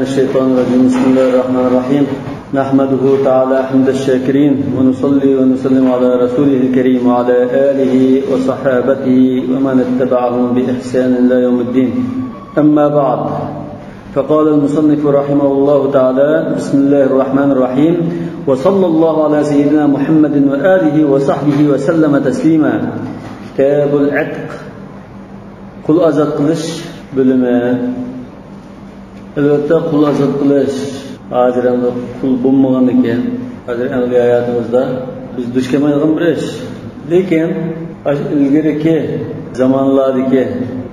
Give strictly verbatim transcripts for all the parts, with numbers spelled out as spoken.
الشيطان الرجيم. بسم الله الرحمن الرحيم. نحمده تعالى حمد الشاكرين، ونصلي ونسلم على رسوله الكريم وعلى آله وصحابته ومن اتبعهم بإحسان إلى يوم الدين. أما بعد، فقال المصنف رحمه الله تعالى: بسم الله الرحمن الرحيم، وصلى الله على سيدنا محمد وآله وصحبه وسلم تسليما. كتاب العتق. قۇل ئازاد قىلىش بۆلۈمى. ئەلۋەتتە، قۇل ئازاد قىلىش ھازىر ئەمدى قۇل بولمىغاندىكىن، ھازىر ئەمدى ھاياتىمىزدا بىز دۇچ كەلمەيدىغان بىر ئىش. لېكىن ئاشۇ ئىلگىرىكى زامانلاردىكى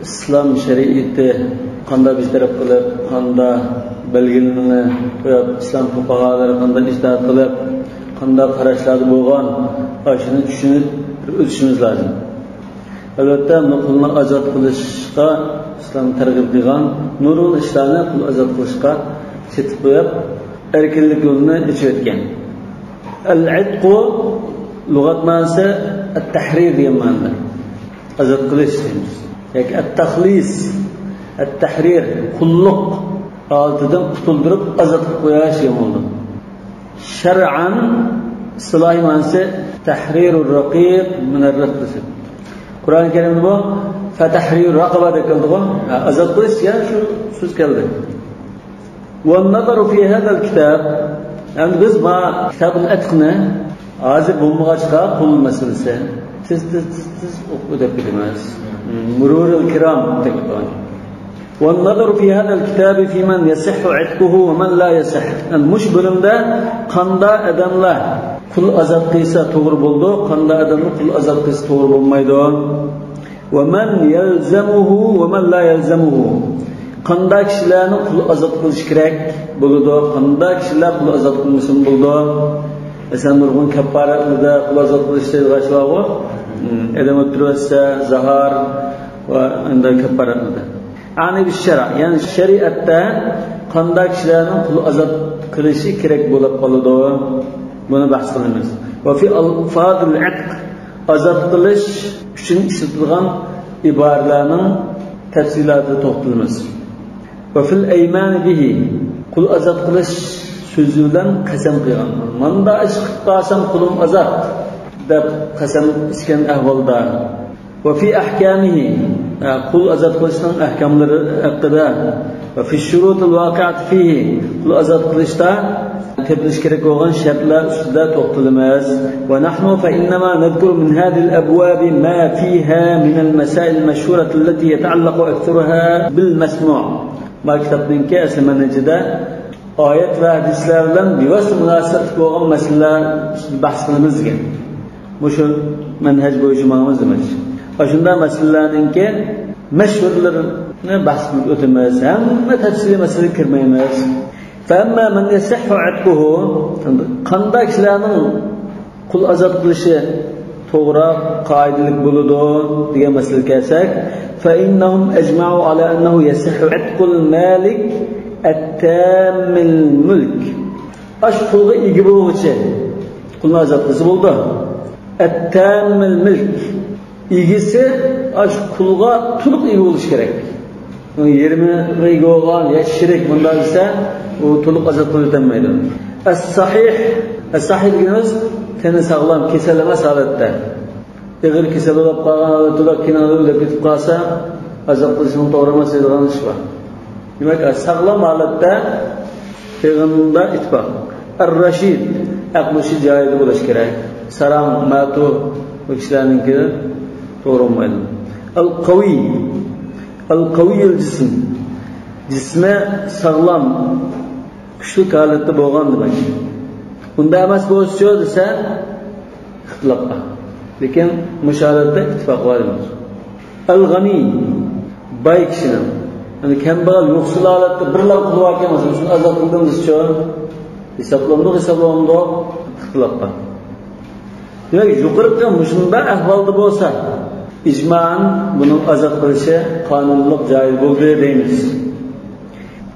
ئىسلام شەرىئىتى قانداق بىر تەرەپ قىلىپ، قانداق بەلگىلىمىنى قويۇپ، ئىسلام فۇقاھالىرى قانداق ئىجتىھاد قىلىپ، قانداق قاراشلاردا بولغان، ئاشۇنى چۈشىنىپ بىر ئۆتۈشىمىز لازىم. ئەلۋەتتە، بۇ قۇلنى ئازاد قىلىشقا ئىسلام تەرغىب قىلغان نۇرغۇن ئىشلارنى قۇل ئازاد قىلىشقا سېتىپ قويۇپ، ئەركىنلىك يولىنى ئېچىۋەتكەن. ئەل-ئەتقۇ لۇغەت مەنىسى ئەت-تەھرىر دېگەن مەنىدە. ئازاد قىلىش دەيمىز. ياكى ئەت-تەخلىس، ئەت-تەھرىر، قۇللۇق ھالىتىدىن قۇتۇلدۇرۇپ ئازاد قىلىپ قويۇش دېگەن بولىدۇ. شەرئەن، ئىستىلاھىي مەنىسى تەھرىرۇر رەقىق مىنەر رىق دېسەك. قۇرئان كەرىمدە بۇ فەتەھرىرۇ رەقەبە دەپ كەلدىغۇ. ھە، ئازاد قىلىش دېگەن شۇ سۆز كەلدى. والنظر في هذا الكتاب، ئەمدى بىز ما كىتابۇل ئەتقنى ھازىر بولمىغاچقا قۇل مەسىلىسى تېز، تېز، تېز، تېز ئوقۇپ ئۆتۈپ كېتىمىز. مرور الكرام دەپ. والنظر في هذا الكتاب في من يصح عتقه ومن لا يصح. يەنى مۇشۇ بۆلۈمدە قاندا ئادەملەر قۇل ئازاد قىلسا توغرا بولىدۇ، قاندا ئادەملەر قۇل ئازاد قىلسا توغرا بولمايدۇ. ومن يلزمه ومن لا يلزمه. قاندا كىشىلەرنى قۇل ئازاد قىلىش كېرەك بولىدۇ، قاندا كىشىلەر قۇل ئازاد قىلمىسىمۇ بولىدۇ. مەسىلەن، نۇرغۇن كەپپارەتلەردە قۇل ئازاد قىلىش دەيدىغان ئىش بارغۇ. ئادەم ئۆلتۈرۈۋەتسە، زاھار ۋە ئەندە كەپپارەتلەردە. ئەنى بىش شەرئ، يەنى شەرىئەتتە قانداق كىشىلەرنىڭ قۇل ئازاد قىلىشى كېرەك بولۇپ قالىدۇ؟ بۇنى بەھس قىلىمىز. ۋە فى ألفاظ العتق، ئازاد قىلىش ئۈچۈن ئىشلىتىلغان ئىبارىلەرنىڭ تەپسىلاتىدا توختىلىمىز. ۋە فى الأيمان به، قۇل ئازاد قىلىش سۆزى بىلەن قەسەم قىلغان. ماندا ئىش قىلىپ قالسام قۇلۇم ئازاد دەپ قەسەم ئىچكەن ئەھۋالدا. ۋە فى ئەھكامىھى، قۇل ئازاد قىلىشنىڭ ئەھكاملىرى ھەققىدە، ۋە فى الشروط الواقعة فيه، قۇل ئازاد قىلىشتا تېپىلىشى كېرەك بولغان شەرتلەر ئۈستىدە توختىلىمىز. ونحن فإنما نذكر من هذه الأبواب ما فيها من المسائل المشهورة التي يتعلق أكثرها بالمسموع. ما كىتابنىڭكى ئەسلى مەنھىجىدە ئايەت ۋە ھەدىسلەر بىلەن بىۋاسىتە مۇناسىۋەتلىك بولغان مەسىلىلەر ئۈستىدە بەھس قىلىمىز دېگەن. مۇشۇ مەنھەج بويىچە ماڭىمىز دېمەكچى. ئاشۇنداق مەسىلىلەرنىڭكى مەشھۇرلىرىنى بەھس قىلىپ ئۆتىمىز. ھەممە تەپسىلىي مەسىلىگە كىرمەيمىز. فأما من يصح عتقه، قانداق كىشىلەرنىڭ قۇل ئازاد قىلىشى توغرا، قائىدىلىك بولىدۇ دېگەن مەسىلىگە كەلسەك، فإنهم أجمعوا على أنه يصح عتق المالك التام الملك. ئاشۇ قۇلغا ئىگە بولغۇچى قۇلنى ئازاد قىلسا بولىدۇ. التام الملك، ئىگىسى ئاشۇ قۇلغا تولۇق ئىگە بولۇشى كېرەك. ئۇنىڭ يېرىمىغا ئىگە بولغان يا شېرىك بۇنداق دېسە، ئۇ تولۇق ئازاد قىلىپ ئۆتەلمەيدۇ. الصحيح، الصحيح دېگىنىمىز تېنى ساغلام، كېسەل ئەمەس ھالەتتە. ئېغىر كېسەل بولۇپ قالغان ھالەتتە كېيىن ئۆلۈپ كېتىپ قالسا، ئازاد قىلىشنىڭ توغرا ئەمەس دەيدىغان ئىش بار. دېمەك، ساغلام ھالەتتە يىغىندا ئىتتىپاق. الرشيد، ئەقلى جايىدا بولۇشى كېرەك. ساراڭ، مەتۇ، بۇ كىشىلەرنىڭكى توغرا بولمايدۇ. القوي، القوي الجسم، جىسمى ساغلام، كۈچلۈك ھالەتتە بولغان دېمەك. ئۇنداق ئەمەس بولسىچۇ دېسە، ئىختىلاپ بار. لېكىن مۇشۇ ھالەتتە ئىتتىپاق بار دېمەك. الغني، باي كىشىنىڭ، يەنى كەمبەغەل، يوقسۇل ھالەتتە بىرلا قۇلى باركەن، مەسىلەن، شۇنى ئازاد قىلدىم دېسىچۇ، ھېسابلامدۇق، ھېسابلامدۇق، ئىختىلاپ بار. دېمەك، يۇقىرىقى مۇشۇنداق ئەھۋالدا بولسا، ئىجمائەن بۇنىڭ ئازاد قىلىشى قانۇنلۇق جايىز بولدى دەيمىز.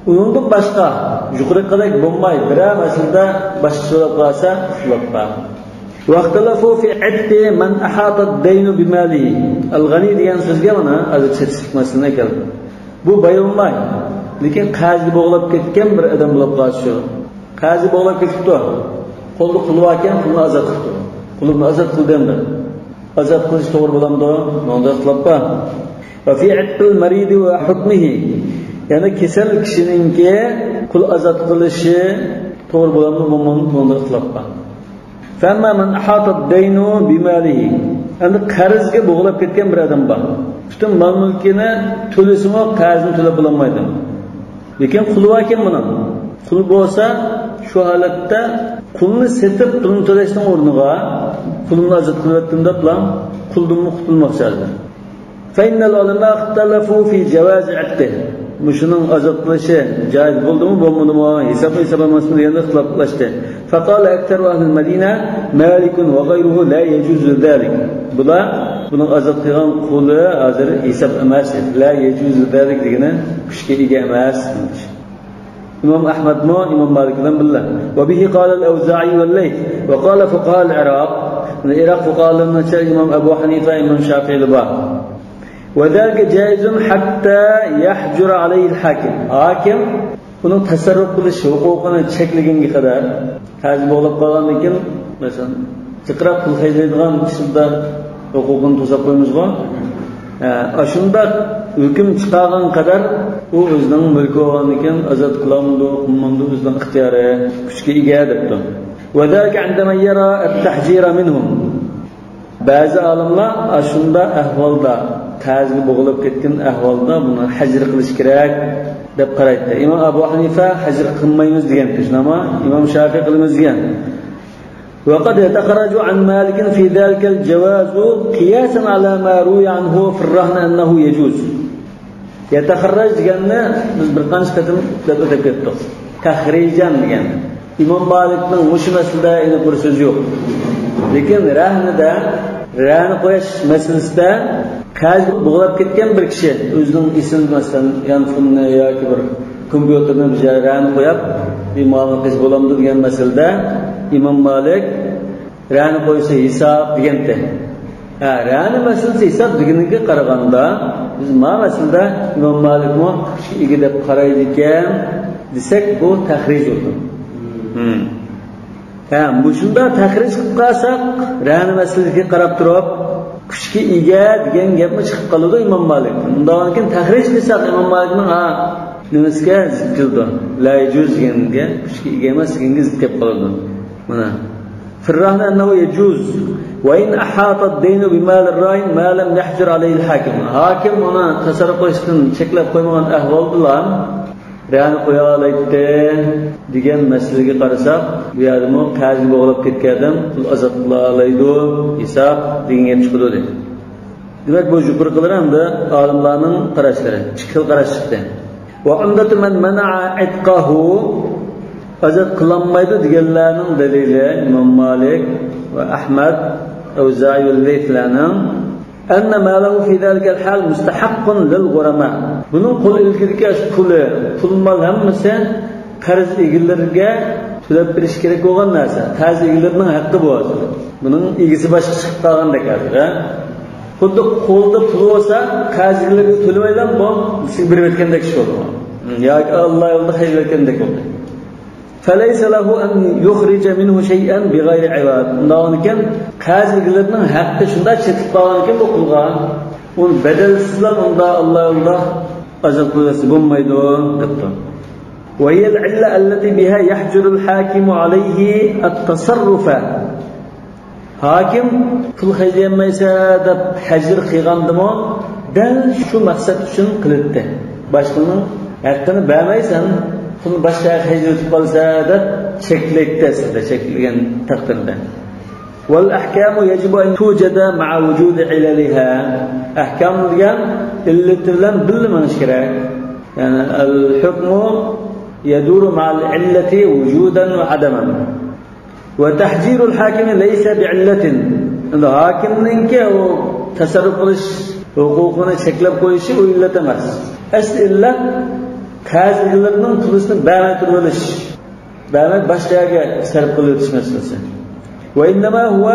ئۇنىڭدىن باشقا، يۇقىرىقىدەك بولماي، بىرەر مەسىلىدە باشقىچە بولۇپ قالسا، ئىختىلاپ بار. واختلفوا في عتق من أحاط الدين بماله. الغني دېگەن سۆزگە مانا ھازىر چېتىشلىق مەسىلىنى كەلدى. بۇ باي بولماي، لېكىن قەرزگە بوغۇلۇپ كەتكەن بىر ئادەم بولۇپ قالسا شۇ. قەرزگە بوغۇلۇپ كېتىپتۇ. قولدا قۇلى باركەن، قۇلنى ئازاد قىپتۇ. قۇلۇمنى ئازاد قىلدىم دەپ. ئازاد قىلىش توغرا بولامدۇ؟ بۇنىڭدا ئىختىلاپ بار. وفي عتق المريض وحكمه. يەنى كېسەل كىشىنىڭكى قۇل ئازاد قىلىشى توغرا بولامدۇ؟ بۇنىڭدا، بۇنىڭدا ئىختىلاپ بار. فأما من أحاط الدين بماله. ئەمدى قەرزگە بوغۇلۇپ كەتكەن بىر ئادەم بار. پۈتۈن مال-مۈلكىنى تۆلىسىمۇ، قەرزنى تۆلەپ بولالمايدۇ. لېكىن قۇلى باركەن بۇنىڭ. قۇلى بولسا، شۇ ھالەتتە قۇلنى سېتىپ، پۇلنى تۆلەشنىڭ ئورنىغا، قۇلۇمنى ئازاد قىلىۋەتتىم دەپلا، قۇلدىنمۇ قۇتۇلماقچى ھازىر. فإن العلماء اختلفوا في جواز عتقه. مۇشۇنىڭ ئازاد قىلىشى جائىز بولدىمۇ، بولمىدىمۇ، ھېساب-ھېساب ئەمەسمۇ دېگەندە ئىختىلاپلاشتى. فقال أكثر أهل المدينة مالك وغيره لا يجوز ذلك. بۇلار، بۇنىڭ ئازاد قىلغان قۇلى ھازىر ھېساب ئەمەس، لا يجوز ذلك دېگىنى كۈچكە ئىگە ئەمەس. ئىمام ئەھمەدمۇ ئىمام مالىك بىلەن بىللە. وبه قال الأوزاعي والليث وقال فقهاء العراق. ئىراق فۇقاھالىرىنىڭ ئىچىدە ئىمام ئەبۇ ھەنىفە، ئىمام شافىئىلەر بار. وذلك جائز حتى يحجر عليه الحاكم. ھاكىم ئۇنىڭ تەسەررۇپ قىلىش ھوقۇقىنى چەكلىگەنگە قەدەر، قەرز بوغۇلۇپ قالغاندىن كېيىن، مەسىلەن، جىقراق پۇل خەجلەيدىغان ئىشلاردا ھوقۇقىنى توساپ قويىمىزغۇ. ھە، ئاشۇنداق ھۆكۈم چىقارغان قەدەر ئۇ ئۆزىنىڭ مۈلكى بولغاندىن كېيىن ئازاد قىلامدۇ، قىلمامدۇ، ئۆزىنىڭ ئىختىيارى، كۈچكە ئىگە دەپتۇ. وذلك عند من يرى التحجير منهم. بەزى ئالىملار ئاشۇنداق ئەھۋالدا، قەرزگە بوغۇلۇپ كەتكەن ئەھۋالدا بۇنى ھەجر قىلىش كېرەك دەپ قارايتتى. ئىمام ئەبۇ ھەنىفە ھەجر قىلمايمىز دېگەن، شۇنداقمۇ؟ ئىمام شافىئى قىلىمىز دېگەن. وقد يتخرج عن مالك في ذلك الجواز قياسا على ما روي عنه في الرهن أنه يجوز. يتخرج دېگەننى بىز بىر قانچە قېتىم دەپ ئۆتۈپ كەتتۇق. تەخرىجەن دېگەن. ئىمام مالىكنىڭ مۇشۇ مەسىلىدە ئېنىق بىر سۆزى يوق. لېكىن رەھنىدە، رەھنە قويۇش مەسىلىسىدە قەرز بوغۇلۇپ كەتكەن بىر كىشى ئۆزىنىڭ ئېسىل، مەسىلەن، يانفوننى ياكى بىر كومپيۇتېرنى بىر جايغا رەھنە قويۇپ، بىر مالنى قىلىش بولامدۇ دېگەن مەسىلىدە ئىمام مالىك رەھنە قويسا ھېساب دېگەنتى. ھە، رەھنە مەسىلىسى ھېساب دېگىنىگە قارىغاندا، بىز ما مەسىلىدە ئىمام مالىكمۇ كۈچكە ئىگە دەپ قارايدىكەن دېسەك، بۇ تەخرىج بولىدۇ. ھە، مۇشۇنداق تەخرىج قىلىپ قالساق، رەھنە مەسىلىسىگە قاراپ تۇرۇپ، كۈچكە ئىگە دېگەن گەپمۇ چىقىپ قالىدۇ ئىمام مالىكتىن. ئۇنداقكەن تەخرىج قىلساق ئىمام مالىكنىڭ، ھا، نېمىسىگە زىت كېلىدۇ؟ لا يجوز دېگەنگە، كۈچكە ئىگە ئەمەس دېگەنگە زىت كېلىپ قالىدۇ. مانا. في الرهن أنه يجوز وإن أحاط الدين بمال الراهن ما لم يحجر عليه الحاكم. ھاكىم ئۇنى تەسەررۇپ قىلىشتىن چەكلەپ قويمىغان ئەھۋالدىلا رەھنە قويالايتتى دېگەن مەسىلىگە قارىساق، بۇ يەردىمۇ قەرزگە بوغۇلۇپ كەتكەن ئادەم پۇل ئازاد قىلالايدۇ، ھېساب دېگەن گەپ چىقىدۇ دەيدۇ. دېمەك، بۇ يۇقىرىقىلار ئەمدى ئالىملارنىڭ قاراشلىرى، ئىككى خىل قاراش چىقتى. وعمدة من منع عتقه، ئازاد قىلالمايدۇ دېگەنلەرنىڭ دەلىلى ئىمام مالىك ۋە ئەھمەد، ئەۋزائى ۋە لەيسلەرنىڭ، أن ماله في ذلك الحال مستحق للغرماء. بۇنىڭ قول ئىلكىدىكى پۇلى، پۇل مال ھەممىسى قەرز ئىگىلىرىگە تۆلەپ بېرىش كېرەك بولغان نەرسە. قەرز ئىگىلىرىنىڭ ھەققى بۇ ھازىر. بۇنىڭ ئىگىسى باشقا چىقىپ قالغاندەك ھازىر، ھە؟ خۇددى قولدا پۇل بولسا، قەرز ئىگىلىرىگە تۆلىمەيلا بۇ سىزگە بېرىۋەتكەندەك ئىش بولدى. ياكى ئاللا يولىدا خەجلەتكەندەك بولدى. فليس له أن يخرج منه شيئا بغير عوض. ئۇنداقكەن، قەرز ئىگىلىرىنىڭ ھەققى شۇنداق چېتىپ قالغانكەن بۇ قۇلغا، ئۇنى بەدەلسىزلا ئۇنداق ئاللا يولىدا ئازاد قىلىۋەتسە بولمايدۇ، دەپتۇ. وهي العلة التي بها يحجر الحاكم عليه التصرف. ھاكىم پۇل خەجلىيەلمەيسەن دەپ ھەجىر قىلغاندىمۇ دەل شۇ مەقسەت ئۈچۈن قىلىدىتى. باشقىنىڭ ھەققىنى بەرمەيسەن، پۇلنى باشقا يەرگە خەجلىۋېتىپ قالىسەن دەپ چەكلەيتتى ئەسلىدە، چەكلىگەن تەقدىردە. والأحكام يجب أن توجد مع وجود عللها. ئەھكام دېگەن ئىللىتى بىلەن بىللە مېڭىش كېرەك. يەنى الحكم يدور مع العلة وجودا وعدما. وتحجير الحاكم ليس بعلة. ئەمدى ھاكىمنىڭكى ئۇ تەسەررۇپ قىلىش ھوقۇقىنى چەكلەپ قويۇشى ئۇ ئىللەت ئەمەس. ئەسلى ئىللەت قەرز ئىگىلىرىنىڭ پۇلىسىنى بەرمەي تۇرۇۋېلىش، بەرمەي باشقا يەرگە سەرپ قىلىۋېتىش مەسىلىسى. وإنما هو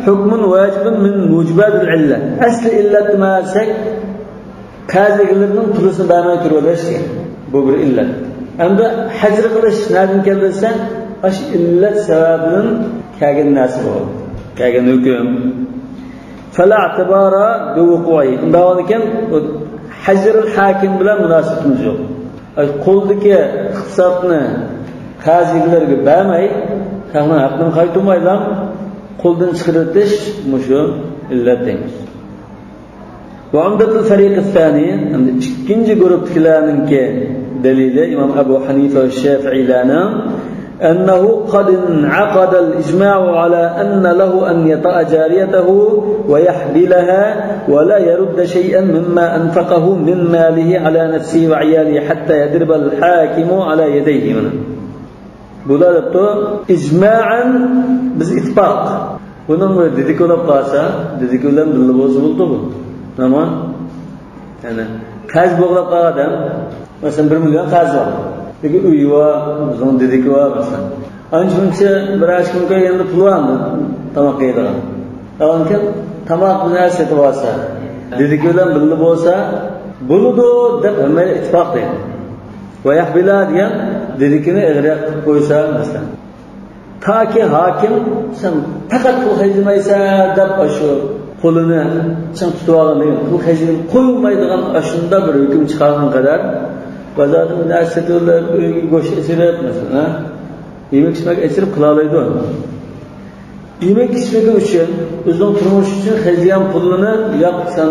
حكم واجب من موجبات العلة. ئەسلى ئىللەت نېمە دېسەك، قەرز ئىگىلىرىنىڭ پۇلىسىنى بەرمەي تۇرۇۋېلىش دېگەن. بۇ بىر ئىللەت. ئەمدى ھەجر قىلىش نەدىن كەلدى دېسە، ئاشۇ ئىللەت سەۋەبىدىن كەلگەن نەرسە بۇ. كەلگەن ھۆكۈم. فلا اعتبار بوقوعه. ئۇنداق بولىدىكەن، بۇ ھەجرىل ھاكىم بىلەن مۇناسىۋىتىمىز يوق. ئاي، قولدىكى ئىقتىسادنى قەرز ئىگىلىرىگە بەرمەي، خەقنىڭ ھەققىنى قايتۇرمايلا قولدىن چىقىرىۋېتىش مۇشۇ ئىللەت دەيمىز. وعمدة الفريق الثاني، ئەمدى ئىككىنچى گۇرۇپتىكىلەرنىڭكى دەلىلى، ئىمام ئەبۇ ھەنىفە ۋە شافىئىيلەرنىڭ، أنه قد انعقد الإجماع على أن له أن يطأ جاريته ويحبلها ولا يرد شيئا مما أنفقه من ماله على نفسه وعياله حتى يضرب الحاكم على يديه. بۇلار دەپتۇ، ئىجمائەن بىز ئىتتىپاق. بۇنىڭ بىر دېدىكى بولۇپ قالسا، دېدىكى بىلەن بىللە بولسا بولدى بۇ. ئەمما، يەنى، قەرز بوغلاپ قالغان ئادەم، مەسىلەن، بىر مىليون قەرزى بار. لېكىن ئۆيى بار، ئۆزىنىڭ دېدىكى بار، مەسىلەن. ئانچە-مۇنچە بىر ئاش كۈنكە يەنە پۇلى بار، تاماق يەيدىغان. ئاندىن كېيىن تاماق بىر نەرسە سېتىپ ئالسا، دېدىكى بىلەن بىللە بولسا، بولىدۇ دەپ ھەممە ئىتتىپاق دەيدۇ. ۋە يەھبىلە دېگەن دېدىكىنى ئېغىر قىلىپ قويسا، مەسىلەن. تاكى ھاكىم، سەن پەقەت پۇل خەجلىمەيسەن دەپ، ئاشۇ قولىنى چىڭ تۇتۇۋالغان، پۇل خەجلىمەي قويمايدىغان ئاشۇنداق بىر ھۆكۈم چىقارغان قەدەر، بازاردىن بىر نەرسە سېتىۋېلىپ، ئۆيگە گۆش ئېچىرىپ، مەسىلەن، ھە؟ يېمەك-ئىچمەك ئېچىرىپ قىلالايدۇ. يېمەك-ئىچمىكى ئۈچۈن، ئۆزىنىڭ تۇرمۇشى ئۈچۈن خەجلىگەن پۇلىنى، ياق، سەن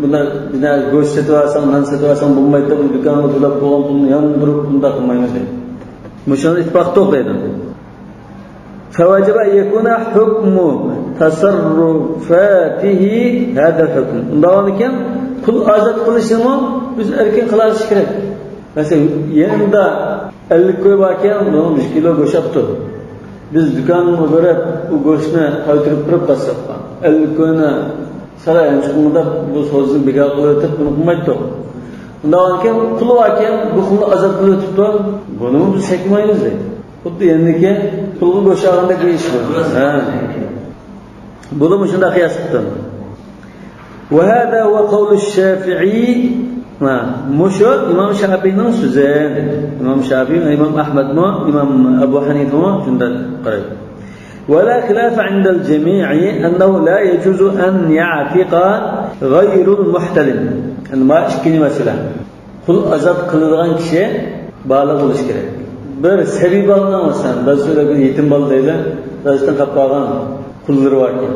بۇنى، بۇنى گۆش سېتىۋالساڭ، نان سېتىۋالساڭ بولمايدۇ دەپ، دۇكانغا تۆلەپ قويغان پۇلنى ياندۇرۇپ، بۇنداق قىلمايمىز دەيدۇ. مۇشۇنى ئىتتىپاق توق دەيدۇ. فوجب أن يكون حكم تصرفاته هذا الحكم. ئۇنداق بولغاندىكىن، پۇل ئازاد قىلىشنىمۇ ئۆزى ئەركىن قىلالىشى كېرەك. مەسىلەن، يېنىمدا ئەللىك كوي باركەن، بۇنىڭ يۈز كىلو گۆش ئاپتۇ. بىز دۇكانغا بېرىپ، ئۇ گۆشنى قايتۇرۇپ بېرىپ قالساق، ئەللىك كوينى سارايغا چىقمىداپ، بۇ سودىسىنى بىكار قىلىۋېتىپ، بۇنى قىلمايتتۇق. ئۇنداق بولغاندىكىن، قۇلى باركەن، بۇ قۇلنى ئازاد قىلىۋېتىپتۇ، بۇنىمۇ بىز چەكمەيمىز دەيدۇ. خۇددى يەنىكى پۇلغا گۆش ئالغاندەك بىر ئىش بۇ. ھە. بۇلار مۇشۇنداق قىياس قىپتۇ. وهذا هو قول الشافعي. ھە، مۇشۇ ئىمام شافىئىنىڭ سۆزى. ئىمام شافىئى، ئىمام ئەھمەدمۇ، ئىمام ئەبۇ ھەنىفىمۇ شۇنداق قارايدۇ. ولا خلاف عند الجميع أنه لا يجوز أن يعتق غير المحتلم. ئەمدى مانا ئىككىنچى مەسىلە. قۇل ئازاد قىلىدىغان كىشى بالىغ بولۇشى كېرەك. بىر سەبىي بالىنىڭ، مەسىلەن، بەزىلەر بىر يېتىم بالا دەيلى، بەزىدىن قاپ قالغان قۇللىرى باركەن.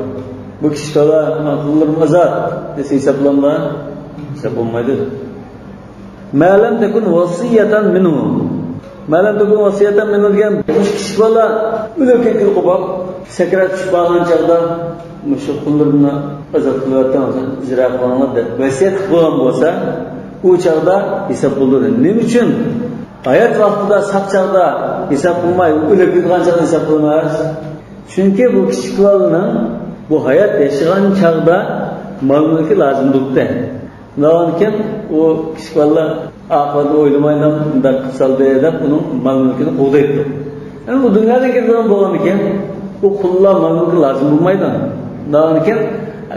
بۇ كىشى بالا، «مانا قۇللىرىم ئازاد» دېسە ھېسابلانما؟ ھېساب بولمايدۇ. ما لم تكن وصية منه. ما لم تكن وصية منه دېگەن، مۇشۇ كىشى بالا ئۆلۈپ كەتكىلى قوپاپ، سەكرات چۈشۈپ قالغان چاغدا، مۇشۇ قۇللىرىمنى ئازاد قىلىۋەتتىڭ، ئىجرا قىلىڭلار دەپ ۋەسىيەت قىلىپ قويغان بولسا، ئۇ چاغدا ھېساب بولىدۇ. نېمە ئۈچۈن؟ ھايات ۋاقتىدا، ساق چاغدا ھېساب قىلماي، ئۆلۈپ كېتىدىغان چاغدا ھېساب قىلىنماس. چۈنكى بۇ كىچىك بالىنىڭ بۇ ھايات ياشىغان چاغدا مال-مۈلكى لازىم بولۇپتۇ. ئۇنداقكەن، ئۇ كىچىك بالىلار ئاقىۋەتنى ئويلىمايلا مۇنداق قىلسالدى دەپ، ئۇنىڭ مال-مۈلكىنى قوغدايدۇ. ئەمما ئۇ دۇنيادىن كېتىدىغان بولغاندىكىن، ئۇ قۇللار مال-مۈلكى لازىم بولمايدۇ. ئۇنداقكەن،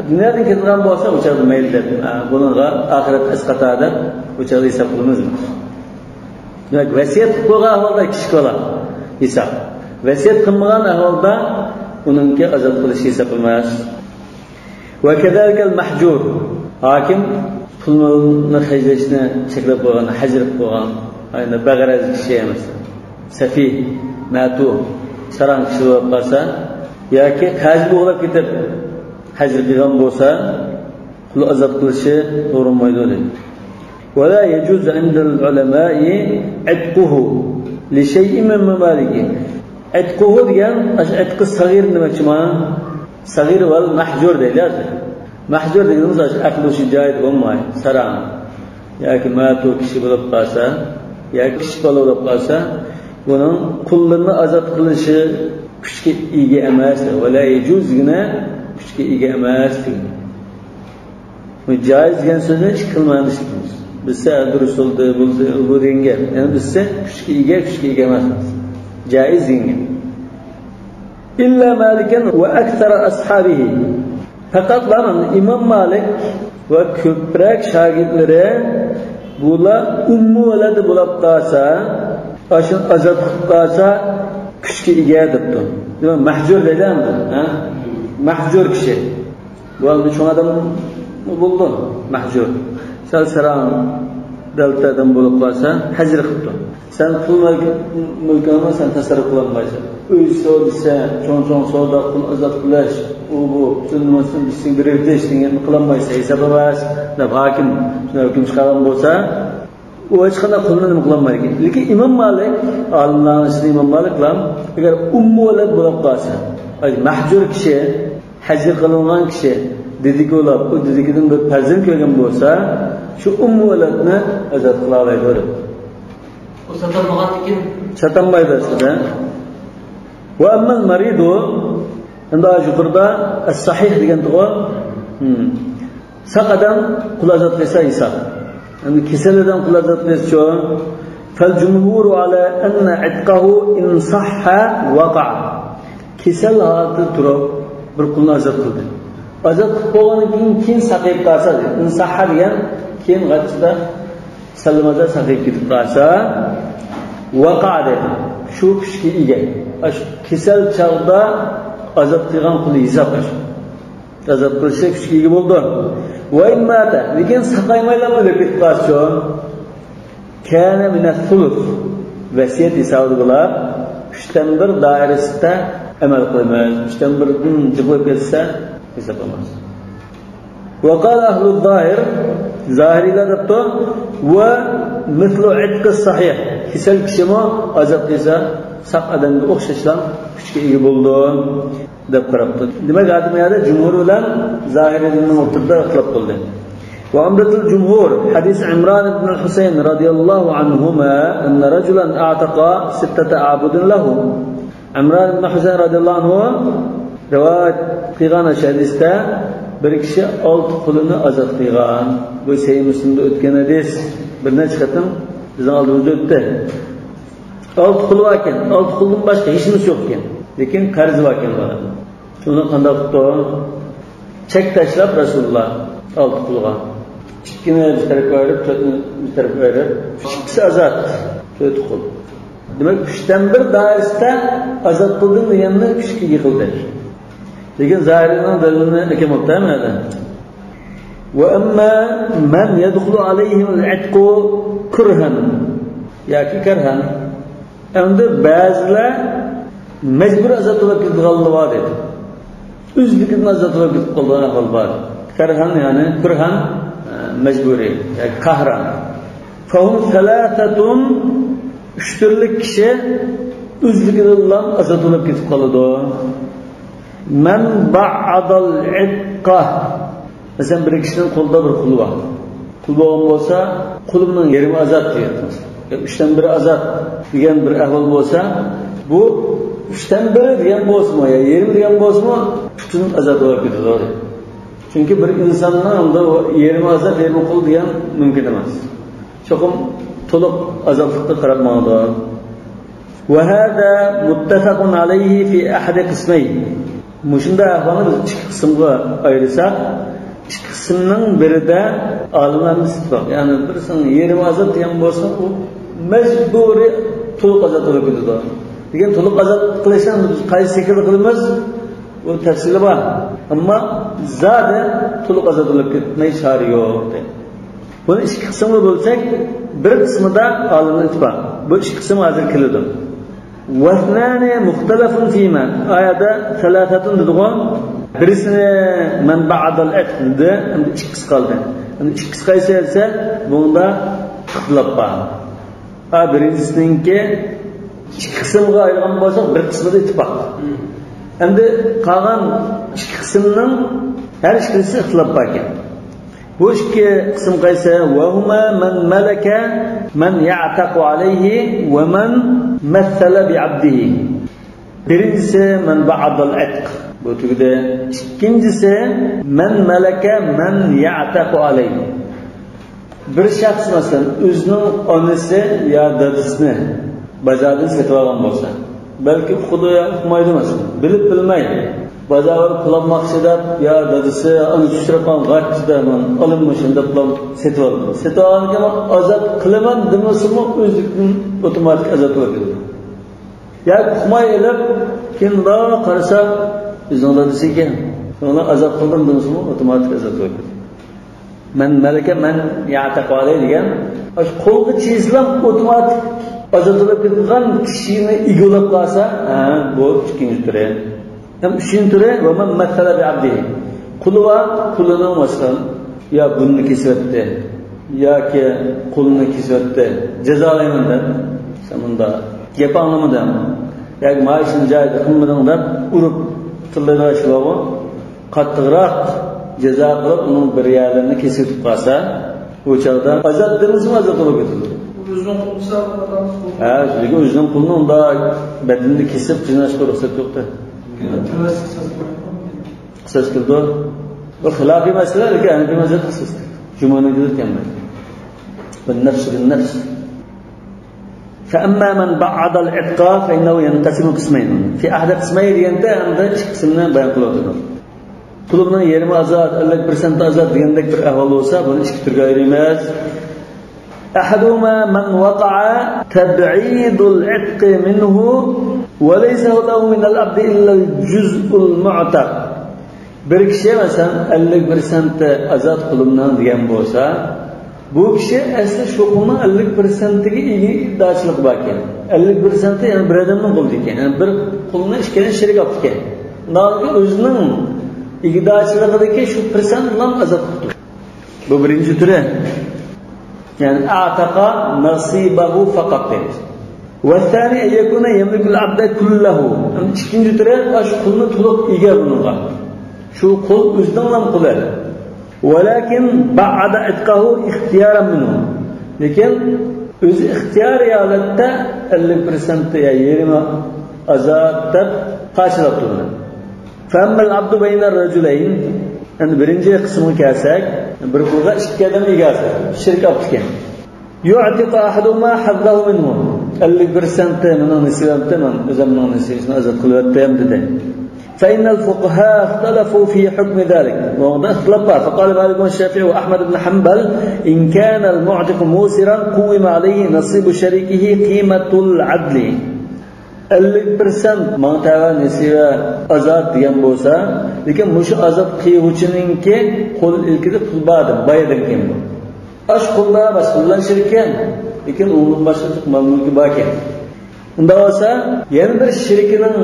دۇنيادىن كېتىدىغان بولسا، ئۇ چاغدا مەيلى دەپ، ئە، بۇنىڭغا ئاخىرەت ئەسقاتا دەپ، ئۇ چاغدا ھېساب قىلىمىز. دېمەك، ۋەسىيەت قىلىپ قويغان ئەھۋالدا كىچىك بالا ھېساب. ۋەسىيەت قىلمىغان ئەھۋالدا ئۇنىڭكى ئازاد قىلىش ھېساب ئەمەس. وكذلك المحجور. ھاكىم پۇلنى خەجلەشنى چەكلەپ قويغان، ھەجىر قىلىپ قويغان، ئەنە بەغەرەز كىشى ئەمەس. سەفىھ، مەتۇ، ساراڭ كىشى بولۇپ قالسا، ياكى قەرز بوغلاپ كېتىپ ھەجىر قىلغان بولسا، قۇل ئازاد قىلىشى توغرا بولمايدۇ دېدى. ولا يجوز عند العلماء عتقه لشيء من ممالكه. ئەتقۇھۇ دېگەن، ئاشۇ ئەتقى سەغىر دېمەكچىمەن. سەغىر ۋەل مەھجۇر دەيلى ھازىر. مەھجۇر دېگىنىمىز ئاشۇ ئەقلى ھوشى جايىدا بولماي، ساراڭ ياكى مەتۇ كىشى بولۇپ قالسا، ياكى كىچىك بالا بولۇپ قالسا، بۇنىڭ قۇللىرىنى ئازاد قىلىشى كۈچكە ئىگە ئەمەس. ۋەلا يەجۇز دېگىنى كۈچكە ئىگە ئەمەس دېگىنى. بۇ جائىز دېگەن سۆزنى ئىككى خىل مەنىدە ئىشلىتىمىز. بىزسە دۇرۇس بولدى، بولدى، بۇ دېگەن گەپ. يەنى بىزسە كۈچكە ئىگە، كۈچكە ئىگە ئەمەس. جائىز دېگەن گەپ. إلا مالكا وأكثر أصحابه. پەقەتلا ئىمام مالىك ۋە كۆپرەك شاگىرتلىرى بۇلار ئۇممۇ ۋەلەد بولۇپ قالسا، ئاشۇ ئازاد قىلىپ قالسا، كۈچكە ئىگە دەپتۇ. دېمەك، مەھجۇر دەيدۇ ئەمدى، ھە؟ مەھجۇر كىشى. بۇ ئەمدى چوڭ ئادەم بولىدۇ، مەھجۇر. سەل ساراڭ دەلتە ئادەم بولۇپ قالسا، ھەجىر قىپتۇ. سەن پۇل مۈلكىڭنى سەن تەسەررۇپ قىلالمايسەن. ئۆي سودىسى، چوڭ-چوڭ سودا، پۇل ئازاد قىلىش، ئۇ بۇ، پۈتۈن نېمىسىنى بىرسىنى بېرىۋېتىش دېگەننى قىلالمايسەن، ھېساب ئەمەس، دەپ ھاكىم شۇنداق ھۆكۈم چىقارغان بولسا، ئۇ ھېچقانداق قۇلنى نېمە قىلالمايدىكەن. لېكىن ئىمام مالىك، ئالىملارنىڭ ئىچىدە ئىمام مالىكلا، ئەگەر ئۇممۇ ۋەلەد بولۇپ قالسا، مەھجۇر كىشى، ھەجىر قىلىنغان كىشى دېدىكى بولاپ، ئۇ دېدىكىدىن بىر پەرزەنت كۆرگەن بولسا، شۇ ئۇممۇ ۋەلەدنى ئازاد قىلالايدۇ دەپ. ئۇ ساتالمىغاندىكىن؟ ساتالمايدۇ ئەسلىدە. ۋە ئەممەل مەرىدۇ، ئەمدى يۇقىرىدا ئەس-سەھىھ دېگەنتىغۇ. ھىم. ساق ئادەم قۇل ئازاد قىلسا ھېساب. ئەمدى كېسەل ئادەم قۇل ئازاد قىلسىچۇ؟ فەل جۇمھۇرۇ ئەلە ئەننە ئىتقەھۇ ئىن سەھھە ۋەقەئە. كېسەل ھالەتتە تۇرۇپ بىر قۇلنى ئازاد قىلدى. ئازاد قىلىپ بولغاندىن كېيىن، كېيىن ساقىيىپ قالسا دەيدۇ. ئىن سەھھە دېگەن كېيىن غاچچىدا سەللىمازا ساقىيىپ كېتىپ قالسا، ۋەقەئە دەيدۇ. شۇ كۈچكە ئىگە. ئاشۇ كېسەل چاغدا ئازاد قىلغان قۇلى ھېساب ئاشۇ. ئازاد قىلىشى كۈچكە ئىگە بولىدۇ. ۋە ئىن ماتە، لېكىن ساقايمايلا ئۆلۈپ كېتىپ قالسىچۇ؟ كانە مىنەس سۇلۇس، ۋەسىيەت ھېسابىدا بولار، ئۈچتىن بىر دائىرىسىدە ئەمەل قىلىمىز. ئۈچتىن بىردىن جىقلاپ كەتسە، ھېسابلانماس. ۋە قال ئەھلۇ زاھىر، زاھىرىيلار دەپتۇ، ۋە مىسلۇ ئىتقىس سەھىھ، كېسەل كىشىمۇ ئازاد قىلسا، ساق ئادەمگە ئوخشاشلا كۈچكە ئىگە بولىدۇ دەپ قاراپتۇ. دېمەك، ھازىر بۇ يەردە جۇمھۇر بىلەن زاھىرىيلارنىڭ ئوتتۇرىدا ئىختىلاپ بولدى. وعمدة الجمهور حديث عمران بن الحصين رضي الله عنهما أن رجلا أعتق ستة أعبد له. ئىمران ئىبن ھۈسەيىن رەزىياللاھۇ ئەنھۇ رىۋايەت قىلغان ھەدىستە بىر كىشى ئالتە قۇلىنى ئازاد قىلغان. بۇ سەھىھ مۇسلىمدا ئۆتكەن ھەدىس. بىر نەچچە قېتىم بىزنىڭ ئالدىمىزدا ئۆتتى. ئالتە قۇلى باركەن، ئالتە قۇلدىن باشقا ھېچنېمىسى يوق ئىكەن. لېكىن قەرزى باركەن بۇ ئادەم. شۇنى قانداق قىپتۇ؟ چەك تاشلاپ رەسۇلۇللا ئالتە قۇلغا. ئىككىنى بىر تەرەپكە ئايرىپ، تۆتنى بىر تەرەپكە ئايرىپ، ئىككىسى ئازاد، تۆت قۇل. دېمەك، ئۈچتىن بىر دائىرىسىدە ئازاد قىلدىم دېگەننى كۈچكە ئىگە قىلدى. لېكىن زاھىرىنىڭ دەلىلىنى ئەكەلمەپتۇ ھەم يەردە. وأما من يدخل عليهم العتق كرها ياكى كرها. ئەمدى بەزىلەر مەجبۇرىي ئازاد بولۇپ كېتىدىغانلار بار دېدى. ئۆزلۈكىدىن ئازاد بولۇپ كېتىپ قالىدىغان ئەھۋال بار. كەرھەن، يەنى كۈرھەن، ئە، مەجبۇرىي، ياكى قەھرەن. فهم ثلاثة، ئۈچ تۈرلۈك كىشى ئۆزلۈكىدىنلا ئازاد بولۇپ كېتىپ قالىدۇ. من بعض العتق. مەسىلەن، بىر كىشىنىڭ قولىدا بىر قۇلى بار. قۇل بولغان بولسا، قۇلۇمنىڭ يېرىمى ئازاد دېگەن. يا ئۈچتىن بىرى ئازاد دېگەن بىر ئەھۋال بولسا، بۇ ئۈچتىن بىرى دېگەن بولسىمۇ، يا يېرىمى دېگەن بولسىمۇ، پۈتۈن ئازاد بولۇپ كېتىدۇ. چۈنكى بىر ئىنساننىڭ ئۇندا يېرىمى ئازاد، يېرىمى قۇل دېگەن مۇمكىن ئەمەس. چوقۇم تولۇق ئازادلىققا قاراپ ماڭىدۇ. وهذا متفق عليه في أحد قسمين. مۇشۇنداق ئەھۋالنى بىز ئىككى قىسىمغا ئايرىساق، ئىككى قىسىمنىڭ بىرىدە ئالىملارنىڭ ئىتتىپاق. يەنى بىرسىنىڭ يېرىمى ئازاد دېگەن بولسا، ئۇ مەجبۇرىي تولۇق ئازاد بولۇپ كېتىدۇ. لېكىن تولۇق ئازاد قىلىشنى بىز قايسى شەكىلدە قىلىمىز؟ ئۇ تەپسىلى بار. ئەمما زادى تولۇق ئازاد بولۇپ كەتمەي چارە يوق، دەيدۇ. بۇنى ئىككى قىسىمغا بۆلسەك، بىر قىسمىدا ئالىملار ئىتتىپاق. بۇ ئىككى قىسىم ھازىر كېلىدۇ. واثنان مختلف فيهما. ئايەتتە سەلاسەتۇن دېدىغۇ. بىرسىنى من بعض العتق دېدى، ئەمدى ئىككىسى قالدى. ئەمدى ئىككىسى قايسى دېسە، بۇندا ئىختىلاپ بار. ھە، بىرىنچىسىنىڭكى ئىككى قىسىمغا ئايرىغان بولساق، بىر قىسمىدا ئىتتىپاق. ئەمدى قالغان ئىككى قىسىمنىڭ ھەر ئىككىلىسى ئىختىلاپ بار ئىكەن. بۇ ئىككى قىسىم قايسى؟ وهما من ملك من يعتق عليه ومن مثل بعبده. بىرىنچىسى من بعض العتق. بۇ تۈگىدى. ئىككىنچىسى من ملك من يعتق عليه. بىر شەخس، مەسىلەن، ئۆزىنىڭ ئانىسى يا دادىسىنى بازاردىن سېتىۋالغان بولسا، بەلكى ئۇقىدۇ يا ئۇقمايدۇ، مەسىلەن، بىلىپ بىلمەي، بازارغا پۇل ئالماقچى دەپ، يا دادىسى، ئانىسى ئۇچراپ قالغان غاچچىدا، مەن ئالىمەن شۇنداق پۇل سېتىۋالدىم. سېتىۋالغاندىن كېيىن ئازاد قىلىمەن دېمىسىمۇ، ئۆزلۈكىدىن ئوتوماتىك ئازاد بولۇپ كېتىدۇ. ياكى ئۇقماي ئېلىپ، كېيىن مۇنداق قارىسا، ئۆزىنىڭ دادىسى ئىكەن. شۇڭا ئازاد قىلدىم دېمىسىمۇ، ئوتوماتىك ئازاد بولۇپ كېتىدۇ. مەن مەلىكە، مەن يەتەقۇ ئەلەي دېگەن، ئاشۇ قولغا چىزسىلا ئوتوماتىك ئازاد بولۇپ كېتىدىغان كىشىنى ئىگىلەپ قالسا، ھە، بۇ ئىككىنچى تۈرى. ھەم ئۈچىنچى تۈرى، ۋە مەن مەسسەلە بىئەبدىھى. قۇلى بار، قۇلىنىڭ مەسىلەن، يا بۇرنىنى كېسىۋەتتى، ياكى قولىنى كېسىۋەتتى، جازالايمەن دەپ، سەن مۇنداق گەپ ئاڭلىمىدىڭ، ياكى مانا شۇنى جايىدا قىلمىدىڭ دەپ ئۇرۇپ تىللايدىغان ئىش بارغۇ. قاتتىقراق جازا قىلىپ، ئۇنىڭ بىر يەرلىرىنى كېسىۋېتىپ قالسا، ئۇ چاغدا ئازاد دېمىسىمۇ ئازاد بولۇپ كېتىدۇ. ئۆزىنىڭ قولى بولسا، ئادەم قولى. ھە، لېكىن ئۆزىنىڭ قولىنى ئۇنداق بەدىنىنى كېسىپ قىيناشقا رۇخسەت يوق-تە. قىساس كېلىدۇ. بۇ خىلاپىي مەسىلە، لېكىن ھەنەفىي مەزھەپ قىساس كېلىدۇ. جۇمھۇرنىڭكىدەك ئەمەس. بۇ نەفس بىل نەفس. فأما من بعض العتق فإنه ينقسم قسمين. في أحد قسمين دېگەندە ئەمدى ئىككى قىسىمنى بايان قىلىۋاتىدۇ. پۇلۇمنىڭ يېرىمى ئازاد، ئەللىك پىرسەنتى ئازاد دېگەندەك بىر ئەھۋال بولسا، بۇنى ئىككى تۈرگە ئايرىيمىز. أحدهما من وقع تبعيض العتق منه وليس له من العبد إلا الجزء المعتق. بىر كىشى، مەسىلەن، ئەللىك پىرسەنتى ئازاد قۇلۇمنىڭ دېگەن بولسا، بۇ كىشى ئەسلى شۇ قۇلنىڭ ئەللىك پىرسەنتىگە ئىگىدارچىلىقى باركەن. ئەللىك پىرسەنتى يەنە بىر ئادەمنىڭ قولىدا ئىكەن. يەنى بىر قۇلنى ئىككىلەن شېرىك ئاپتىكەن. ئۇنداق ئۆزىنىڭ ئىگىدارچىلىقىدىكى شۇ پىرسەنت بىلەن ئازاد قىپتۇ. بۇ بىرىنچى تۈرى. يەنى أعتق نصيبه فقط دەيمىز. والثاني أن يكون يملك العبد كله. ئىككىنچى تۈرى، ئاشۇ قۇلنى تولۇق ئىگە بۇنىڭغا. شۇ قۇل ئۆزىنىڭلا قۇلى. ولكن بعض عتقه اختيارا منه. لېكىن ئۆزى ئىختىيارىي ھالەتتە ئەللىك پىرسەنتى يا يېرىمى ئازاد دەپ پارچىلاپتۇ بۇنى. فأما العبد بين رجلين، ئەمدى بىرىنچى قىسىمغا كەلسەك، بىر قۇلغا ئىككى ئادەم ئىگە، شېرىك ئاپتىكەن. يعتق أحدهما حظه منه. ئەللىك پىرسەنتى مېنىڭ نېسىۋەمدى، مەن ئۆزۈمنىڭ نېسىۋىسىنى ئازاد قىلىۋەتتىم دېدى. فإن الفقهاء اختلفوا في حكم ذلك. بۇنىڭدا ئىختىلاپ بار. فقال مالك والشافعي وأحمد بن حنبل: إن كان المعتق موسرا قوم عليه نصيب شريكه قيمة العدل. ئەللىك پىرسەنت ماڭا تەۋە نېسىۋە ئازاد دېگەن بولسا، لېكىن مۇشۇ ئازاد قىلغۇچىنىڭكى قول ئىلكىدە پۇل بار ئادەم، باي ئادەمكەن بۇ. ئاشۇ قۇلدا باشقا بىلەن شېرىككەن، لېكىن ئۇنىڭدىن باشقا مال مۈلكى باركەن. ئۇنداق بولسا، يەنە بىر شېرىكىنىڭ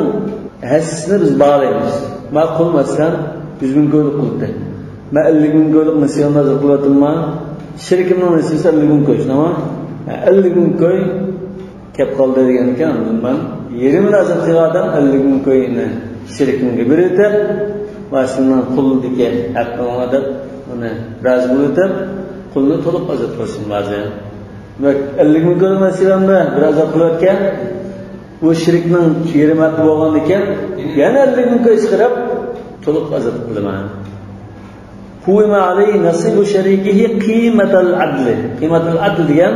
ھەسسىسىنى بىز باغلايمىز. ما قۇل، مەسىلەن، يۈز مىڭ كويلۇق قىلدى. مەن ئەللىك مىڭ كويلۇق نېسىۋەمنى ھازىر قىلىۋاتىمەن. شېرىكىمنىڭ نېسىۋىسى ئەللىك مىڭ كوي، شۇنداقمۇ؟ ئەللىك مىڭ كوي كەپ قالدى دېگەنكەن، ئاندىن مەن يېرىمىنى ئازاد قىلغان ئادەم ئەللىك مىڭ كوينى شېرىكىمگە بېرىۋېتىپ، ماشىنىنىڭ قۇلىدىكى ھەققىڭ دەپ ئۇنى رازى قىلىۋېتىپ، قۇلنى تولۇق ئازاد قىلىشىم لازىم. دېمەك، ئەللىك مىڭ كوي نېسىۋەمنى بىر ئازاد قىلىۋەتكەن، بۇ شېرىكنىڭ يېرىم ھەققى بولغاندىكىن، يەنە ئەللىك مىڭ كوي چىقىرىپ، تولۇق ئازاد قىلىمەن. قوم عليه نصيب شريكه قيمة العدل. قىمەتۇل ئەدل دېگەن،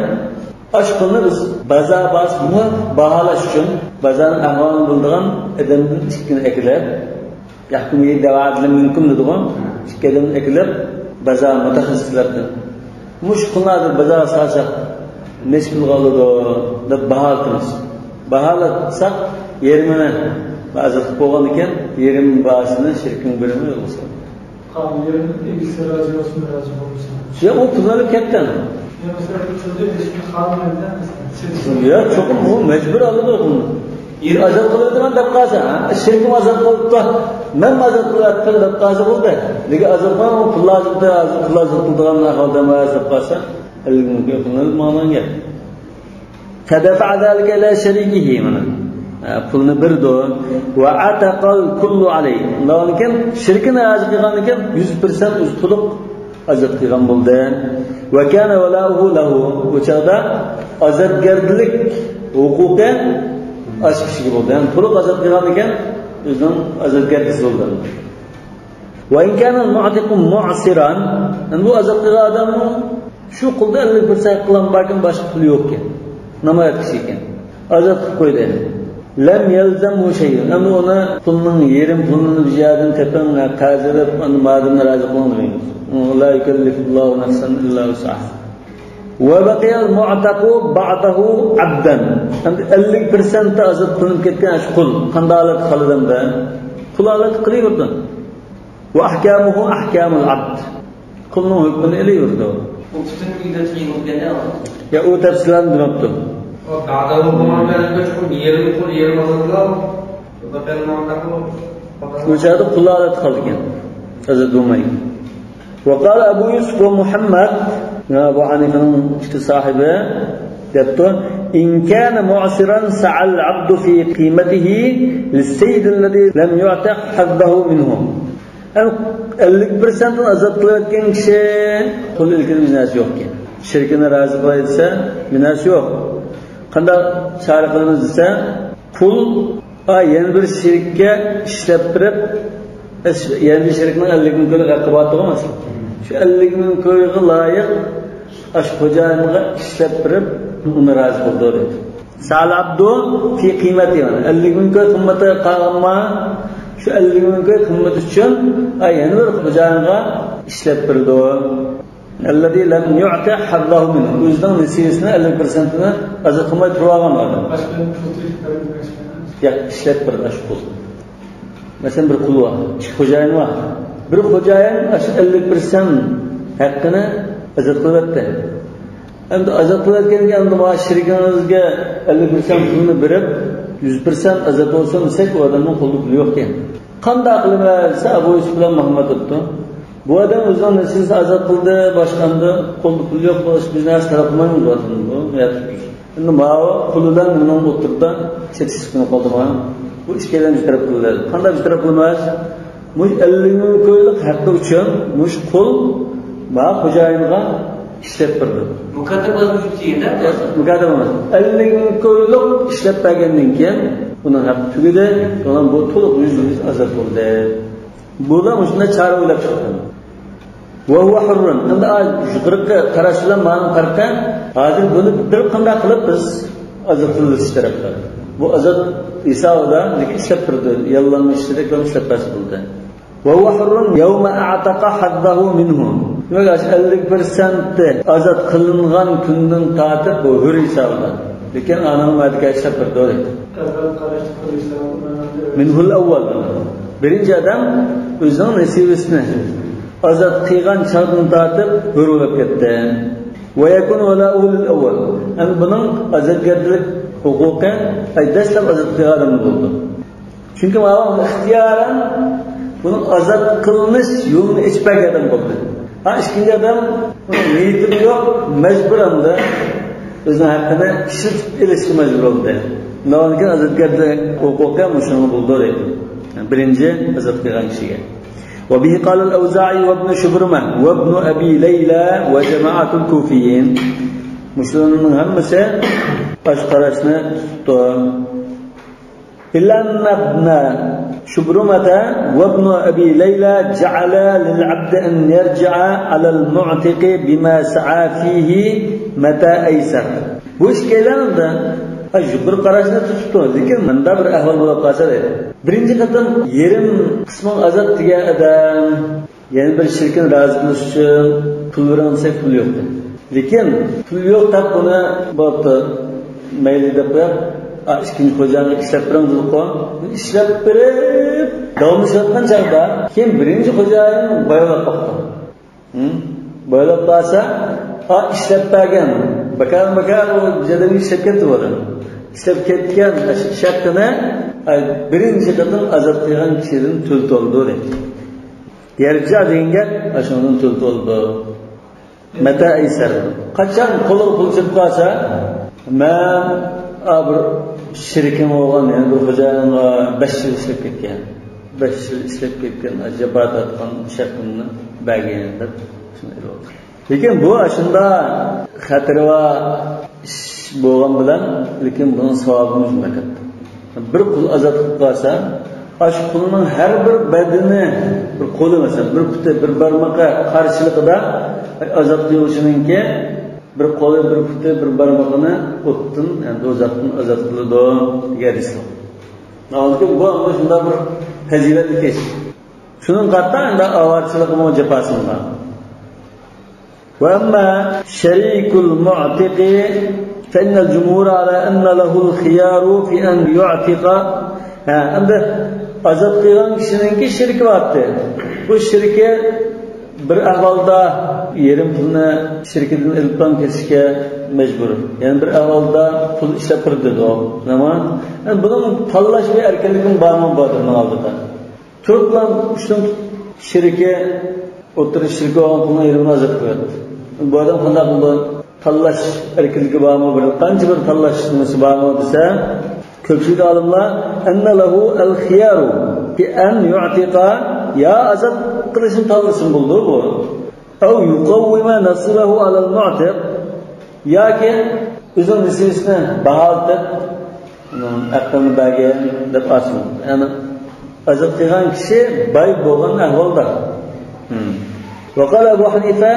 ئاشۇ پۇلنى بىز بازار باھاسى، مۇۋاپىق باھالاش ئۈچۈن بازارنىڭ ئەھۋالىنى بىلىدىغان ئادەمدىن ئىككىنى ئەكېلىپ، يەھكۇمۇ ذوى عدل منكم دېدىغۇ، ئىككى ئادەمنى ئەكېلىپ، بازار مۇتەخەسسىسلەردىن، مۇشۇ پۇلنى ھازىر بازارغا سالساق نەچچە پۇلغا ئالىدۇ دەپ باھالىتىمىز. باھالاتساق، يېرىمىنى ھازىر قىلىپ بولغاندىكىن، يېرىم باھاسىنى شېرىكىڭ بېرىمۇ يوقمۇ؟ قالغان يېرىنى ئىگىسى رازى بولسۇن، رازى بولمىسۇن. ياق، ئۇ پۇلنى ئېلىپ كەتتىڭ. يا، مەسىلەن، بىر چۆلدە ھېچكىم قالمىدى، مەسىلەن. ياق، چوقۇم بۇ مەجبۇر ئالىدۇ پۇلنى. ئېرى ئازاد قىلىۋېتىمەن دەپ قالسا، ھە، شېرىكىم ئازاد قىلىپتۇ، مەن ئازاد قىلىۋەتتىم دەپ قالسا بولدى. لېكىن ئازاد قىلغان، پۇل ئازاد، ھازىر پۇل ئازاد قىلىدىغان ئەھۋالدا ئەمەس دەپ قالسا، ئەللىك مىڭ كوي پۇلنى ئېلىپ ماڭىدىغان گەپ. فدفع ذلك إلى شريكه، مانا. ھە، پۇلنى بېرىدۇ. وعتق الكل عليه. ئۇنداقكەن، شېرىكىنى رازى قىلغاندىكىن، يۈز پىرسەنت ئۆزى تولۇق ئازاد قىلغان بولدى. وكان ولاؤه له. بۇ چاغدا ئازادگەرلىك ھوقۇقى ئاشۇ كىشىگە بولدى. يەنى تولۇق ئازاد قىلغاندىكىن، ئۆزىنىڭ ئازادگەرلىكى بولدى. وإن كان المعتق معسرا، يەنى بۇ ئازاد قىلغان ئادەممۇ شۇ قۇلدا ئەللىك پىرسەنت قىلغان باركەن، باشقا پۇلى يوقكەن. نامرات كىشى ئىكەن. ئازاد قىلىپ قويدى. لم يلزمه شيء. ئەمدى ئۇنى پۇلنىڭ يېرىم پۇلىنى بىر يەردىن تېپىڭ، قەرز ئېلىپ، ئەمدى مۇئەللىمنى رازى قىلىڭ دېمەيمىز. لا يكلف الله نفسا إلا وسعها. وبقي المعتق بعده عبدا. ئەمدى ئەللىك پىرسەنتى ئازاد قىلىنىپ كەتكەن شۇ قۇل قانداق ھالەتتە قالىدۇ ئەمدى؟ قۇل ھالەتتە قېلىۋېرىدۇ. وأحكامه أحكام العبد. قۇلنىڭ ھۆكمىنى ئېلىۋېرىدۇ. ئۇ پۈتۈن ئىددەتكە يېڭىلگەندە ئالىدۇ. يا، ئۇ تەپسىلاتنى دېمەپتۇ. ئۇ بەدەل بولغان بەدەلگە چوقۇم يېرىم قۇل، يېرىم ئازادلار. بەدەل مۇئتەقۇ. ئۇ چاغدا قۇل ھالەتتە قالىدىكەن. ئازاد بولمايدۇ. وقال أبو يوسف ومحمد، يەنى ئەبۇ ھەنىفەنىڭ ئىككى ساھىبى دەپتۇ، إن كان معسرا سعى العبد في قيمته للسيد الذي لم يعتق حظه منه. ئەمدى ئەللىك پىرسەنتىنى ئازاد قىلىۋەتكەن كىشى قۇل ئىلكىدە مىناسى يوقكەن. شېرىكىنى رازى قىلاي دېسە، مىناسى يوق. قانداق چارە قىلىمىز دېسە، قۇل، ئا، يەنە بىر شېرىككە ئىشلەپ بېرىپ، ئەس-، يەنە بىر شېرىكنىڭ ئەللىك مىڭ كويلۇق ھەققى بارتىغۇ مەسىلەن. شۇ ئەللىك مىڭ كويغا لايىق ئاشۇ خوجايىنغا ئىشلەپ بېرىپ، ئۇنى رازى قىلىدۇ دەيدۇ. سعى العبد في قيمته، ئەللىك مىڭ كوي قىممىتى قالغانما، شۇ ئەللىك مىڭ كوي قىممىتى ئۈچۈن، ئا، يەنە بىر خوجايىنغا ئىشلەپ بېرىدۇ. الذي لم يعتق حظه منه. ئۆزىنىڭ نېسىۋىسىنى ئەللىك پىرسەنتىنى ئازاد قىلماي تۇرۇۋالغان ئادەم. ياق، ئىشلەپ بېرىدۇ شۇ قۇل. مەسىلەن، بىر قۇل بار، ئىككى خوجايىن بار. بىر خوجايىن ئاشۇ ئەللىك پىرسەنت ھەققىنى ئازاد قىلىۋەتتى. ئەمدى ئازاد قىلىۋەتكەندىن كېيىن، ئەمدى مانا شېرىكىڭىزگە ئەللىك پىرسەنت پۇلنى بېرىپ، يۈز پىرسەنت ئازاد بولسۇن دېسەك، ئۇ ئادەمنىڭ قولىدا پۇلى يوق ئىكەن. قانداق قىلىمەن دېسە، ئەبۇ يۈسۈپ بىلەن مۇھەممەد ئوتتۇ. بۇ ئادەم ئۆزىنىڭ نېسىۋىسىنى ئازاد قىلدى، باشقا ئەمدى قولدا پۇل يوق بولۇش، بىز نەرسە تەلەپ قىلمايمىز بۇ ئادەمدىن بۇ. ئەمدى ماۋۇ قۇل بىلەن مېنىڭ ئوتتۇرىدا چېتىشلىق بولۇپ قالدى مانا. بۇ ئىككىيلەن بىر تەرەپ قىلىۋەردى. قانداق بىر تەرەپ قىلىمىز؟ مۇشۇ ئەللىك مىڭ كويلۇق ھەققى ئۈچۈن مۇشۇ قۇل مانا خوجايىنغا ئىشلەپ بېرىدۇ. مۇكاتەبە بولمىسا، مۇكاتەبە بولماس. ئەللىك مىڭ كويلۇق ئىشلەپ بەرگەندىن كېيىن ئۇنىڭ ھەققى تۈگىدى. ئۇنىڭ بۇ تولۇق يۈزدە يۈز ئازاد بولدى. بۇلار مۇشۇنداق چارە ئويلاپ چىققان. وهو حر. ئەمدى يۇقىرىقى قاراش بىلەن مانىڭ پەرقى، ھازىر بۇنى بىر قانداق قىلىپ بىز ئازاد قىلىۋېتىش تەرەپتە. بۇ ئازاد ھېسابىدا، لېكىن ئىشلەپ بېرىدۇ. ياللانما ئىشلىدەك بىلەن ئىشلەپ بەرسە بولدى. وهو حر يوم أعتق حظه منه. دېمەك، ئاشۇ ئەللىك پىرسەنتى ئازاد قىلىنغان كۈندىن تارتىپ بۇ ھۆر ھېسابىدا. لېكىن ئانىڭ مەدىكە ئىشلەپ بېرىدۇ. منه الأول. بىرىنچى ئادەم ئۆزىنىڭ نېسىۋىسىنى ئازاد قىلغان چاغدىن تارتىپ ھۆر بولۇپ كەتتى. ويكون ولاؤه للأول. ئەمدى بۇنىڭ ئازادگەرچىلىك ھوقۇقى، ئەي، دەسلەپ ئازاد قىلغان ئادەمدە بولىدۇ. چۈنكى ماۋۇ ئىختىيارەن بۇنىڭ ئازاد قىلىنىش يولىنى ئېچىپ بەرگەن ئادەم بولدى. ھا، ئىككىنچى ئادەم نىيىتىمۇ يوق، مەجبۇر ئەمدى ئۆزىنىڭ ھەققىنى ئىشلىتىپ ئېلىشقا مەجبۇر بولدى. ئۇنداقتىن كېيىن ئازادگەرچىلىك ھوقۇقى مۇشۇنىڭغا بولىدۇ دەيدۇ. بىرىنچى ئازاد قىلغان كىشىگە. وبه قال الأوزاعي وابن شبرمة وابن أبي ليلى وجماعة الكوفيين. مۇشۇلارنىڭ ھەممىسى ئاشۇ قاراشنى تۇتۇپتۇ. إلا أن ابن شبرمة وابن أبي ليلى جعلا للعبد أن يرجع على المعتق بما سعى فيه متى أيسر. بۇ ئىككىيلەن يۇقىرى قاراشنى تۇتۇپتۇ، لېكىن مۇنداق بىر ئەھۋال بولۇپ قالسا دەيدۇ. بىرىنچى قېتىم يېرىم قىسمىڭ ئازاد دېگەن ئادەم يەنە بىر شېرىكىنى رازى قىلىش ئۈچۈن پۇل بېرىڭ دېسەك، پۇل يوق. لېكىن پۇل يوق دەپ ئۇنى بولۇپتۇ، مەيلى دەپ قويۇپ، ئا، ئىككىنچى خوجايىنغا ئىشلەپ بېرىڭ دېدۇققۇ. ئىشلەپ بېرىپ، داۋاملىشىۋاتقان چاغدا كېيىن بىرىنچى خوجايىن باياۋلاپ باقتى. ھە؟ باياۋلاپ قالسا، ئا، ئىشلەپ بەرگەن، بىكار، بىكار ئۇ جەدەل ئىشلەپ كەتتى بۇ ئادەم. ئىشلەپ كەتكەن شەرتىنى، ئاي، بىرىنچى قېتىم ئازاد قىلغان كىشىدىن تۆلىتىۋالىدۇ دەيدۇ. يەرجە دېگەن گەپ ئاشۇنىڭدىن تۆلىتىۋالىدۇ. مەتە ئەيسەر. قاچان قولىغا پۇل چۈشۈپ قالسا، مەن، ئا، بىر شېرىكىم بولغان يەنە بىر خوجايىنغا بەش يىل ئىشلەپ كەتكەن. بەش يىل ئىشلەپ كەتكەن، جاپا تارتقان شەرتىمنى بەرگىن دەپ شۇنى ئېلىۋالدى. لېكىن بۇ ئاشۇنداق خەتىرى بار ئىش بولغان بىلەن، لېكىن بۇنىڭ ساۋابىمۇ شۇنداق كەتتى. بىر قۇل ئازاد قىلىپ قالسا، ئاشۇ قۇلنىڭ ھەر بىر بەدىنى، بىر قولى مەسىلەن، بىر پۇتى، بىر بارمىقى قارشىلىقىدا ئازاد قىلغۇچىنىڭكى بىر قولى، بىر پۇتى، بىر بارمىقىنى ئوتتىن، يەنى دوزاختىن ئازاد قىلىدۇ دېگەن ھەدىس بار. ھالبۇكى بۇ ئەمدى شۇنداق بىر پەزىلەتلىك ئىش. شۇنىڭغا قارىتا ئەمدى ئاۋارىچىلىقىمۇ جاپاسى بار. وأما شريك المعتق فإن الجمهور على أن له الخيار في أن يعتق. ھە، ئەمدى ئازاد قىلغان كىشىنىڭكى شېرىكى بارتى. بۇ شېرىكى بىر ئەھۋالدا يېرىم پۇلنى شېرىكىدىن ئېلىپ كېتىشكە مەجبۇر. يەنە بىر ئەھۋالدا پۇل ئىشلەپ بېرىدۇ. تامام. يەنى بۇنىڭ تاللاش بىر ئەركىنلىكىمۇ بارمۇ بار بۇنىڭ ئالدىدا. تۇرۇپلا ئۈچتىن شېرىكى، ئوتتۇرا شېرىكى بولغان پۇلنىڭ يېرىمىنى ئازاد قىلىۋەتتى. بۇ ئادەم قانداق قىلىدۇ؟ تاللاش ئەركىنلىكى بارمۇ، بىر قانچە بىر تاللاش نېمىسى بارمۇ دېسە، كۆپچىلىك ئالىملار أن له الخيار في أن يعتق، يا ئازاد قىلىشنى تاللىسۇن بولىدۇ بۇ. أو يقوم نصيبه على المعتق، ياكى ئۆزىنىڭ نېسىۋىسىنى باھالىتىپ، ئۇنىڭ ھەققىنى بەرگىن دەپ ئالسۇن. يەنى ئازاد قىلغان كىشى باي بولغان ئەھۋالدا. وقال أبو حنيفة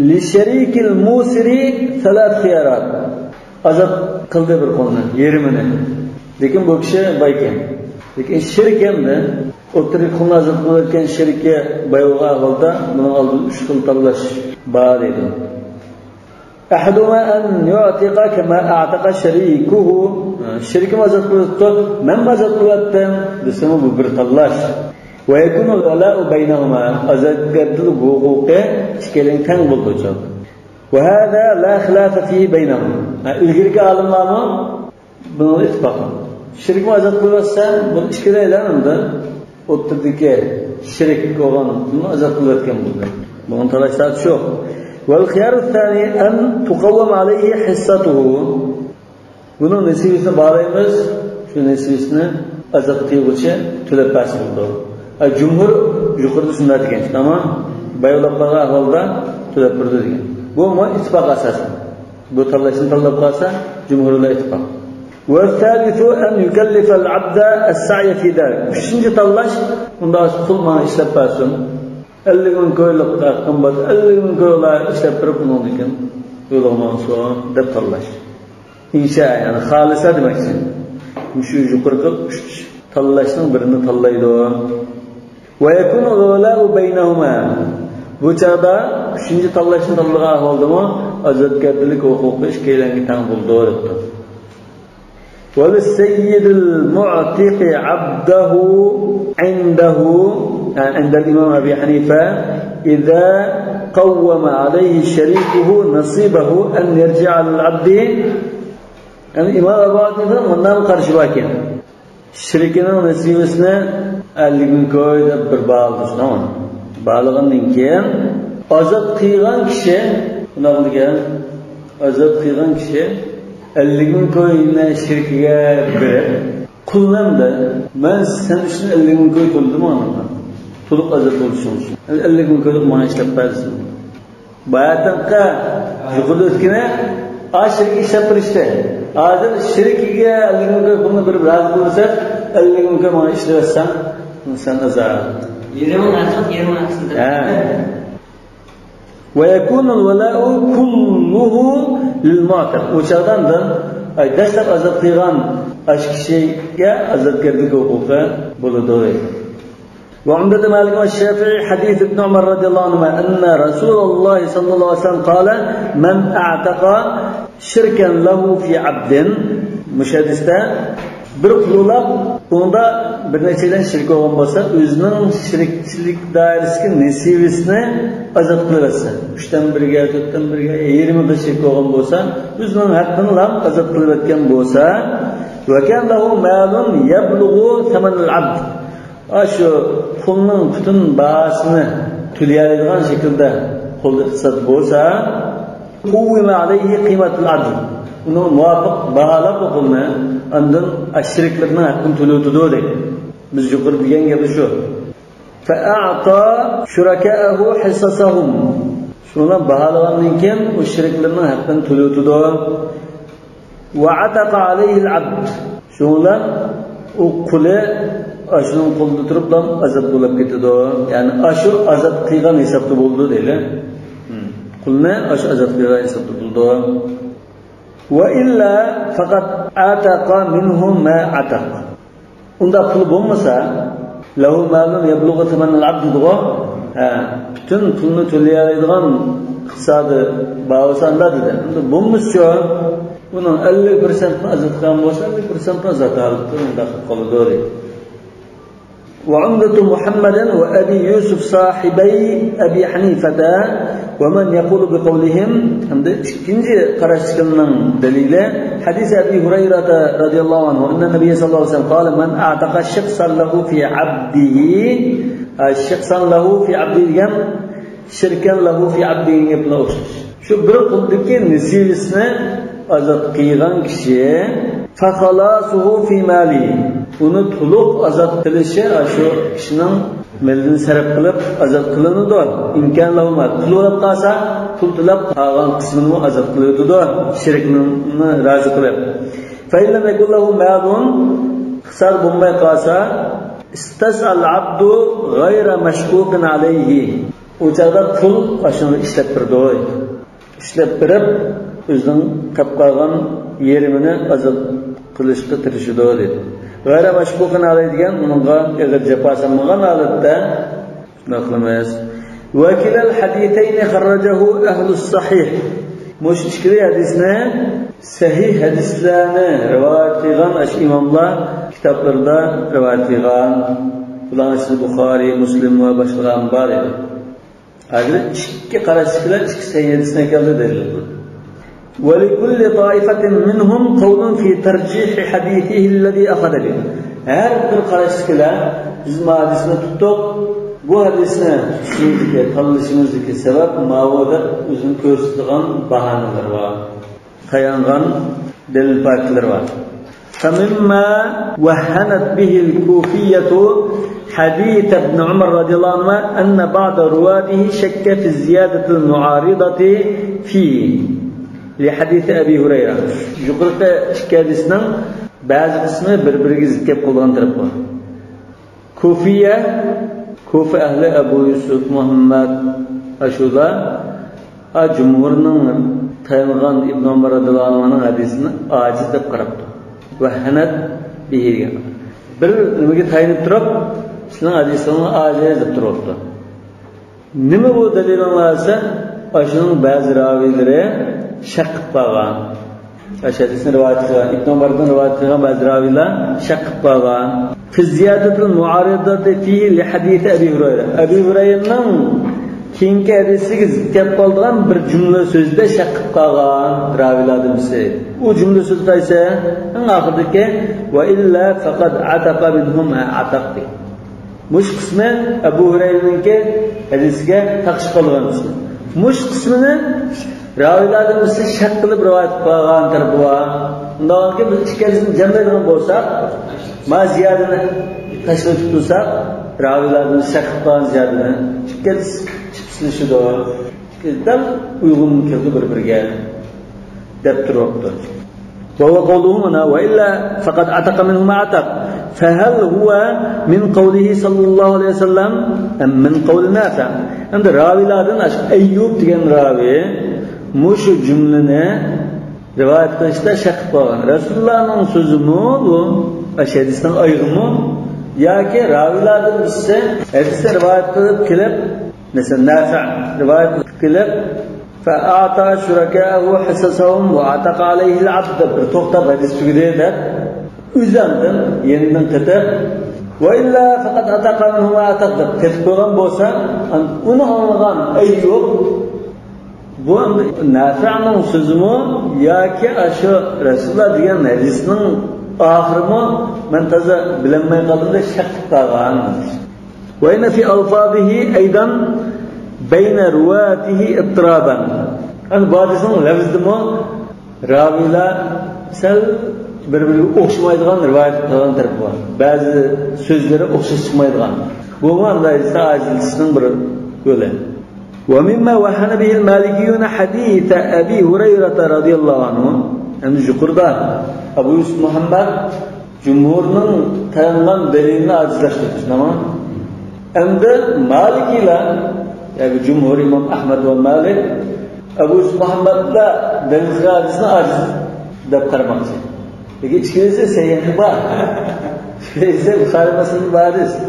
لشريك الموسر ثلاث خيارات. ئازاد قىلدى بىر قۇلنى، يېرىمىنى. لېكىن بۇ كىشى بايكەن. لېكىن شېرىك ئەمدى. ئوتتۇرىدىكى قۇلنى ئازاد قىلىۋەتكەن شېرىكى باي بولغان ئەھۋالدا بۇنىڭ ئالدىدا ئۈچ خىل تاللاش بار دەيدۇ. أحدهما أن يعتق كما أعتق شريكه. شېرىكىم ئازاد قىلىۋېتىپتۇ، مەنمۇ ئازاد قىلىۋەتتىم دېسىمۇ بۇ بىر تاللاش. ويكون الولاء بينهما، ئازادگەرچىلىك ھوقۇقى ئىككىيلەنگە تەڭ بولىدۇ. وهذا لا خلاف فيه بينهم. ھە، ئىلگىرىكى ئالىملارمۇ بۇنىڭغا ئىتتىپاق. شېرىكنى ئازاد قىلىۋەتسەم، بۇ ئىككىلەيلەن ئەمدى ئوتتۇرىدىكى شېرىك بولغان پۇلنى ئازاد قىلىۋەتكەن بولدى. بۇنىڭ تالاش-تارتىشى يوق. والخيار الثاني أن تقوم عليه حصته. بۇنىڭ نېسىۋىسىنى باغلايمىز، شۇ نېسىۋىسىنى ئازاد قىلغۇچى تۆلەپ بەرسە بولىدۇ. ئە، جۇمھۇر يۇقىرىدا شۇنداق دېگەن، ئەمما باياۋلاپ قالغان ئەھۋالدا تۆلەپ بېرىدۇ دېگەن. بۇمۇ ئىتتىپاق ئاساسەن. بۇ تاللاشنى تاللاپ قالسا، جۇمھۇرلا ئىتتىپاق. والثالث أن يكلف العبد السعي في ذلك. ئۈچىنچى تاللاش، ئۇنداق قۇل ماڭا ئىشلەپ بەرسۇن. ئەللىك مىڭ كويلۇق ھەققىم بار، ئەللىك مىڭ كويلار ئىشلەپ بېرىپ، ئۇنىڭدىن كېيىن يولغا ماڭسۇن دەپ تاللاش. ئىنشا، يەنى خالىسا دېمەكچى. مۇشۇ يۇقىرىقى ئۈچ تاللاشنىڭ بىرىنى تاللايدۇ. ويكون الولاء بينهما. بۇ چاغدا ئۈچىنچى تاللاشنى تاللىغان ئەھۋالدىمۇ ئازادگەرچىلىك ھوقۇقى ئىككىيلەنگە تەڭ بولىدۇ دەپتۇ. وللسيد المعتق عبده عنده، عند الإمام أبي حنيفة، إذا قوم عليه شريكه نصيبه أن يرجع على العبد. يەنى ئىمام ئەبۇ ھەنىفەنىڭ مۇنداق بىر قارىشى باركەن. شېرىكىنىڭ نېسىۋىسىنى ئەللىك مىڭ كوي دەپ بىر باھالىدى، شۇنداقمۇ؟ باھالىغاندىن كېيىن ئازاد قىلغان كىشى، شۇنداق دېگەن، ئازاد قىلغان كىشى ئەللىك مىڭ كوينى شېرىكىگە بېرىپ، قۇلنى ئەمدى، مەن سەن ئۈچۈن ئەللىك مىڭ كوي تۆلىدىم ئاڭا، تولۇق ئازاد بولۇشۇڭ ئۈچۈن. ئەللىك مىڭ كويلۇق ماڭا ئىشلەپ بەر دېسۇن. باياتىنقى يۇقىرىدا ئۆتكىنى، ئا، شېرىككە ئىشلەپ بېرىشتى. ھازىر شېرىكىگە ئەللىك مىڭ كوي پۇلنى بېرىپ رازى قىلمىساق، ئەللىك مىڭ كوي ماڭا ئىشلىۋەتسەڭ، سەن ئازاد. يېرىمىڭ ھەققىڭ، يېرىمىڭ ھەققىڭ. ھە. ويكون الولاء كله للمعتق. ئۇ چاغدا ئاندىن، ئاي، دەسلەپ ئازاد قىلغان ئاشۇ كىشىگە ئازادگەرلىك ھوقۇقى بولىدۇ. وعمدة مالك والشافعي حديث ابن عمر رضي الله عنهما أن رسول الله صلى الله عليه وسلم قال: من أعتق شركا له في عبد. مۇشۇ ھەدىستە بىر قۇل ئۇلاپ، ئۇنىڭدا بىر نەچچەيلەن شېرىك بولغان بولسا، ئۆزىنىڭ شېرىكچىلىك دائىرىسىدىكى نېسىۋىسىنى ئازاد قىلىۋەتسە، ئۈچتىن بىرگە، تۆتتىن بىرگە، يېرىمىدا شېرىك بولغان بولسا، ئۆزىنىڭ ھەققىنىلا ئازاد قىلىۋەتكەن بولسا، وكان له مال يبلغ ثمن العبد. ئاشۇ پۇلنىڭ پۈتۈن باھاسىنى تۆلىيەلەيدىغان شەكىلدە قولدا ئىقتىساد بولسا، قوم عليه قيمة العدل. ئۇنىڭ مۇۋاپىق باھالاپ ئۇ پۇلنى، ئاندىن ئاشۇ شېرىكلىرىنىڭ ھەققىنى تۆلىۋېتىدۇ دەيدۇ. بىز يۇقىرىدا دېگەن گەپ شۇ. فأعطى شركاءه حصصهم. شۇنى باھالىغاندىن كېيىن ئۇ شېرىكلىرىنىڭ ھەققىنى تۆلىۋېتىدۇ. وعتق عليه العبد. شۇنىڭ بىلەن ئۇ قۇلى ئاشۇنىڭ قولىدا تۇرۇپلا ئازاد بولۇپ كېتىدۇ. يەنى ئاشۇ ئازاد قىلغان ھېسابتا بولىدۇ دەيلى. قۇلنى ئاشۇ ئازاد قىلغان ھېسابتا بولىدۇ. وإلا فقد أعتق منه ما عتق. ئۇنداق پۇلى بولمىسا، لەھۇ مالۇن يەبلۇغۇ سەمەنەل ئەبد دېدىغۇ. ھە، پۈتۈن پۇلنى تۆلىيەلەيدىغان ئىقتىسادى بار بولسا ئاندا دېدى. ئەمدى بولمىسىچۇ، ئۇنىڭ ئەللىك پىرسەنتىنى ئازاد قىلغان بولسا، ئەللىك پىرسەنتىنى ئازاد ھالەتتە ئۇنداق قىلىپ قالىدۇ دەيدۇ. وعمدة محمد وأبي يوسف صاحبي أبي حنيفة ومن يقول بقولهم. ھەمدە ئىككىنچى قاراشتىكىلەرنىڭ دەلىلى، حديث أبي هريرة رضي الله عنه أن النبي صلى الله عليه وسلم قال: من أعتق شقصا له في عبده. شقصا له في عبده دېگەن شركا له في عبده دېگەن گەپكە ئوخشاش. شۇ بىر قۇلدىكى نېسىۋىسىنى ئازاد قىلغان كىشى، فخلاصه في ماله، ئۇنى تولۇق ئازاد قىلىشى شۇ كىشىنىڭ مېلىنى سەرپ قىلىپ ئازاد قىلىنىدۇ. إن كان له مال، پۇل بولۇپ قالسا، پۇل تۆلەپ قالغان قىسمىنىمۇ ئازاد قىلىۋېتىدۇ، شېرىكنى رازى قىلىپ. فإن لم يكن له مال، ئىقتىساد بولماي قالسا، استسعى العبد غير مشقوق عليه. ئۇ چاغدا پۇل ئاشۇنى ئىشلەپ بېرىدۇ. ئىشلەپ بېرىپ، ئۆزىنىڭ قېلىپ قالغان يېرىمىنى ئازاد قىلىشقا تىرىشىدۇ، دېدى. غەيرە مەشقۇقىن ئەلەيھ دېگەن ئۇنىڭغا ئېغىر جاپا سالمىغان ھالەتتە شۇنداق قىلىمىز. وكلا الحديثين خرجه أهل الصحيح. مۇشۇ ئىككىلى ھەدىسنى، سەھىھ ھەدىسلەرنى رىۋايەت قىلغان ئاشۇ ئىماملار كىتابلىرىدا رىۋايەت قىلغان. بۇلارنىڭ ئىچىدە بۇخارىي، مۇسلىم ۋە باشقىلار بار ئىدى. ھازىر ئىككى قاراشتىكىلەر ئىككى سەھىھ ھەدىسنى ئەكەلدى دەلىل قىلىپ. ولكل طائفة منهم قول في ترجيح حديثه الذي أخذ به. ھەر بىر قاراشتىكىلەر بىز بۇ ھەدىسنى تۇتتۇق، بۇ ھەدىسنى تۇتۇشىمىزدىكى، تاللىشىمىزدىكى سەۋەب ماۋۇ دەپ ئۆزىنى كۆرسىتىدىغان باھانىلىرى بار. تايانغان دەلىل پاكىتلىرى بار. فمما وهنت به الكوفية حديث ابن عمر رضي الله عنهما أن بعض رواته شك في الزيادة المعارضة فيه لحديث أبي هريرة. يۇقىرىقى ئىككى ھەدىسنىڭ بەزى قىسمى بىر-بىرىگە زىت گەپ قىلىدىغان تەرەپ بار. كۇفىيە، كۇفا ئەھلى ئەبۇ يۈسۈپ مۇھەممەد ئاشۇلار، ئا، جۇمھۇرنىڭ تايانغان ئىبن ئۆمەر رەزىياللاھۇ ئەنھۇنىڭ ھەدىسىنى ئاجىز دەپ قاراپتۇ. ۋەھەنەت بىھى دېگەن. بىر نېمىگە تايىنىپ تۇرۇپ، سىزنىڭ ھەدىسىڭىز ئاجىز دەپ تۇرۇپتۇ. نېمە بۇ دەلىلىڭلار دېسە، ئاشۇنىڭ بەزى راۋىيلىرى شەك قىلىپ قالغان. ئاشۇ ھەدىسنى رىۋايەت قىلغان، ئىبن ئۆمەردىن رىۋايەت قىلغان بەزى راۋىيلار شەك قىلىپ قالغان. في الزيادة المعارضة فيه لحديث أبي هريرة. ئەبۇ ھۇرەيرىنىڭ كېيىنكى ھەدىسىگە زىت كەپ قالىدىغان بىر جۈملە سۆزدە شەك قىلىپ قالغان راۋىيلاردىن بىرسى. ئۇ جۈملە سۆز قايسى؟ ئەڭ ئاخىرىدىكى، وإلا فقد عتق منهما عتق دېگەن. مۇشۇ قىسمى ئەبۇ ھۇرەيرىنىڭكى ھەدىسىگە تاقىشىپ قالغان قىسمى. مۇشۇ قىسمىنى راۋىيلاردىن بىرسى شەك قىلىپ رىۋايەت قىلىپ قالغان تەرىپى بار. ئۇنداق بولغاندىكىن بىز ئىككىلىسىنى جەملەيدىغان بولساق، ما زىيادىنى تاشلىۋېتىپ تۇرساق، راۋىيلاردىن شەك قىلىپ قالغان زىيادىنى ئىككىلىسى چىپسلىشىدۇ. دەل ئۇيغۇن كەلدى بىر-بىرىگە دەپ تۇرۇپتۇ. وهو قوله مانا، وإلا فقد عتق منهما عتق. فهل هو من قوله صلى الله عليه وسلم أم من قول نافع؟ ئەمدى راۋىيلاردىن ئاشۇ ئەييۇب دېگەن راۋىي مۇشۇ جۈملىنى رىۋايەت قىلىشتا شەك قىلىپ قالغان. رەسۇلۇللانىڭ سۆزىمۇ بۇ، ئاشۇ ھەدىسنىڭ ئايىغىمۇ؟ ياكى راۋىيلاردىن بىرسى ھەدىسنى رىۋايەت قىلىپ كېلىپ، مەسىلەن، نافىئ رىۋايەت قىلىپ كېلىپ، فأعطى شركاءه حصصهم وعتق عليه العبد دەپ بىر توختاپ ھەدىس تۈگىدى دەپ، ئۆزى ئاندىن يېنىدىن قېتىپ، وإلا فقد عتق منهما عتق دەپ قېتىپ قويغان بولسا، ئۇنى ئاڭلىغان ئەييۇب، بۇ ئەمدى نافىئنىڭ سۆزىمۇ ياكى ئاشۇ رەسۇلۇللا دېگەن ھەدىسنىڭ ئاخىرىمۇ، مەن تازا بىلەلمەي قالدىم دەپ شەك قىلىپ قالغان. وإن في ألفاظه أيضا بين رواته اضطرابا. ئەنە بۇ ھەدىسنىڭ لەۋزىدىمۇ راۋىيلار سەل بىر-بىرىگە ئوخشىمايدىغان رىۋايەت قىلغان تەرىپى بار. بەزى سۆزلىرى ئوخشاش چىقمايدىغان. بۇمۇ ئانداق ھەدىسنى ئاجىزلىتىشنىڭ بىر يولى. ومما وهن به المالكيون حديث أبي هريرة رضي الله عنه. ئەمدى يۇقىرىدا ئەبۇ يۈسۈپ مۇھەممەد جۇمھۇرنىڭ تايانغان دەلىلىنى ئاجىزلاشتۇردى، شۇنداقمۇ؟ ئەمدى مالىكىيلار، يەنى جۇمھۇر ئىمام ئەھمەد ۋە مالىك، ئەبۇ يۈسۈپ مۇھەممەدلار دەلىل قىلغان ھەدىسنى ئاجىز دەپ قارىماقچى. لېكىن ئىككىلىسى سەھىھى بار. دېسە، بۇخارى مۇسلىم بار دېسە.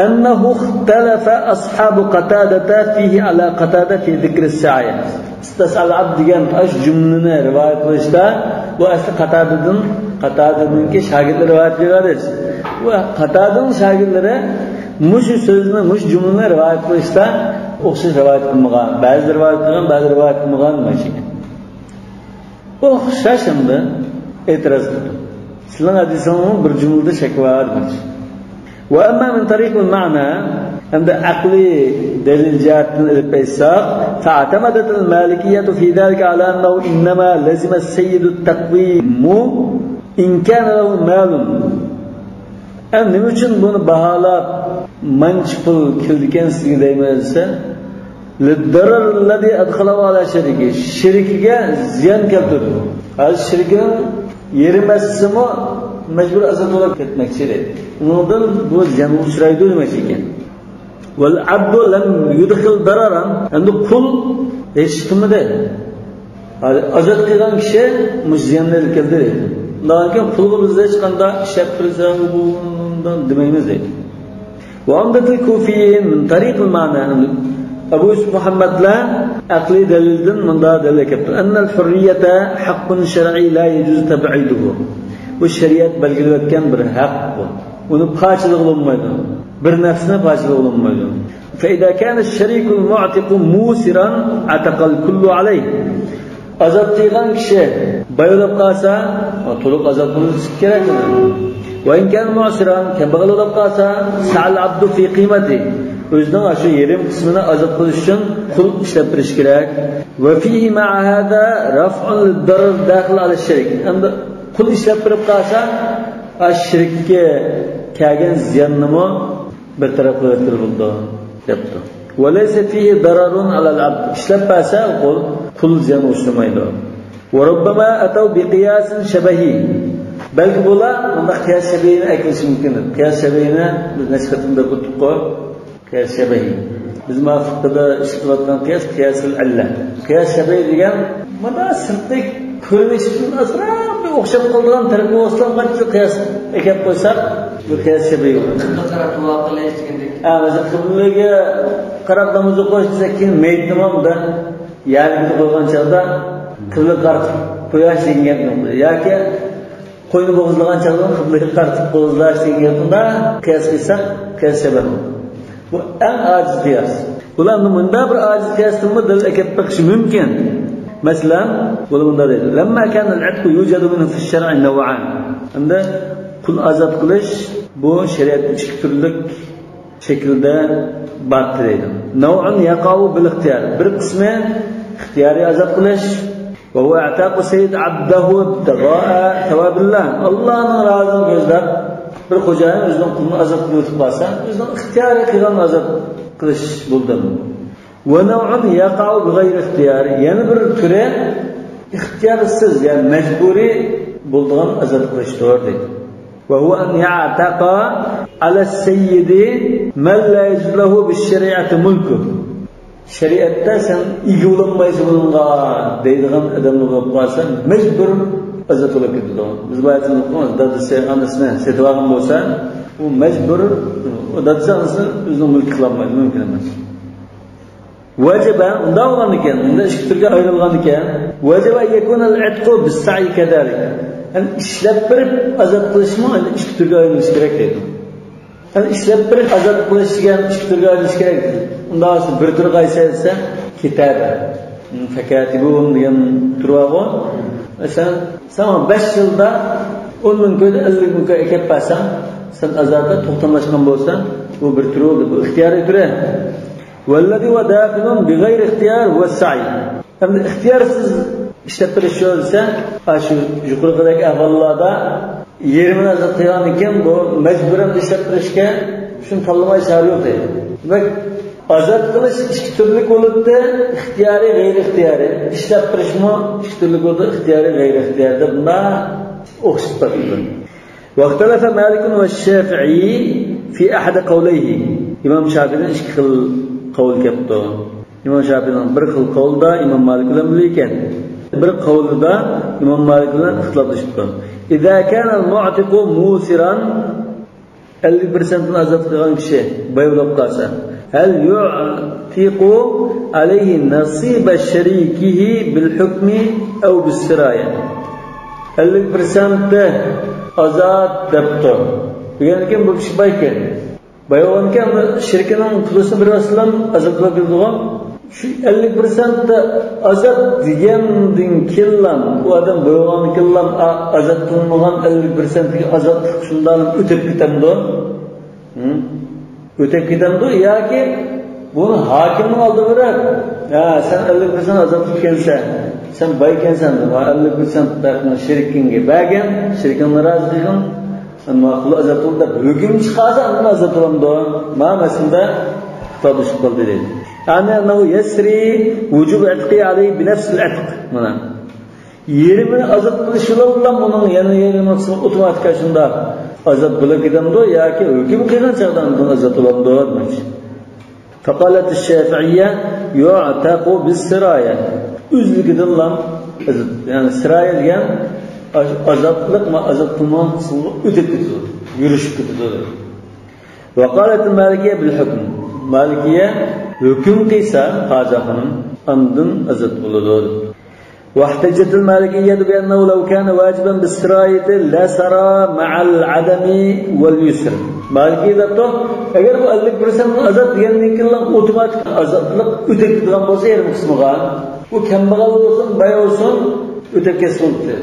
أنه اختلف أصحاب قتادة فيه على قتادة في ذكر السعي. ئىستەسئەل ئابد دېگەن ئاشۇ جۈملىنى رىۋايەت قىلىشتا، بۇ ئەسلى قاتادىدىن، قاتادىنىڭكى شاگىرتلىرى رىۋايەت قىلغان ئىدى. ۋە قاتادىنىڭ شاگىرتلىرى مۇشۇ سۆزنى، مۇشۇ جۈملىنى رىۋايەت قىلىشتا ئوخشاش رىۋايەت قىلمىغان. بەزىلىرى رىۋايەت قىلغان، بەزىلىرى رىۋايەت قىلمىغان دېمەكچى. ئوخشاش ئەمدى ئېتىراز قىلىدۇ. سىلىڭ ھەدىسىڭىزمۇ بىر جۈملىدە شەك بار دېمەكچى. وأما من طريق المعنى، ئەمدى ئەقلىي دەلىل جەھەتتىن ئېلىپ ئېيتساق، فاعتمدت المالكية في ذلك على أنه إنما لزم السيد التقويم إن كان له مال. ئە، نېمە ئۈچۈن بۇنى باھالاپ، مانچە پۇل كېلىدىكەن سىزگە دەيمەن دېسە، للضرر الذي أدخله على شريكه، شېرىكىگە زىيان كەلتۈردى. ھازىر شېرىكىنىڭ يېرىم ھەسسىسىمۇ مەجبۇرىي ئازاد بولۇپ كەتمەكچى دەيدۇ. ئۇنىڭدىن بۇ زىيانغا ئۇچرايدۇ دېمەكچى ئىكەن. والعبد لم يدخل ضررا، ئەمدى قۇل ھېچ قىلمىدى. ھازىر ئازاد قىلغان كىشى مۇشۇ زىياننى ئېلىپ كەلدى دەيدۇ. ئۇنداقكەن قۇلغا بىز ھېچقانداق ئىش ئېلىپ بېرىسەن، بۇ، بۇ، بۇ دېمەيمىز دەيدۇ. وأمضت الكوفيين من طريق المعنى، ئەبۇ يۈسۈپ مۇھەممەدلەر ئەقلىي دەلىلدىن مۇنداق دەلىل كەپتۇ، أن الحرية حق شرعي لا يجوز تبعيضه. بۇ شەرىئەت بەلگىلەۋەتكەن بىر ھەق بۇ. ئۇنى پاچىلىغىلى بولمايدۇ. بىر نەرسىنى پاچىلىغىلى بولمايدۇ. فإذا كان الشريك المعتق موسرا عتق الكل عليه. ئازاد قىلغان كىشى باي بولۇپ قالسا، تولۇق ئازاد قىلىنىشى كېرەك. وإن كان معسرا، كەمبەغەل بولۇپ قالسا، سعى العبد في قيمته. ئۆزىنىڭ ئاشۇ يېرىم قىسمىنى ئازاد قىلىش ئۈچۈن قۇل ئىشلەپ بېرىش كېرەك. وفيه مع هذا رفع للضرر الداخل على الشريك. ئەمدى قۇل ئىشلەپ بېرىپ قالسا، ئاشۇ شېرىككە كەلگەن زىياننىمۇ بىر تەرەپ قىلىۋەتكىلى بولىدۇ، دەپتۇ. وليس فيه ضرر على العبد. ئىشلەپ بەرسە قۇل، قۇل زىيانغا ئۇچرىمايدۇ. وربما أتوا بقياس شبهي. بەلكى بۇلار مۇنداق قىياس شەبىھىنى ئەكېلىشى مۇمكىن. قىياس شەبىھىنى بىز نەچچە قېتىم دەپ ئۆتتۇققۇ. قىياس شەبىھى. بىز مانا فىقھىدا ئىشلىتىۋاتقان قىياس، قىياسۇل ئەللە. قىياس شەبىھى دېگەن مانا سىرتقى كۆرۈنۈشىدىن ئازراق بىر ئوخشاپ قالىدىغان تەرىپى بولسىلا، مانا شۇ قىياس ئەكەپ قويساق، بۇ قىياس شەبىھى بولىدۇ. قىبلىگە قاراپ دۇئا قىلىش دېگەندەك. ھە، مەسىلەن، قىبلىگە قاراپ ناماز ئوقۇش دېسەك، كېيىن مەيىتنى مۇنداق يەرگە قويغان چاغدا قىبلىگە قارىتىپ قويۇش دېگەن گەپنى قىلىدۇ. ياكى قوينى بوغۇزلىغان چاغدا قىبلىگە قارىتىپ بوغۇزلاش دېگەن گەپنى قىياس قىلساق، قىياس شەبىھ بولىدۇ. بۇ ئەڭ ئاجىز قىياس. بۇلار مۇنداق بىر ئاجىز قىياستىنمۇ دەلىل ئەكەپ بېقىشى مۇمكىن. مەسىلەن، بۇلار مۇنداق دەيدۇ: لما كان العتق يوجد منه في الشرع نوعان. ئەمدى قۇل ئازاد قىلىش بۇ شەرىئەتتە ئىككى تۈرلۈك شەكىلدە بار دەيدۇ. نوع يقع بالاختيار، بىر قىسمى ئىختىيارىي ئازاد قىلىش، وهو اعتاق سيد عبده ابتغاء ثواب الله، ئاللانىڭ رازىلىقىنى كۆزلەپ بىر خوجايىن ئۆزىنىڭ قۇلىنى ئازاد قىلىۋېتىپ قالسا، ئۆزىنىڭ ئىختىيارىي قىلغان ئازاد قىلىش بولدى. ونوع يقع بغير اختيار، يەنە بىر تۈرى ئىختىيارسىز، يەنى مەجبۇرىي بولىدىغان ئازاد قىلىشتۇر دەيدۇ. وهو أن يعتق على السيد من لا يجوز له بالشريعة ملكه. شەرىئەتتە سەن ئىگە بولالمايسەن بۇنىڭغا دەيدىغان ئادەملەر بولۇپ قالسا، مەجبۇر ئازاد بولۇپ كېتىدۇ. بىز بايا ئېيتقان، دادىسى ئانىسىنى سېتىۋالغان بولسا، ئۇ مەجبۇر، ئۇ دادىسى ئانىسىنى ئۆزىنىڭ مۈلكى قىلالمايدۇ، مۇمكىن ئەمەس. ۋەجەبە، ئۇنداق بولغاندىكەن، ئۇنداق ئىككى تۈرگە ئايرىلغاندىكەن، ۋەجەبە يەكۇنەل ئەتقۇ بىسسەئي كەزالىك. يەنى ئىشلەپ بېرىپ ئازاد قىلىشمۇ ئەنە ئىككى تۈرگە ئايرىلىشى كېرەك دەيدۇ. يەنى ئىشلەپ بېرىپ ئازاد قىلىش دېگەن ئىككى تۈرگە ئايرىلىشى كېرەك دەيدۇ. ئۇنداق بولسا بىر تۈرى قايسى دېسە، كىتابە. فەكاتىبۇھۇم دېگەن تۈرى بارغۇ. مەسىلەن، ساڭا بەش يىلدا ئون مىڭ كوي، ئەللىك مىڭ كوي ئەكەپ بەرسەڭ، سەن ئازادتا توختاملاشقان بولساڭ، بۇ بىر تۈرى بولدى. بۇ ئىختىيارىي تۈرى. والذي هو داخل بغير اختيار هو السعي. ئەمدى ئىختىيارسىز ئىشلەپ بېرىش شۇ دېسە، ئاشۇ يۇقىرىقىدەك ئەھۋاللاردا يېرىمىنى ئازاد قىلغاندىن كېيىن بۇ مەجبۇرەن ئىشلەپ بېرىشكە شۇنى تاللىماي چارە يوق دەيدۇ. دېمەك، ئازاد قىلىش ئىككى تۈرلۈك بولۇپتۇ، ئىختىيارىي، غەيرىي ئىختىيارىي. ئىشلەپ بېرىشمۇ ئىككى تۈرلۈك بولىدۇ، ئىختىيارىي، غەيرىي ئىختىيارىي دەپ مۇنداق ئوخشىتىپ باقىدۇ. واختلف مالك والشافعي في أحد قوليه. ئىمام شافىئىنىڭ ئىككى خىل قەۋلى كەپتۇ. ئىمام شافىئىنىڭ بىر خىل قەۋلىدا ئىمام مالىك بىلەن بىللە ئىكەن. بىر قەۋلىدا ئىمام مالىك بىلەن ئىختىلاپلىشىپتۇ. إذا كان المعتق موسرا، ئەللىك پىرسەنتنى ئازاد قىلغان كىشى باي بولۇپ قالسا، هل يعتق عليه نصيب شريكه بالحكم أو بالسراية؟ ئەللىك پىرسەنتتە ئازاد دەپتۇ. دېگەندىكىن بۇ كىشى بايكەن. باي بولغانكەن، شېرىكىنىڭ پۇلىسىنى بېرىۋەتسىلا ئازاد بولۇپ كېتىدىغۇ. شۇ ئەللىك پىرسەنتتە ئازاد دېگەندىن كېيىنلا، ئۇ ئادەم باي بولغاندىن كېيىنلا ئا-، ئازاد قىلىنغان ئەللىك پىرسەنتتىكى ئازادلىق شۇنداق ئۆتۈپ كېتەمدۇ؟ ھە؟ ئۆتۈپ كېتەمدۇ؟ ياكى بۇنى ھاكىمنىڭ ئالدىغا بېرىپ، ھە، سەن ئەللىك پىرسەنت ئازاد ئىكەنسەن، سەن بايكەنسەن، مانا ئەللىك پىرسەنت ھەقنى شېرىكىڭگە بەرگىن، شېرىكىڭنى رازى قىلغىن، ماقۇل ئازاد بولدى دەپ ھۆكۈم چىقارسا، ئاندىن ئازاد بولامدۇ؟ مانا مەسىلىدە خىتابلىشىپ قالدى دەيدۇ. يعني أنه يسري وجوب عتقه عليه بنفس العتق. مانا. يېرىمىنى ئازاد قىلىش بىلەنلا ئۇنىڭ يەنە يېرىمى قىسمى ئوتوماتىك شۇنداق ئازاد بولۇپ كېتەمدۇ ياكى ھۆكۈم قىلغان چاغدا ئاندىن ئازاد بولامدۇ دېمەكچى. فقالت الشافعية يعتق بالسراية. ئۆزلۈكىدىنلا ئازاد، يەنى سىرايە دېگەن ئاز-، ئازادلىق، ما-، ئازاد قىلمىغان قىسىمغا ئۆتۈپ كېتىدۇ، يۈرۈشۈپ كېتىدۇ. وقالت المالكية بالحكم. مالىكىيە ھۆكۈم قىلسا قازى خانىم ئاندىن ئازاد بولىدۇ. واحتجت المالكية بأنه لو كان واجبا بالسراية لسرى مع العدم واليسر. مالىكىيە دەپتۇ، ئەگەر بۇ ئەللىك پىرسەنت ئازاد دېگەندىن كېيىنلا ئوتوماتىك ئازادلىق ئۆتۈپ كېتىدىغان بولسا يېرىم قىسمىغا، ئۇ كەمبەغەل بولسۇن، باي بولسۇن، ئۆتۈپ كەتسە بولدى.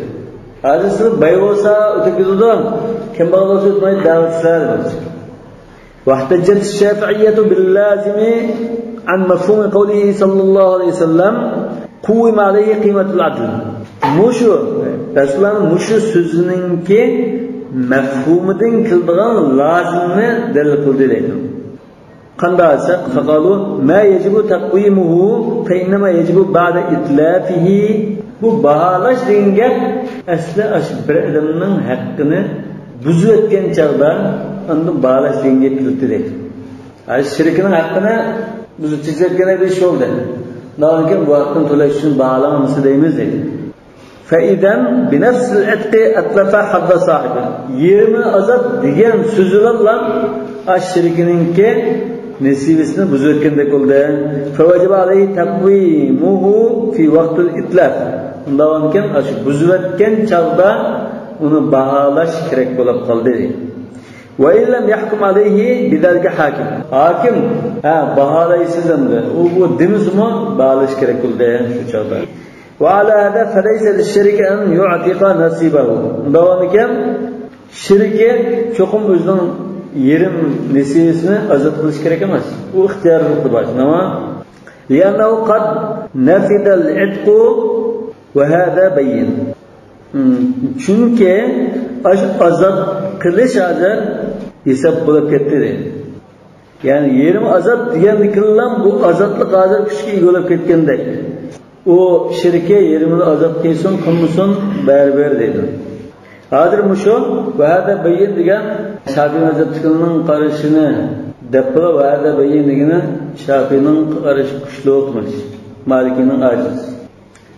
ھازىر سىز باي بولسا ئۆتۈپ كېتىدۇ، كەمبەغەل بولسا ئۆتمەيدۇ، دەۋاتىسىلەر. واحتجت الشافعية باللازم عن مفهوم قوله صلى الله عليه وسلم قوم عليه قيمة العدل. مۇشۇ، رەسۇلۇللانىڭ مۇشۇ سۆزىنىڭكى مەفھۇمىدىن كېلىدىغان لازىمنى دەلىل قىلدى دەيدۇ. قانداق دېسە، فقالوا ما يجب تقويمه فإنما يجب بعد إتلافه. بۇ باھالاش دېگەن گەپ ئەسلى ئاشۇ بىر ئادەمنىڭ ھەققىنى بۇزۇۋەتكەن چاغدا ئاندىن باھالاش دېگەن گەپ كېلىدۇ دەيدۇ. ھە، شېرىكىنىڭ ھەققىنى بۇزۇپ تېزلەتكەن ئىش بولدى. ئۇنداقتىن كېيىن بۇ ھەققىنى تۆلەش ئۈچۈن باھالىڭىز دەيمىز دەيدۇ. فإذا بنفس العتق أتلف حظ صاحبه. يېرىمى ئازاد دېگەن سۆز بىلەنلا ئاش شېرىكىنىڭكى نېسىۋىسىنى بۇزۇۋەتكەندەك بولدى. فوجب عليه تقويمه في وقت الإتلاف. ئۇنداق بولغانكەن، ئاشۇ بۇزۇۋەتكەن چاغدا ئۇنى باھالاش كېرەك بولۇپ قالدى. وإن لم يحكم عليه بذلك حاكم. ھاكىم، ھە، باھالايسىز ئەمدى. ئۇ بۇ دېمىسىمۇ باھالاش كېرەك بولدى شۇ چاغدا. وعلى هذا فليس للشريك أن يعتق نصيبه. ئۇنداق بولغانكەن، شېرىكى چوقۇم ئۆزىنىڭ يېرىم نېسىۋىسىنى ئازاد قىلىش كېرەك ئەمەس. ئۇ ئىختىيارلىقى بار. نېمە؟ لأنه قد نفد العتق وهذا بين. چۈنكى ئاشۇ ئازاد قىلىش ھازىر ھېساب بولۇپ كەتتى دەيدۇ. يەنى يېرىم ئازاد دېگەندىكىنلا بۇ ئازادلىق ھازىر كۈچكە ئىگە بولۇپ كەتكەندەك. ئۇ شېرىكى يېرىمىنى ئازاد قىلسۇن، قىلمىسۇن، بەرىبىر دەيدۇ. ھازىر مۇشۇ ۋەھەدە بەيين دېگەن شافىئى مەزھەپتىكىلەرنىڭ قارىشىنى دەپ بولۇپ، ۋەھەدە بەيين دېگىنى شافىئىنىڭ قارىشى كۈچلۈك، مالىكىنىڭ ئاجىز.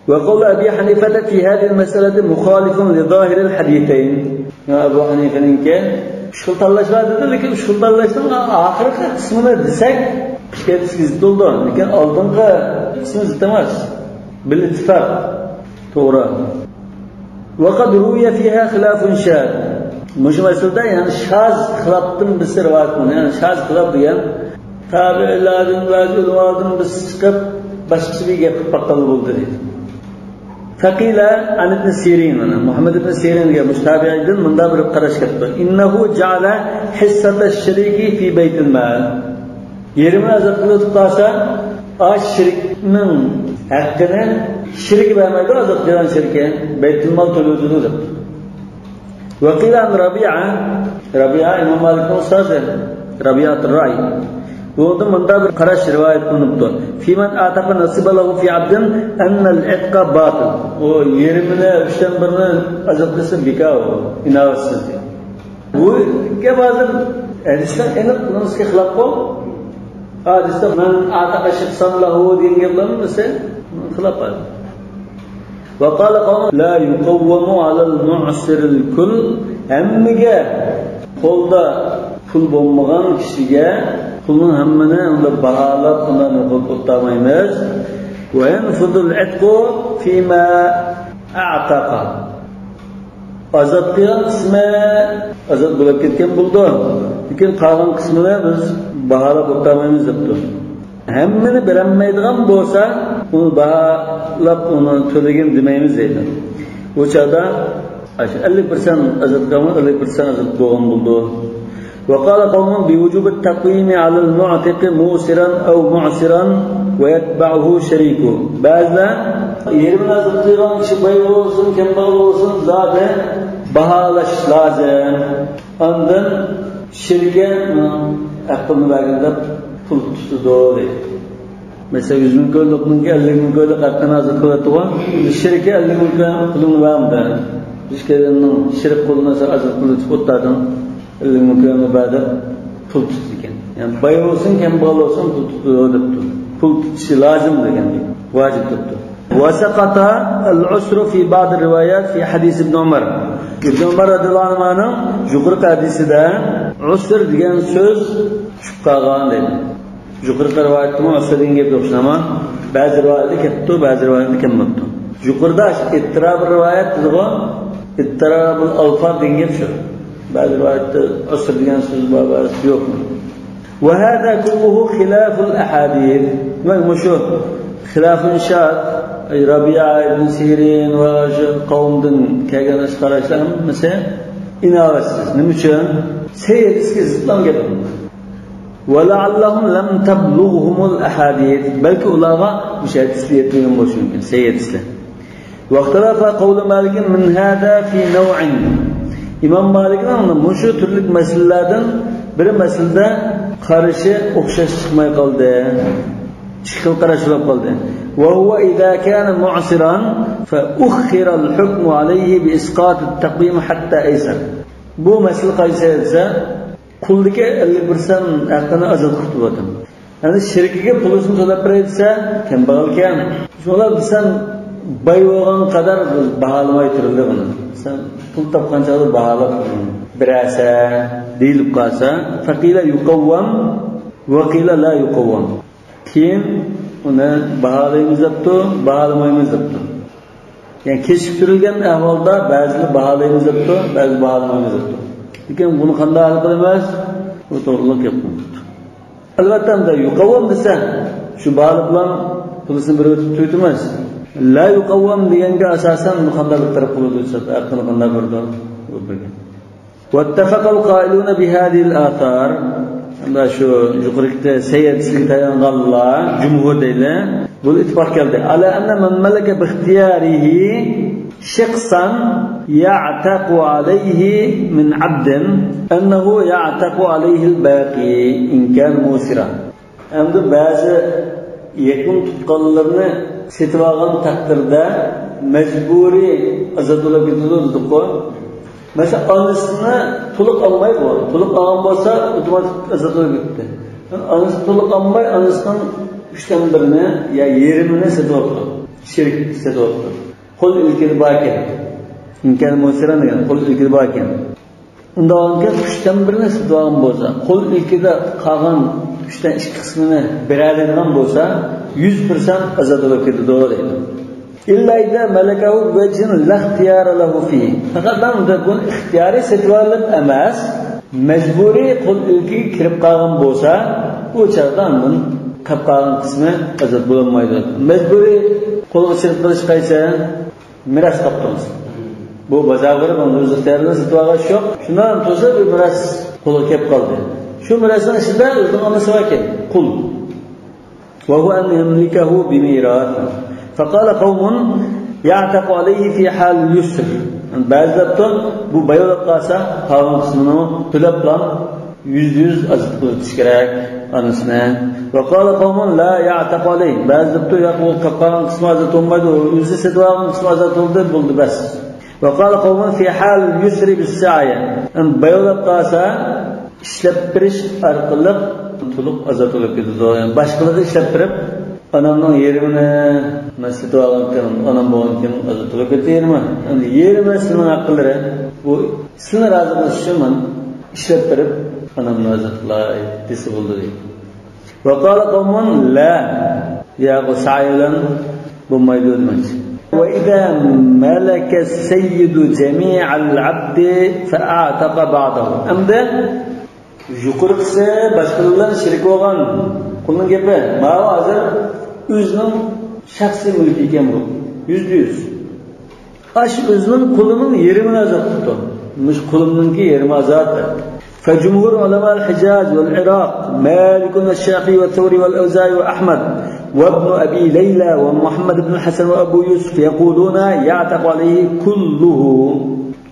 وقول أبي حنيفة في هذه المسألة مخالف لظاهر الحديثين. يا ئەبۇ ھەنىفەنىڭكى ئۈچ خىل تاللاش بار دېدى، لېكىن ئۈچ خىل تاللاشنىڭ ئاخىرقى قىسمىنى دېسەك، ئىككىلىسىگە زىت بولىدۇ، لېكىن ئالدىنقى قىسمى زىت ئەمەس. بالاتفاق. توغرا. وقد روي فيها خلاف شاذ. مۇشۇ مەسىلىدە يەنى شاز خىلاپتىن بىرسى رىۋايەت قىلىنغان. يەنى شاز خىلاپ دېگەن تابىئىيلاردىن، بەزى ئۆلىمالاردىن بىرسى چىقىپ، باشقىسى بىر گەپ قىلىپ باققانلا بولدى دەيدۇ. فقيل عن ابن سيرين، مانا مۇھەممەد ئىبن سىرىن دېگەن مۇشۇ تابىئىدىن مۇنداق بىر قاراش كەپتۇ. إنه جعل حصة الشريك في بيت المال. يېرىمىنى ئازاد قىلىۋېتىپ قالسا، ئا شېرىكنىڭ ھەققىنى شېرىكى بەرمەيدۇ، ئازاد قىلغان شېرىكى بەيتۇلمال تۆلىۋېتىدۇ دەپتۇ. وقيل عن ربيعة، رەبىئە ئىمام مالىكنىڭ ئۇستازى، رەبىئەتۇر رەئى. بۇنىڭدا مۇنداق بىر قاراش رىۋايەت قىلىنىپتۇ. في من أعتق نصيبه في عبد أن العتق باطل. ئۇ يېرىمىنى، ئۈچتىن بىرىنى ئازاد قىلسا بىكار، ئۇ ئىناۋەتسىز دېگەن. بۇ گەپ ھازىر ھەدىسنىڭ ئېنىق نۇسخىسىغا خىلاپقۇ. ھەدىستە من أعتق شخصا له دېگەن گەپلەرمۇ مەسىلەن خىلاپ بار. وقال قوم لا يقوم على المعسر الكل. ھەممىگە قولدا پۇل بولمىغان كىشىگە پۇلنىڭ ھەممىنى ئۇنداق باھالاپ، ئۇنداق نېمە قىلىپ ئولتۇرمايمىز. وينفذ العتق فيما أعتق. ئازاد قىلغان قىسمى ئازاد بولۇپ كەتكەن بولىدۇ. لېكىن قالغان قىسمىنى بىز باھالاپ ئولتۇرمايمىز دەپتۇ. ھەممىنى بېرەلمەيدىغان بولسا، ئۇنى باھالاپ، ئۇنى تۆلىگىن دېمەيمىز دەيدۇ. ئۇ چاغدا ئاشۇ ئەللىك پىرسەنت ئازاد قىلغان، ئەللىك پىرسەنت ئازاد بولغان بولىدۇ. وقال قوم بوجوب التقويم على المعتق موسرا أو معسرا ويتبعه شريكه. بەزىلەر يېرىمىنى ئازاد قىلغان كىشى باي بولسۇن، كەمبەغەل بولسۇن، زادى باھالاش لازىم. ئاندىن شېرىكى ھەققىنى بەرگىن دەپ پۇل تۇتىدۇ دەيدۇ. مەسىلەن، يۈز مىڭ كويلۇقنىڭكى ئەللىك مىڭ كويلۇق ھەققىنى ئازاد قىلىۋەتتىغۇ. شېرىكى ئەللىك مىڭ كوي پۇلۇڭنى بەرمىدى. ئىككىلىنىڭ شېرىك قولىنى ئازاد قىلىۋېتىپ ئولتۇردۇڭ. ئەللىك مىڭ كويۇڭنى بەر دەپ پۇل تۇتىدىكەن. يەنى باي بولسۇن، كەمبەغەل بولسۇن، پۇل تۇتىدۇ دەپتۇ. پۇل تۇتۇشى لازىم دېگەن، ۋاجىپ دەپتۇ. وسقط العسر في بعض الروايات في حديث ابن عمر. ئىبن ئۆمەر رەزىياللاھۇ ئەنھۇنىڭ يۇقىرىقى ھەدىسىدە ئۇسر دېگەن سۆز چۈشۈپ قالغان دەيدۇ. يۇقىرىقى رىۋايەتتىمۇ ئۇسر دېگەن گەپ يوق، شۇنداقمۇ؟ بەزى رىۋايەتتە كەپتۇ، بەزى رىۋايەتتە كەلمەپتۇ. يۇقىرىدا ئىتتىرابۇل رىۋايەت دېدىغۇ، ئىتتىرابۇل ئەلفاز دېگەن گەپ شۇ. بەزى رىۋايەتتە ئۇسر دېگەن سۆز بار، بەزىدە يوق. وهذا كله خلاف الأحاديث. دېمەك، مۇشۇ خىلاف ئىرشاد، رەبىئە ئىبن سىرىن ۋە شۇ قەۋمدىن كەلگەن قاراشلار ھەممىسى ئىناۋەتسىز. نېمە ئۈچۈن؟ سەھىھ ھەدىسكە زىتلام گەپ. ولعلهم لم تبلغهم الأحاديث. بەلكى ئۇلارغا مۇشۇ ھەدىسلەر يەتمىگەن بولۇشى مۇمكىن، سەھىھ ھەدىسلەر. واختلف قول مالك من هذا في نوع. ئىمام مالىكنىڭ مۇشۇ تۈرلۈك مەسىلىلەردىن بىر مەسىلىدە قارىشى ئوخشاش چىقماي قالدى. ئىككى خىل قاراش بولۇپ قالدى. وهو إذا كان معسرا فأخر الحكم عليه بإسقاط التقويم حتى أيسر. بۇ مەسىلە قايسى دېسە، قۇلدىكى ئەللىك پىرسەنت ھەققىنى ئازاد قىلىپ بولدۇم. يەنى شېرىكىگە پۇلىسىنى تۆلەپ بېرەي دېسە، كەمبەغەلكەن. شۇڭا دېسەم، باي بولغان قەدەر بىز باھالىماي تۇرىلى بۇنى. سەن پۇل تاپقان چاغدا باھالاپ بېرەسەن دېيىلىپ قالسا، فقيل يقوم وقيل لا يقوم. كېيىن ئۇنى باھالايمىز دەپتۇ، باھالىمايمىز دەپتۇ. يەنى كېچىكتۈرۈلگەن ئەھۋالدا بەزىلەر باھالايمىز دەپتۇ، بەزى باھالىمايمىز دەپتۇ. لېكىن بۇنى قانداق ھەل قىلىمىز؟ بۇ توغرىلىق گەپ قىلماپتۇ. ئەلۋەتتە، ئەمدى يۇقاۋۋام دېسە، شۇ باھالىپ بىلەن پۇلىسىنى بېرىۋېتىپ تۈگىتىمىز. لا يۇقاۋۋام دېگەنگە ئاساسەن بۇ قانداق بىر تەرەپ قىلىدۇ دېسە، ھەققىنى قانداق بېرىدۇ؟ بۇ بىر گەپ. واتفق القائلون بهذه الآثار. ئەمدى شۇ يۇقىرىقى سەھىھ ھەدىسكە تايانغانلار، جۇمھۇر دەيلى، بۇ ئىتتىپاق كەلدى. على أن من ملك باختياره شخصا يعتق عليه من عبد أنه يعتق عليه الباقي إن كان موسرا. ئەمدى بەزى يېقىن تۇغقانلىرىنى سېتىۋالغان تەقدىردە مەجبۇرىي ئازاد بولۇپ كېتىدۇ دېدۇققۇ. مەسىلەن، ئانىسىنى تولۇق ئالمايدۇ. تولۇق ئالغان بولسا، ئاپتوماتىك ئازاد بولۇپ كېتەتتى. ئانىسى تولۇق ئالماي، ئانىسىنىڭ ئۈچتىن بىرىنى يا يېرىمىنى سېتىۋاپتۇ. شېرىك سېتىۋاپتۇ. قۇل ئىلكىدە باركەن. إن كان موسرا دېگەن، قۇل ئىلكىدە باركەن. ئۇنداق بولغانكەن، ئۈچتىن بىرىنى سېتىۋالغان بولسا، قۇل ئىلكىدە قالغان ئۈچتىن ئىككى قىسمىنى بېرەلەيدىغان بولسا، يۈز پىرسەنت ئازاد بولۇپ كېتىدۇ دەيدۇ. إلا إذا ملكه بوجه لا اختيار له فيه. پەقەت ئۇنى ئىختىيارىي سېتىۋالىپ ئەمەس، مەجبۇرىي قۇل ئىلكىگە كىرىپ قالغان بولسا، ئۇ چاغدا ئاندىن قاپ قالغان قىسمى ئازاد بولالمايدۇ. مەجبۇرىي قۇلغا چىقىپ قېلىش قايسى؟ مىراس قاپتۇ. بۇ بازارغا بېرىپ ئۇنى ئۆز ئىختىيارى بىلەن سېتىۋالغان ئىش يوق. شۇنداق تۇرسا بىر مىراس قولىغا كېلىپ قالدى. شۇ مىراسنىڭ ئىچىدە ئۆزىنىڭ ئانىسى باركەن، قۇل. وهو أن يملكه بميراث. فقال قوم يعتق عليه في حال اليسر. بەزىلەر بۇ باياۋلاپ قالسا، قالغان قىسمىنى تۆلەپلا يۈزدە يۈز ئازاد قىلىۋېتىش كېرەك ئانىسىنى. وقال قوم لا يعتق عليه. بەزىلەر ياق، ئۇ قالغان قىسمى ئازاد بولمايدۇ، ئۆزى سېتىۋالغان قىسمى ئازاد بولدى، بولدى، بەس. وقال قوم في حال اليسر بالسعي. باياۋلاپ قالسا، ئىشلەپ بېرىش ئارقىلىق تولۇق ئازاد بولۇپ كېتىدۇ. يەنى باشقىلارغا ئىشلەپ بېرىپ، ئانامنىڭ يېرىمىنى مەن سېتىۋالغانتىم، ئانام بولغانتىم، ئازاد بولۇپ كەتتى يېرىمى. ئەمدى يېرىمى سىلىنىڭ ھەققىلىرى. بۇ سىلىنى رازى قىلىش ئۈچۈن مەن ئىشلەپ بېرىپ، ئانامنى ئازاد قىلاي دېسە بولىدۇ دەيدۇ. وقال قوم لا، ياق، بۇ سەي بىلەن بولمايدۇ دېمەكچى. وإذا ملك السيد جميع العبد فأعتق بعضه. ئەمدى يۇقىرىقىسى باشقىلار بىلەن شېرىك بولغان قۇلنىڭ گېپى. ماۋۇ ھازىر ئۆزىنىڭ شەخسىي مۈلكى ئىكەن بۇ. يۈزدە يۈز. ئاشۇ ئۆزىنىڭ قۇلىنىڭ يېرىمىنى ئازاد قىپتۇ. مۇشۇ قۇلۇمنىڭكى يېرىمى ئازاد. فجمهور علماء الحجاز والعراق مالك والشافعي والثوري والأوزاعي وأحمد وابن أبي ليلى ومحمد بن الحسن وأبو يوسف يقولون يعتق عليه كله.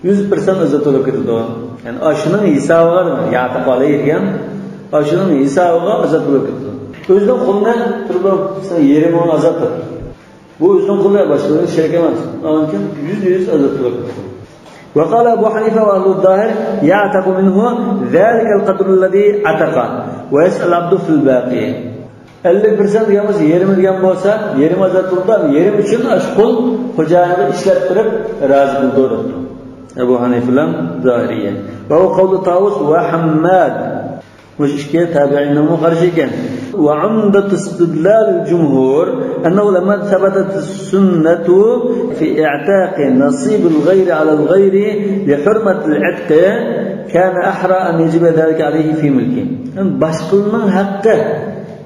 يۈز پىرسەنت ئازاد بولۇپ كېتىدۇ. يەنى ئاشۇنىڭ ھېسابىغا، يەنى يەتەقۇ ئەلەيھى دېگەن، ئاشۇنىڭ ھېسابىغا ئازاد بولۇپ كېتىدۇ. ئۆزىنىڭ قۇلىنى تۇرۇپ، سەن يېرىمىڭ ئازاد قىل. بۇ ئۆزىنىڭ قۇلى، باشقىلارنىڭ شېرىكى ئەمەس. ئاندىن كېيىن يۈزدە يۈز ئازاد بولۇپ كېتىدۇ. وقال أبو حنيفة وأهل الظاهر يعتق منه ذلك القدر الذي عتق ويسعى العبد في الباقي. ئەللىك پىرسەنت دېگەن بولسا، يېرىمى دېگەن بولسا، يېرىمى ئازاد بولىدۇ، يېرىمى ئۈچۈن ئاشۇ قۇل خوجايىنىغا ئىشلەپ بېرىپ رازى قىلىدۇ دەپتۇ. ئەبۇ ھەنىفە بىلەن زاھىرىيە. وهو قول طاووس وحماد. مۇشۇ ئىككى تابىئىنىڭمۇ قارىشى ئىكەن. وعمدة استدلال الجمهور أنه لما ثبتت السنة في اعتاق نصيب الغير على الغير لحرمة العتق كان أحرى أن يجب ذلك عليه في ملكه. يەنى باشقىلارنىڭ ھەققى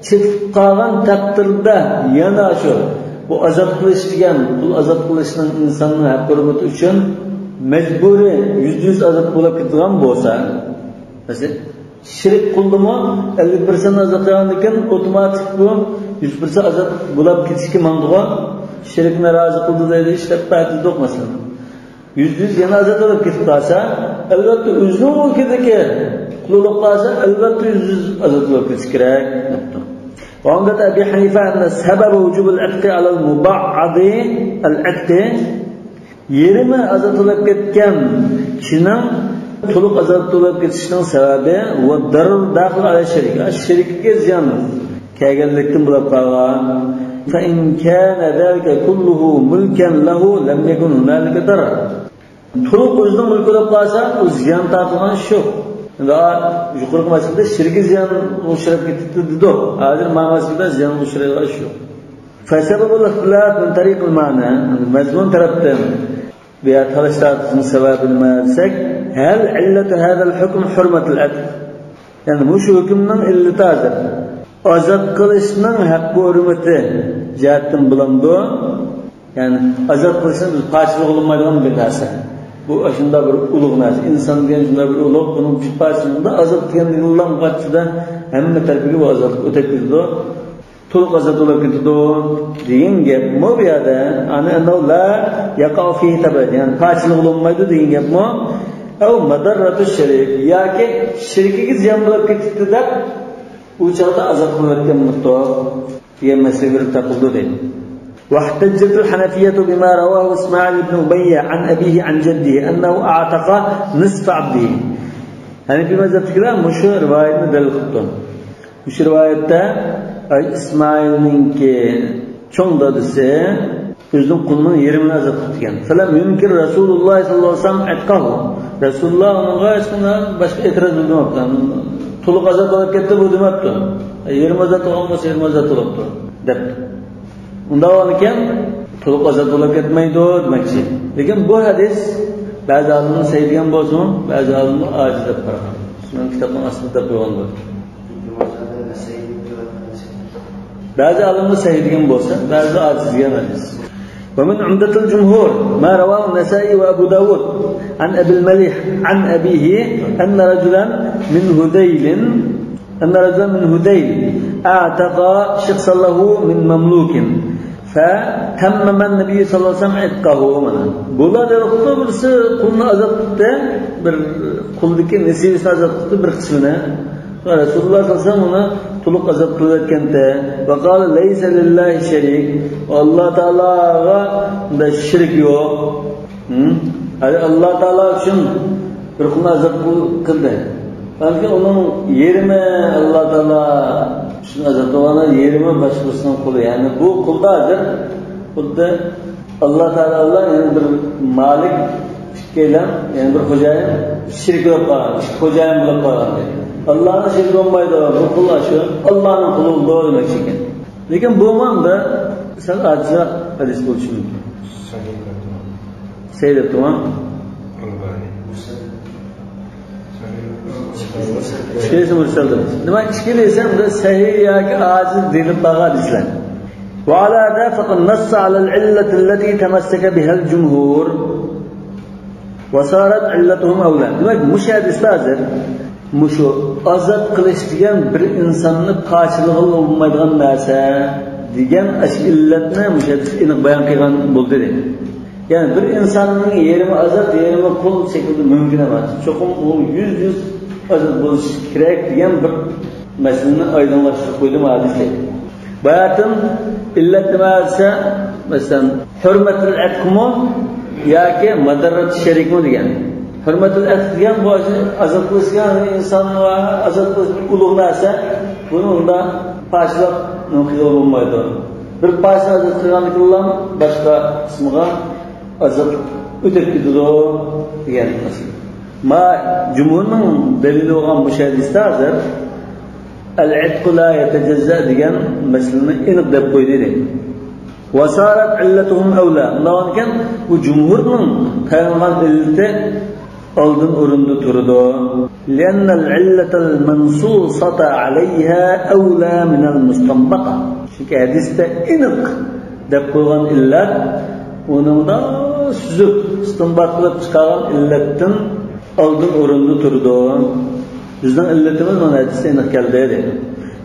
چېتىپ قالغان تەقدىردە يەنە شۇ، بۇ ئازاد قىلىش دېگەن، قۇل ئازاد قىلىشنىڭ ئىنساننىڭ ھەق ھۆرمىتى ئۈچۈن مەجبۇرىي يۈزدە يۈز ئازاد بولۇپ كېتىدىغان بولسا، مەسىلەن، شېرىك قۇلدىمۇ ئەللىك پىرسەنت ئازاد قىلغاندىن كېيىن ئاپتوماتىك بۇ يۈز پىرسەنت ئازاد بولۇپ كېتىشكە ماڭىدىغۇ، شېرىكنى رازى قىلدى دەيدۇ، ئىشلەپ بەردى دەيدۇق، مەسىلەن. يۈزدە يۈز يەنە ئازاد بولۇپ كېتىپ قالسا، ئەلۋەتتە، ئۆزىنىڭ مۈلكىدىكى قۇل بولۇپ قالسا، ئەلۋەتتە، يۈزدە يۈز ئازاد بولۇپ كېتىشى كېرەك، دەپتۇ. وعمدة أبي حنيفة أن سبب وجوب العتق على المبعض العتق. يېرىمى ئازاد بولۇپ كەتكەن كىشىنىڭ تولۇق ئازاد بولۇپ كېتىشىنىڭ سەۋەبى، والضرر داخل على الشريك، شېرىككە زىيان كەلگەنلىكتىن بولۇپ قالغان. فإن كان ذلك كله ملكا له لم يكن هنالك ضرر. تولۇق ئۆزىنىڭ مۈلكى بولۇپ قالسا، ئۇ زىيان تارتىدىغان ئىش يوق. ئەمدى يۇقىرىقى مەسىلىدە شېرىكى زىيانغا ئۇچراپ كېتىپتۇ دېدۇق. ھازىر ما مەسىلىدە زىيانغا ئۇچرايدىغان ئىش يوق. فسبب الاختلاف من طريق المعنى، مەزمۇن تەرەپتىن بۇ يەردە تالاش تارتىشنىڭ سەۋەبى نېمە دېسەك، هل علة هذا الحكم حرمة العتق؟ يەنى مۇشۇ ھۆكۈمنىڭ ئىللىتى ھازىر ئازاد قىلىشنىڭ ھەق ھۆرمىتى جەھەتتىن بولامدۇ؟ يەنى ئازاد قىلىشنى بىز پارچىلىغىلى بولمايدىغان بىر نەرسە. بۇ شۇنداق بىر ئۇلۇغ نەرسە. ئىنسان دېگەن شۇنداق بىر ئۇلۇغ، بۇنىڭ بىر پارچىسىنى ئازاد قىلغاندىن كېيىنلا قاچىدا ھەممە تەرىپىگە بۇ ئازادلىق ئۆتۈپ كېتىدۇ. تولۇق ئازاد بولۇپ كېتىدۇ دېگەن گەپمۇ بۇ يەردە. ئەننەھۇ لا يەقەئۇ فىھى تەبئەد، يەنى پارچىلىغىلى بولمايدۇ دېگەن گەپمۇ. ئەۋ مەدەررەتۇ شەرىك، ياكى شېرىكىگە زىيان بولۇپ كېتىپتۇ دەپ، ئۇ چاغدا ئازاد قىلىۋەتكەن بولۇپتۇ دېگەن مەسىلە بېرىپ تاقىلىدۇ دەيدۇ. واحتجت الحنفية بما رواه إسماعيل بن أمية عن أبيه عن جده أنه أعتق نصف عبده. ھەنەفىي مەزھەپتىكىلەر مۇشۇ رىۋايەتنى دەلىل قىلىپتۇ. مۇشۇ رىۋايەتتە ئىسمائىلنىڭكى چوڭ دادىسى ئۆزىنىڭ قۇلىنىڭ يېرىمىنى ئازاد قىلىپتىكەن. فلم ينكر رسول الله صلى الله عليه وسلم عتقه. رەسۇلۇللا ئۇنىڭغا ھېچقانداق باشقا ئېتىراز بىلدۈرمەپتۇ. تولۇق ئازاد بولۇپ كەتتى بۇ دېمەپتۇ. يېرىم ئازاد بولغان بولسا يېرىم ئازاد بولۇپتۇ دەپتۇ. ئۇنداق بولغانىكەن، تولۇق ئازاد بولۇپ كەتمەيدۇ دېمەكچى. لېكىن بۇ ھەدىس بەزى ئالىملار سەھىھ دېگەن بولسىمۇ، بەزى ئالىملار ئاجىز دەپ قارىغان. شۇنىڭ كىتابنىڭ ئاستىدا دەپ قويغان بولىدۇ. بەزى ئالىملار سەھىھ دېگەن بولسا، بەزىلەر ئاجىز دېگەن ھەدىس. ومن عمدة الجمهور ما رواه النسائي وأبو داود عن أبي المليح عن أبيه أن رجلا من هذيل، أن رجلا من هذيل أعتق شخصا له من مملوك فتمم النبي صلى الله عليه وسلم عتقه. مانا بۇلار دەپ قىلدى، بىرسى قۇلنى ئازاد قىلدى، بىر قۇلدىكى نېسىۋىسىنى ئازاد قىلدى، بىر قىسمىنى. رەسۇلۇللا سەللەللاھۇ ئەلەيھى ۋەسەللەم ئۇنى تولۇق ئازاد قىلىۋەتكەنتى. وقال ليس لله شريك. ئاللا تائالاغا شېرىك يوق. ھە؟ ھەي، ئاللا تائالا ئۈچۈن بىر قۇلنى ئازاد قىل-، قىلدى. بەلكى ئۇنىڭ يېرىمى ئاللا تائالا شۇنى ئازاد بولغاندا يېرىمى باشقىسىنىڭ قۇلى. يەنى بۇ قۇلدا ھازىر خۇددى ئاللا تائالا بىلەن يەنە بىر مالىك، ئىككىيلەن، يەنە بىر خوجايىن شېرىك بولۇپ قالغان، ئىككى خوجايىن بولۇپ قالغان. ئاللانىڭ شېرىكى بولمايدۇ، بۇ قۇل شۇ ئاللانىڭ قۇلى بولىدۇ دېمەكچى ئىكەن. لېكىن بۇمۇ ئەمدى سەل ئاجىزراق ھەدىس بولۇشى مۇمكىن. سەھىھ دەپتۇ. سەھىھ دەپتۇ. ئالبانى. ئىككىلىسى مۇرسەل دەپ. دېمەك، ئىككىلىسى ھەم سەھىھ ياكى ئاجىز دېيىلىپ بارغان ھەدىسلەر. وعلى هذا فقد نص على العلة التي تمسك بها الجمهور وصارت علتهم أولى. دېمەك، مۇشۇ ھەدىستە ھازىر مۇشۇ ئازاد قىلىش دېگەن بىر ئىنساننى پاچىلىغىلى بولمايدىغان نەرسە دېگەن ئاشۇ ئىللەتنى مۇشۇ ھەدىستە ئېنىق بايان قىلغان بولدى. يەنى بىر ئىنساننىڭ يېرىمى ئازاد، يېرىمى قۇل شەكلىدە مۇمكىن ئەمەس. چوقۇم ئۇ يۈز يۈز ئازاد بولۇشى كېرەك دېگەن بىر مەسىلىنى ئايدىڭلاشتۇرۇپ قويدى مۇھەددىس. باياتىن ئىللەت نېمە دېسە، مەسىلەن، ھۆرمەتۇل ئەتقمۇ ياكى ماداررەت شەرىكمۇ دېگەن. ھۆرمەتۇل ئەتق دېگەن بۇ ئازاد قىلىشقان ئىنسان ۋە ئازاد قىلىش بىر ئۇلۇغ نەرسە. بۇنى ئۇنداق پاچىلاپ نېمە قىلغىلى بولمايدۇ. بىر پاچىنى ئازاد قىلغاندىن كېيىنلا باشقا قىسمىغا ئازاد ئۆتۈپ كېتىدۇ دېگەن مەسىلە. ما جۇمھۇرنىڭ دەلىلى بولغان مۇشۇ ھەدىستە ھازىر ئەل ئەتقۇ لا يەتەجەززە دېگەن مەسىلىنى ئېنىق دەپ قويدى دېدى. ۋە سارەت ئىللەتۇھۇم ئەۋلە. ئۇنداق ئىكەن، بۇ جۇمھۇرنىڭ تايانغان ئىللىتى ئالدىن ئورۇندا تۇرىدۇ. لأن العلة المنصوص عليها أولى من المستنبطة. چۈنكى ھەدىستە ئېنىق دەپ قويغان ئىللەت ئۇنىڭدا سۈزۈپ ئىستىنبات قىلىپ چىقارغان ئىللەتتىن ئالدىن ئورۇندا تۇرىدۇ. بىزنىڭ ئىللىتىمىز مانا ھەدىستە ئېنىق كەلدى دېدى.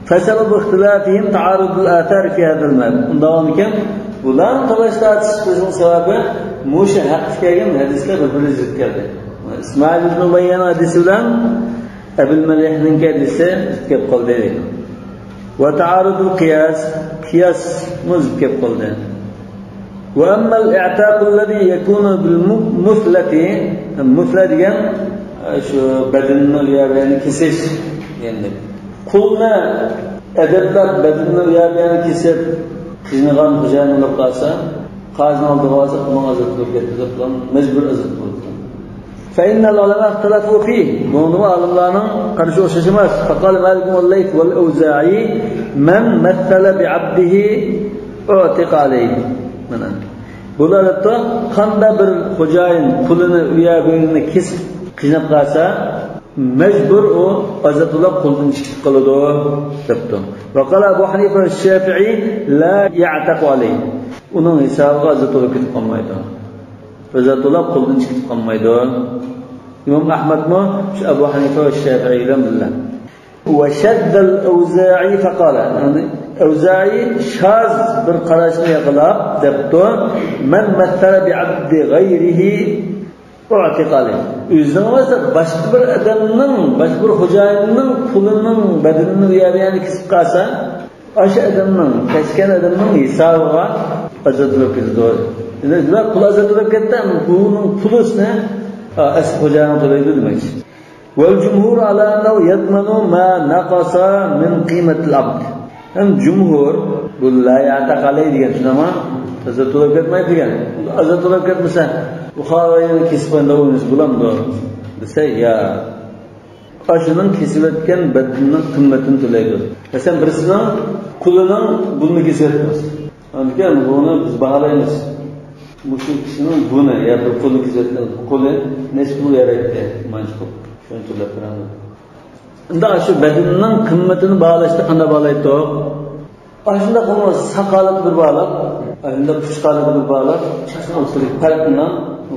فسبب اختلافهم تعارض الآثار في هذا المذهب. ئۇنداق ئىكەن، بۇلارنىڭ تالاش تارتىشىشىنىڭ سەۋەبى مۇشۇ ھەقتە كەلگەن ھەدىسلەر بىر-بىرىگە زىت كەلدى. ئىسمائىل ئىبن ئۇلەييەنىڭ ھەدىسى بىلەن ئەبۇل مەلىھنىڭكى ھەدىسى زىت كەپ قالدى. وتعارض القياس، قىياسمۇ زىت كەپ قالدى. وأما الاعتاق الذي يكون بالمثلة، مۇسلە دېگەن شۇ بەدىنىنى يا بەدىنىنى كېسىش دېگەندەك. قۇلنى ئەدەپلەپ بەدىنىنى يا بەدىنىنى كېسىپ قىينىغان خوجايىن بولۇپ قالسا، قازىنىڭ ئالدىغا بارسا، قۇلۇڭ ئازاد بولۇپ كەتتى دەپ، مەجبۇر ئازاد بولۇپ. فإن العلماء اختلفوا فيه. بۇنىڭدىمۇ ئالىملارنىڭ قارىشى ئوخشاش ئەمەس. فقال مالك والليث والأوزاعي من مثل بعبده أعتق عليه. مانا. بۇلار دەپتۇ، قانداق بىر خوجايىن قۇلىنى ئۇيا بۇيىنى كېسىپ قىيناپ قالسا، مەجبۇر ئۇ ئازاد بولۇپ قۇلدىن چىقىپ قالىدۇ دەپتۇ. وقال أبو حنيفة والشافعي لا يعتق عليه. ئۇنىڭ ھېسابىغا ئازاد بولۇپ كېتىپ قالمايدۇ. ئازاد بولۇپ قۇلدىن چىقىپ قالمايدۇ. ئىمام ئەھمەدمۇ شۇ ئەبۇ ھەنىفە ۋە شەفىئىي بىلەن بىللە. وشذ الأوزاعي فقال، يەنى ئەۋزائىي شاز بىر قاراشنى ياقىلاپ دەپتۇ، من مثل بعبد غيره أعتق عليه. ئۆزىنىڭ ئەمەس، باشقا بىر ئادەمنىڭ، باشقا بىر خوجايىننىڭ قۇلىنىڭ بەدىنىنى يا بۇيىنى كېسىپ قالسا، ئاشۇ ئادەمنىڭ، كەسكەن ئادەمنىڭ ھېسابىغا ئازاد بولۇپ كېتىدۇ. ئەمدى بۇلار قۇل ئازاد بولۇپ كەتتى، بۇنىڭ پۇلىنى، ئا، ئەسلى خوجايىن تۆلەيدۇ دېمەكچى. والجمهور على أنه يضمن ما نقص من قيمة العبد. ھەم جۇمھۇر بۇ لا يعتق عليه دېگەن، شۇنداقمۇ؟ ئازاد بولۇپ كەتمەيدۇ دېگەن. ئازاد بولۇپ كەتمىسە، بۇ خاۋايىنى كېسىپ قويغاندا ئوينىسا بولامدۇ دېسە، يا. ئاشۇنىڭ كېسىۋەتكەن بەدىنىنىڭ قىممىتىنى تۆلەيدۇ. مەسىلەن، بىرسىنىڭ قۇلىنىڭ بۇنى كېسىۋەتمىسە. ئاندىكىن بۇنى بىز باھالايمىز. مۇشۇ كىشىنىڭ بۇنى يا بىر قۇلنى كېسىۋەتكەن قۇلى نەچچە پۇلغا يارايتتى، مانچە پۇل. شۇنى تۆلەپ بېرىڭ. ئەمدى شۇ بەدىنىنىڭ قىممىتىنى باھالاشتا قانداق باھالايتتۇق؟ ئاشۇنداق بولمىسا ساق ھالەتتە بىر باھالاپ، ئاشۇنداق پۇچۇق ھالەتتە بىر باھالاپ، ئىككىسىنىڭ ئوتتۇرىدىكى پەرقنى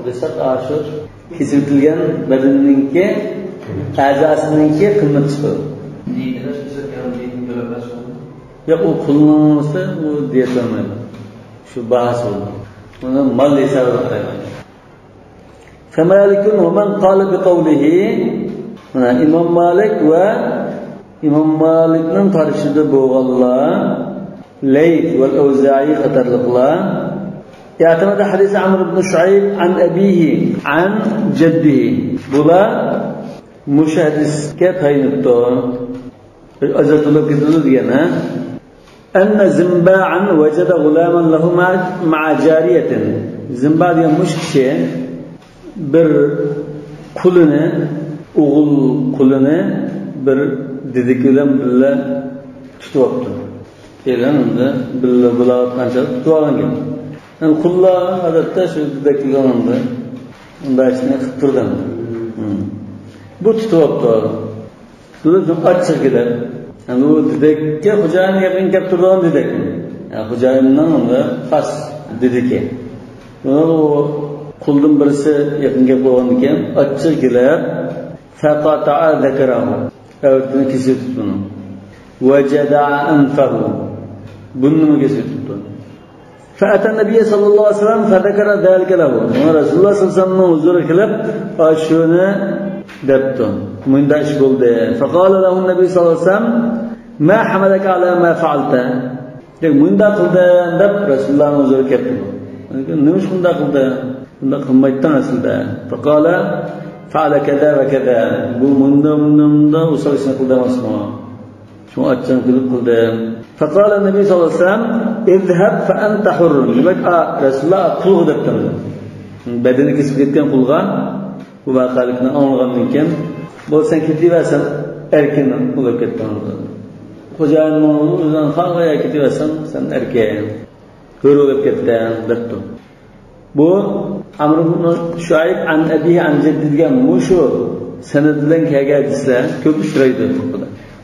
قىلساق، ئاشۇ كېسىۋېتىلگەن بەدىنىنىڭكى، ئەزاسىنىڭكى قىممىتى چىقىدۇ. ياق، ئۇ قۇلنىڭ ئۇ دىيە تۆلىمەيدۇ. شۇ باھاسى بولىدۇ. ئۇنى مال ھېسابىدا قارايدۇ. فمالك ومن قال بقوله، مانا، ئىمام مالىك ۋە ئىمام مالىكنىڭ قارىشىدا بولغانلار، لەيس ۋەل ئەۋزائىي قاتارلىقلار، اعتمد حديث عمرو بن شعيب عن أبيه عن جده. بۇلار مۇشۇ ھەدىسكە تايىنىپتۇ. ئازاد بولۇپ كېتىدۇ دېگەن، ھە؟ أن زنباعا وجد غلاما له مع، مع جارية. زىنبا دېگەن مۇشۇ كىشى بىر قۇلىنى، ئوغۇل قۇلىنى بىر دېدىكى بىلەن بىللە تۇتۇۋاپتۇ. كېلىن ئەمدى بىللە بولاۋاتقان چاغدا تۇتۇۋالغان گەپ. يەنى قۇللار ئادەتتە شۇ دېدەكلىك ئالغاندا ئۇنداق ئىشنى قىلىپ تۇرىدۇ. بۇ تۇتۇۋاپتۇ. شۇ ئاچچىق كېلىپ، يەنى ئۇ دېدەككە خوجايىن يېقىن كەپ تۇرىدىغان دېدەك. يەنى خوجايىننىڭ ئۇندا خاس دېدىكى. ئۇ قۇلدىن بىرسى يېقىن كەپ قالغاندىكىن ئاچچىق كېلىپ، فقطع ذكره، ئەۋرىتىنى كېسىۋېتىپتۇ ئۇنىڭ. وجدع أنفه، بۇرنىنى كېسىۋېتىپتۇ. فأتى النبي صلى الله عليه وسلم فذكر ذلك له. شۇڭا رەسۇلۇللاھ سەللەللاھۇ ئەلەيھى ۋەسەللەمنىڭ ھۇزۇرىغا كېلىپ، ئاشۇنى دەپتۇ. مۇنداق ئىش بولدى. فقال له النبي صلى الله عليه وسلم: ما حملك على ما فعلت؟ دەپ، مۇنداق قىلدىڭ دەپ رەسۇلۇللاھنىڭ ھۇزۇرىغا كەپتۇ. نېمە ئۈچۈن مۇنداق قىلدىڭ؟ بۇنداق قىلمايتتىڭ ئەسلىدە. فقال: فعل كذا وكذا. بۇ مۇنداق، مۇنداق، مۇنداق ئوسال ئىشنى قىلدى ئەمەسمۇ؟ شۇڭا ئاچچىقىم كېلىپ قىلدىم. فقال النبي صلى الله عليه وسلم: اذهب فأنت حر. دېمەك، ئا، رەسۇلۇللاھ قۇلغا دەپتۇ. بەدىنى كېسىپ كەتكەن قۇلغا بۇ ۋەقەلىكنى ئاڭلىغاندىن كېيىن، بولسا سەن كېتىۋەرسەن، ئەركىن بولۇپ كەتتىڭ. خوجايىننىڭ ئۆزىنىڭ خالىغان يەرگە كېتىۋەرسەڭ، سەن ئەركىن. ھۆر بولۇپ كەتتىڭ، دەپتۇ. بۇ ئەمر ئىبن شۇئەيب عن أبيه عن جده دېگەن مۇشۇ سەنەد بىلەن كەلگەن ھەدىسلەر كۆپ ئۇچرايدۇ.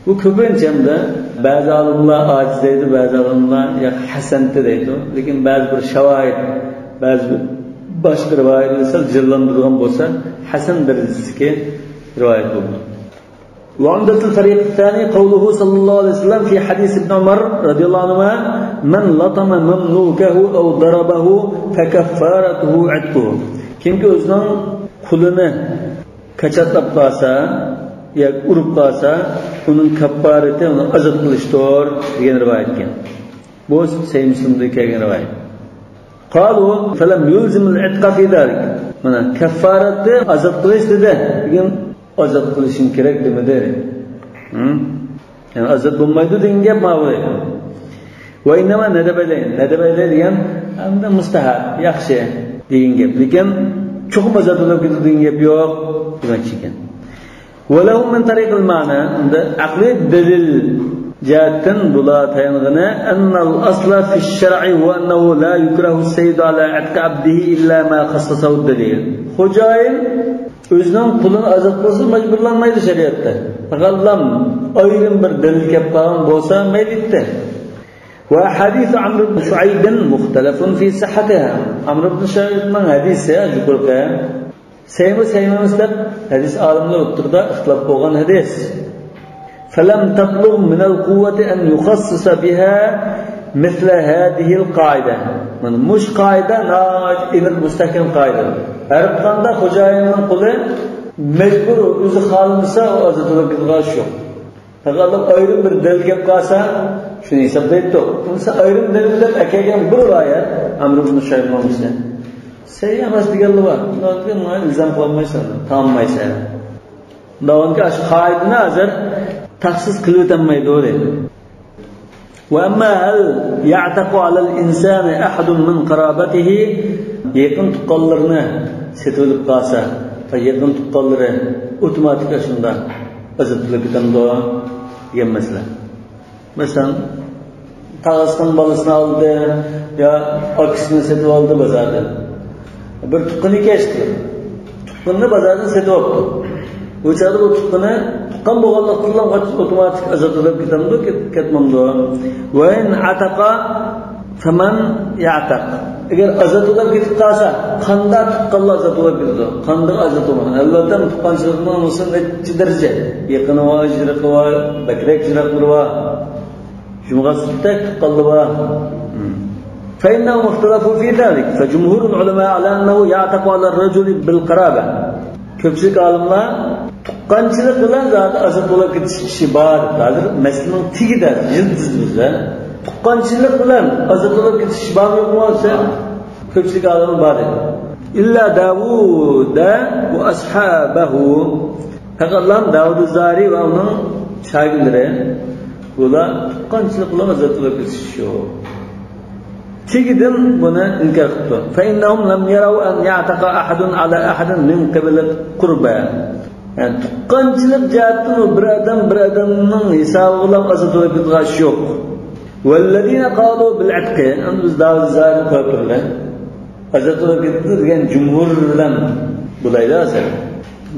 بۇ كۆپىنچە ئەمدى بەزى ئالىملار ئاجىز دەيدۇ، بەزى ئالىملار يا ھەسەنتى دەيدۇ. لېكىن بەزى بىر شاۋاھىد، بەزى بىر باشقا رىۋايەتلەر سەل جىللاندۇرغان بولسا، ھەسەن دەرىجىسىدىكى رىۋايەت بولىدۇ. وعمدة الفريق الثاني قوله صلى الله عليه وسلم في حديث ابن عمر رضي الله عنهما: من لطم مملوكه أو ضربه فكفارته عتقه. كىمكى ئۆزىنىڭ قۇلىنى كاچاتلاپ قالسا ياكى ئۇرۇپ قالسا، ئۇنىڭ كاپپارىتى ئۇنى ئازاد قىلىشتۇر، دېگەن رىۋايەت ئىكەن. بۇ سەھىھ مۇسلىمدا كەلگەن رىۋايەت. قالوا فلم يلزم العتق في ذلك. مانا، كەففارەتنى ئازاد قىلىش دېدى. بۈگۈن ئازاد قىلىشىڭ كېرەك دېمىدى. ھە؟ يەنى ئازاد بولمايدۇ دېگەن گەپ ماۋۇ. وإنما ندب إليه. ندب إليه دېگەن، ئەمدى مۇستەھەب، ياخشى دېگەن گەپ. لېكىن چوقۇم ئازاد بولۇپ كېتىدۇ دېگەن گەپ يوق، دېمەكچى ئىكەن. ولهم من طريق المعنى، ئەمدى ئەقلىي دەلىل جەھەتتىن بۇلار تايانغىنى، أن الأصل في الشرع هو أنه لا يكره السيد على عتق عبده إلا ما خصصه الدليل. خوجايىن ئۆزىنىڭ قۇلىنى ئازاد قىلسا مەجبۇرلانمايدۇ شەرىئەتتە. پەقەتلا ئايرىم بىر دەلىل كەپ قالغان بولسا مەيلى ئىدى. وحديث عمرو بن شعيب مختلف في صحته. ئەمر ئىبن شۇئەيبنىڭ ھەدىسى يۇقىرىقى سەھىھمۇ سەھىھ ئەمەس دەپ ھەدىس ئالىملار ئوتتۇرىدا ئىختىلاپ بولغان ھەدىس. فلم تبلغ من القوة أن يخصص بها مثل هذه القاعدة. مانا مۇشۇ قائىدە ناھايىتى ئېنىق، مۇستەھكەم قائىدە. ھەر قانداق خوجايىننىڭ قۇلى مەجبۇر، ئۆزى خالىمىسا، ئۇ ئازاد بولۇپ كېتىدىغان ئىش يوق. پەقەت ئايرىم بىر دەلىل كەپ قالسا، شۇنى ھېسابلايتتۇق. بولمىسا ئايرىم دەلىل دەپ ئەكەلگەن بىر رىۋايەت، ئەمر ئىبن شۇئەيب ماڭغۇسى سەھىھ ئەمەس دېگەنلەر بار. ئۇلارنى ماڭا ئىلزام قىلالمايسەن، تاڭمايسەن. داۋانكى ئاشۇ قائىدىنى ھازىر تەخسىس قىلىۋېتەلمەيدۇ دەيدۇ. وأما هل يعتق على الإنسان أحد من قرابته، يېقىن تۇغقانلىرىنى سېتىۋېلىپ قالسا، يېقىن تۇغقانلىرى ئوتوماتىك شۇنداق ئازاد بولۇپ كېتەمدۇ دېگەن مەسىلە. مەسىلەن، تاغىسىنىڭ بالىسىنى ئالدى يا ئاكىسىنى سېتىۋالدى بازاردىن. بىر تۇغقىنى ئىكەن، تۇغقىنىنى بازاردىن سېتىۋاپتۇ. بۇ چاغدا بۇ تۇغقىنى، تۇغقان بولغانلىقتىن ئوتوماتىك ئازاد بولۇپ كېتەمدۇ، كەت-، كەتمەمدۇ؟ وإن عتق فمن يعتق. ئەگەر ئازاد بولۇپ كېتىپ قالسا، قانداق تۇغقانلار ئازاد بولۇپ كېتىدۇ؟ قانداق ئازاد بولمايدۇ؟ ئەلۋەتتە، تۇغقانچىلىقنىڭ بولسا نەچچە دەرىجە. يېقىنى بار، يىراقى بار، بەكرەك يىراقلىرى بار. جۇمغا سۈتتەك تۇغقانلىرى بار. فإنهم اختلفوا في ذلك، فجمهور العلماء على أنه يعتق على الرجل بالقرابة. كۆپچىلىك ئالىملار تۇغقانچىلىق بىلەن زادى ئازاد بولۇپ كېتىش ئىشى بار. ھازىر مەسىلىنىڭ تېگىدە، يىلتىزىمىزدا. تۇغقانچىلىق بىلەن ئازاد بولۇپ كېتىش ئىشى بارمۇ يوقمۇ دېسە، كۆپچىلىك ئالىملار بار دەيدۇ. إلا داود وأصحابه. پەقەتلا داۋۇد زاھىرى ۋە ئۇنىڭ شاگىرتلىرى، بۇلار تۇغقانچىلىق بىلەن ئازاد بولۇپ كېتىش يوق. تېگىدىن بۇنى ئىنكار قىپتۇ. فإنهم لم يروا أن يعتق أحد على أحد من قبل القربى. يەنى تۇغقانچىلىق جەھەتتىن ئۇ بىر ئادەم بىر ئادەمنىڭ ھېسابى بىلەن ئازاد بولۇپ كېتىدىغان ئىش يوق. والذين قالوا بالعتق، ئەمدى بىز داۋا زاھىرنى قويۇپ تۇرىلى. ئازاد بولۇپ كېتىدۇ دېگەن جۇمھۇر بىلەن بولايلى ھازىر.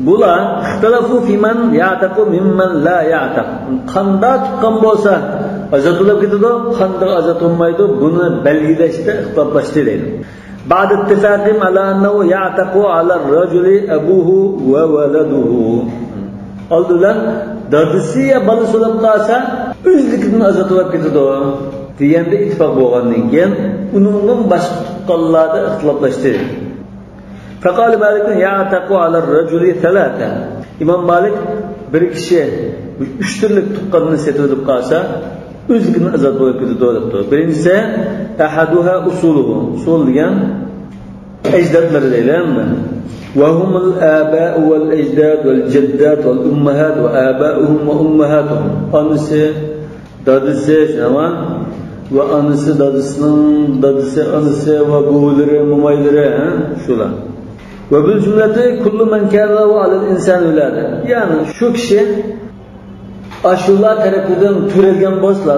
بۇلار اختلفوا في من يعتق ممن لا يعتق. قانداق تۇغقان بولسا ئازاد بولۇپ كېتىدۇ، قانداق ئازاد بولمايدۇ، بۇنى بەلگىلەشتە ئىختىلاپلاشتى دەيدۇ. بعد اتفاقهم على أنه يعتق على الرجل أبوه وولده. ئالدى بىلەن دادىسى يا بالىسى بولۇپ قالسا، ئۆزلۈكىدىن ئازاد بولۇپ كېتىدۇ دېگەندە ئىتتىپاق بولغاندىن كېيىن، ئۇنىڭدىن باشقا تۇغقانلاردا ئىختىلاپلاشتى. فقال مالك يعتق على الرجل ثلاثة. ئىمام مالىك بىر كىشى ئۈچ تۈرلۈك تۇغقاننى سېتىۋېلىپ قالسا، ئۆزلۈكىدىن ئازاد بولۇپ كېتىدۇ دەپتۇ. بىرىنچىسى، أحدها أصوله. ئۇسۇل دېگەن ئەجدادلىرى دەيلى. وهم الآباء والأجداد والجدات والأمهات وآباؤهم وأمهاتهم. ئانىسى، دادىسى، شۇنداقمۇ؟ ۋە ئانىسى، دادىسىنىڭ دادىسى، ئانىسى ۋە بوۋىلىرى، مومايلىرى، ھە؟ شۇلار. وبالجملة كل من كان له على الإنسان ولادة. يەنى شۇ كىشى ئاشۇلار تەرىپىدىن تۆرەلگەن بولسىلا،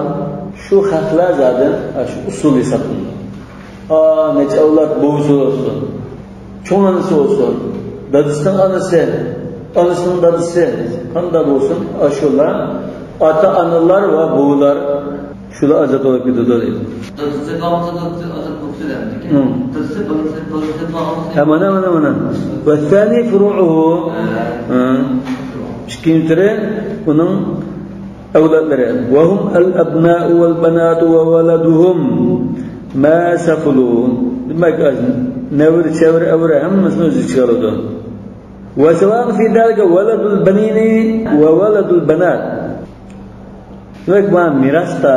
شۇ خەقلەر زادى شۇ ئۇسۇل ھېسابلىنىدۇ. ئا، نەچچە ئەۋلاد بوۋىسى بولسۇن، چوڭ ئانىسى بولسۇن، دادىسىنىڭ ئانىسى، ئانىسىنىڭ دادىسى، قانداق بولسۇن، ئاشۇلار ئاتا-ئانىلار ۋە بوۋىلار شۇلار ئازاد بولۇپ كېتىدۇ دەيدۇ. دادىسى قالمىسا، دادىسى ئازاد بولۇپ كېتىدۇ. ھىم. دادىسى، بالىسى، بالىسى قالمىسا. ھە، مانا، مانا، مانا. والثاني فروعه. ھە. ھە. ئىككىنچى تۈرى ئۇنىڭ ئەۋلادلىرى. وهم الأبناء والبنات وولدهم ما سفلوا. دېمەك، نەۋرە، چەۋرە، ئەۋرە ھەممىسىنى ئۆز ئىچىگە ئالىدۇ. وسواء في ذلك ولد البنين وولد البنات. دېمەك، مانا مىراستا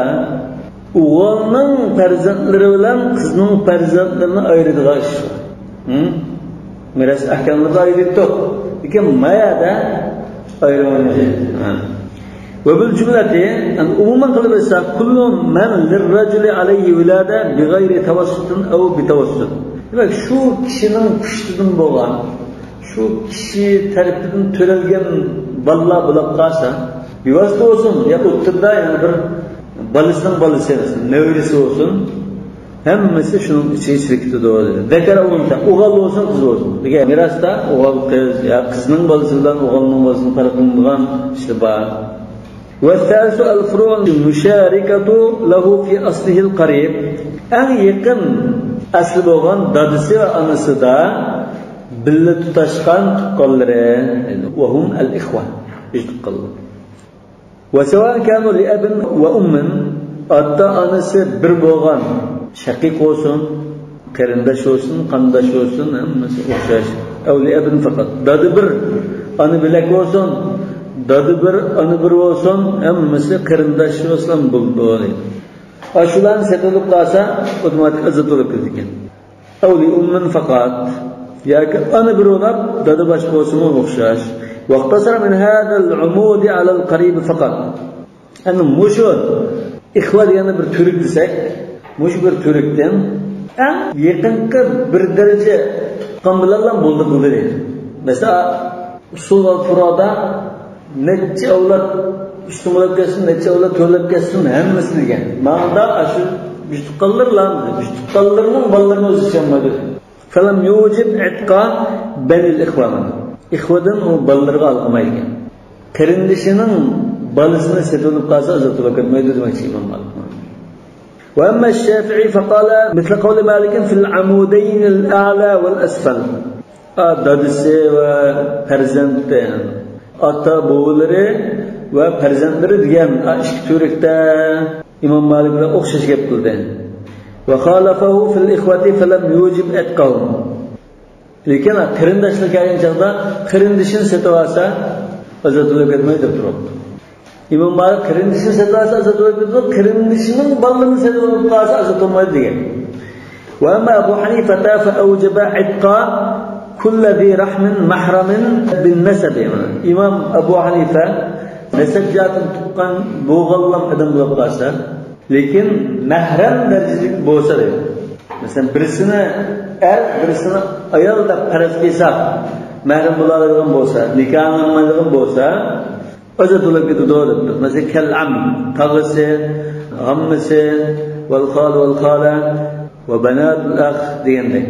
ئوغۇلنىڭ پەرزەنتلىرى بىلەن قىزنىڭ پەرزەنتلىرىنى ئايرىيدىغان ئىش بار. ھىم؟ مىراس ئەھكاملىرىدا ئايرىيدۇ. لېكىن ما يەردە ئايرىمايدۇ. ھە. وبالجملة، يەنى ئومۇمەن قىلىپ ئېيتساق، كل من للرجل عليه ولادة بغير توسط أو بتوسط. دېمەك، شۇ كىشىنىڭ پۇشتىدىن بولغان، شۇ كىشى تەرىپىدىن تۆرەلگەن بالىلار بولۇپ قالسا، بىۋاسىتە بولسۇن يا ئوتتۇرىدا يەنە بىر بالىسىنىڭ بالىسى، نەۋرىسى بولسۇن، ھەممىسى شۇنىڭ ئىچىگە كىرىپ كېتىدۇ دېدى. ذكر أو أنثى، ئوغۇل بولسۇن، قىز بولسۇن. دېگەن مىراستا ئوغۇل، قىز يا قىزنىڭ بالىسى بىلەن ئوغۇلنىڭ بالىسىنى پەرق قىلمىغان ئىشلار بار. والثالث الفروع المشاركة له في أصله القريب. ئەڭ يېقىن ئەسلى بولغان دادىسى ۋە ئانىسىدا بىللە تۇتاشقان تۇغقانلىرى. وهم الإخوة. ئۈچ تۇغقانلار. وسواء كانوا لأب وأم، ئاتا-ئانىسى بىر بولغان شەقىق بولسۇن، قېرىنداش بولسۇن، قانداش بولسۇن، ھەممىسى ئوخشاش. أو لأب فقط. دادا بىر، ئانا بۆلەك بولسۇن، دادا بىر، ئانا بىر بولسۇن، ھەممىسى قېرىنداش بولسىلا بولىدۇ دەيدۇ. ئاشۇلارنى سېتىۋېلىپ قالسا، ئوتوماتىك ئازاد بولۇپ كېتىدىكەن. أو لأم فقط. ياكى ئانا بىر بولاپ، دادا باشقا بولسىمۇ ئوخشاش. واقتصر من هذا العمود على القريب فقط. ئەنە مۇشۇ ئىخۋا دېگەننى بىر تۈرك دېسەك، مۇشۇ بىر تۈركتىن ئەڭ يېقىنقى بىر دەرىجە تۇغقان بىلەنلا بولدى قىلدى دەيدۇ. مەسىلەن، ئۇسۇل ۋە فۇرۇئدا نەچچە ئەۋلاد ئۈستۈن بولاپ كەتسۇن، نەچچە ئەۋلاد تۆۋەنلەپ كەتسۇن، ھەممىسى دېگەن. ماڭا ئاشۇ بىر تۇغقانلىرىلا، بىر تۇغقانلىرىنىڭ بالىلىرىنى ئۆزى ئىچەلمەيدۇ. فلم يوجب عتق بني الإخوة. ئىخۋىدىن ئۇ بالىلىرىغا ئالمايدىكەن. قېرىندىشىنىڭ بالىسىنى سېتىۋېلىپ قالسا، ئازاد بولۇپ كەتمەيدۇ دېمەكچى ئىمام مالىك. وأما الشافعي فقال مثل قول مالك في العمودين الأعلى والأسفل. ئا، دادىسى ۋە پەرزەنتى، ئاتا بوۋىلىرى ۋە پەرزەنتلىرى دېگەن، ئا، ئىككى تۈركتە ئىمام مالىك بىلەن ئوخشاش گەپ قىلدى. وخالفه في الإخوة فلم يوجب عتقهم. لېكىن قېرىنداشلار كەلگەن چاغدا قېرىندىشىنى سېتىۋالسا، ئازاد بولۇپ كەتمەيدۇ دەپ تۇرۇپتۇ. ئىمام مالىك قېرىندىشىنى سېتىۋالسا ئازاد بولۇپ كېتىدۇ، قېرىندىشىنىڭ بالىلىرىنى سېتىۋېلىپ قالسا ئازاد بولمايدۇ دېگەن. وأما أبو حنيفة فأوجب عتق كل ذي رحم محرم بالنسب. ئىمام ئەبۇ ھەنىفە نەسەب جەھەتتىن تۇغقان بولغانلا ئادەم بولۇپ قالسا، لېكىن مەھرەم دەرىجىلىك بولسا دەيدۇ. مەسىلەن، بىرسىنى ئەر، بىرسىنى ئايال دەپ پەرەز قىلساق، مەھرەم بولالايدىغان بولسا، نىكاھلانمايدىغان بولسا، ئازاد بولۇپ كېتىدۇ دەپتۇ. مەسىلەن، كەل ئەم، تاغىسى، ئاممىسى، ۋەل خال، ۋەل خالە، ۋە بەناتۇل ئەخ دېگەندەك.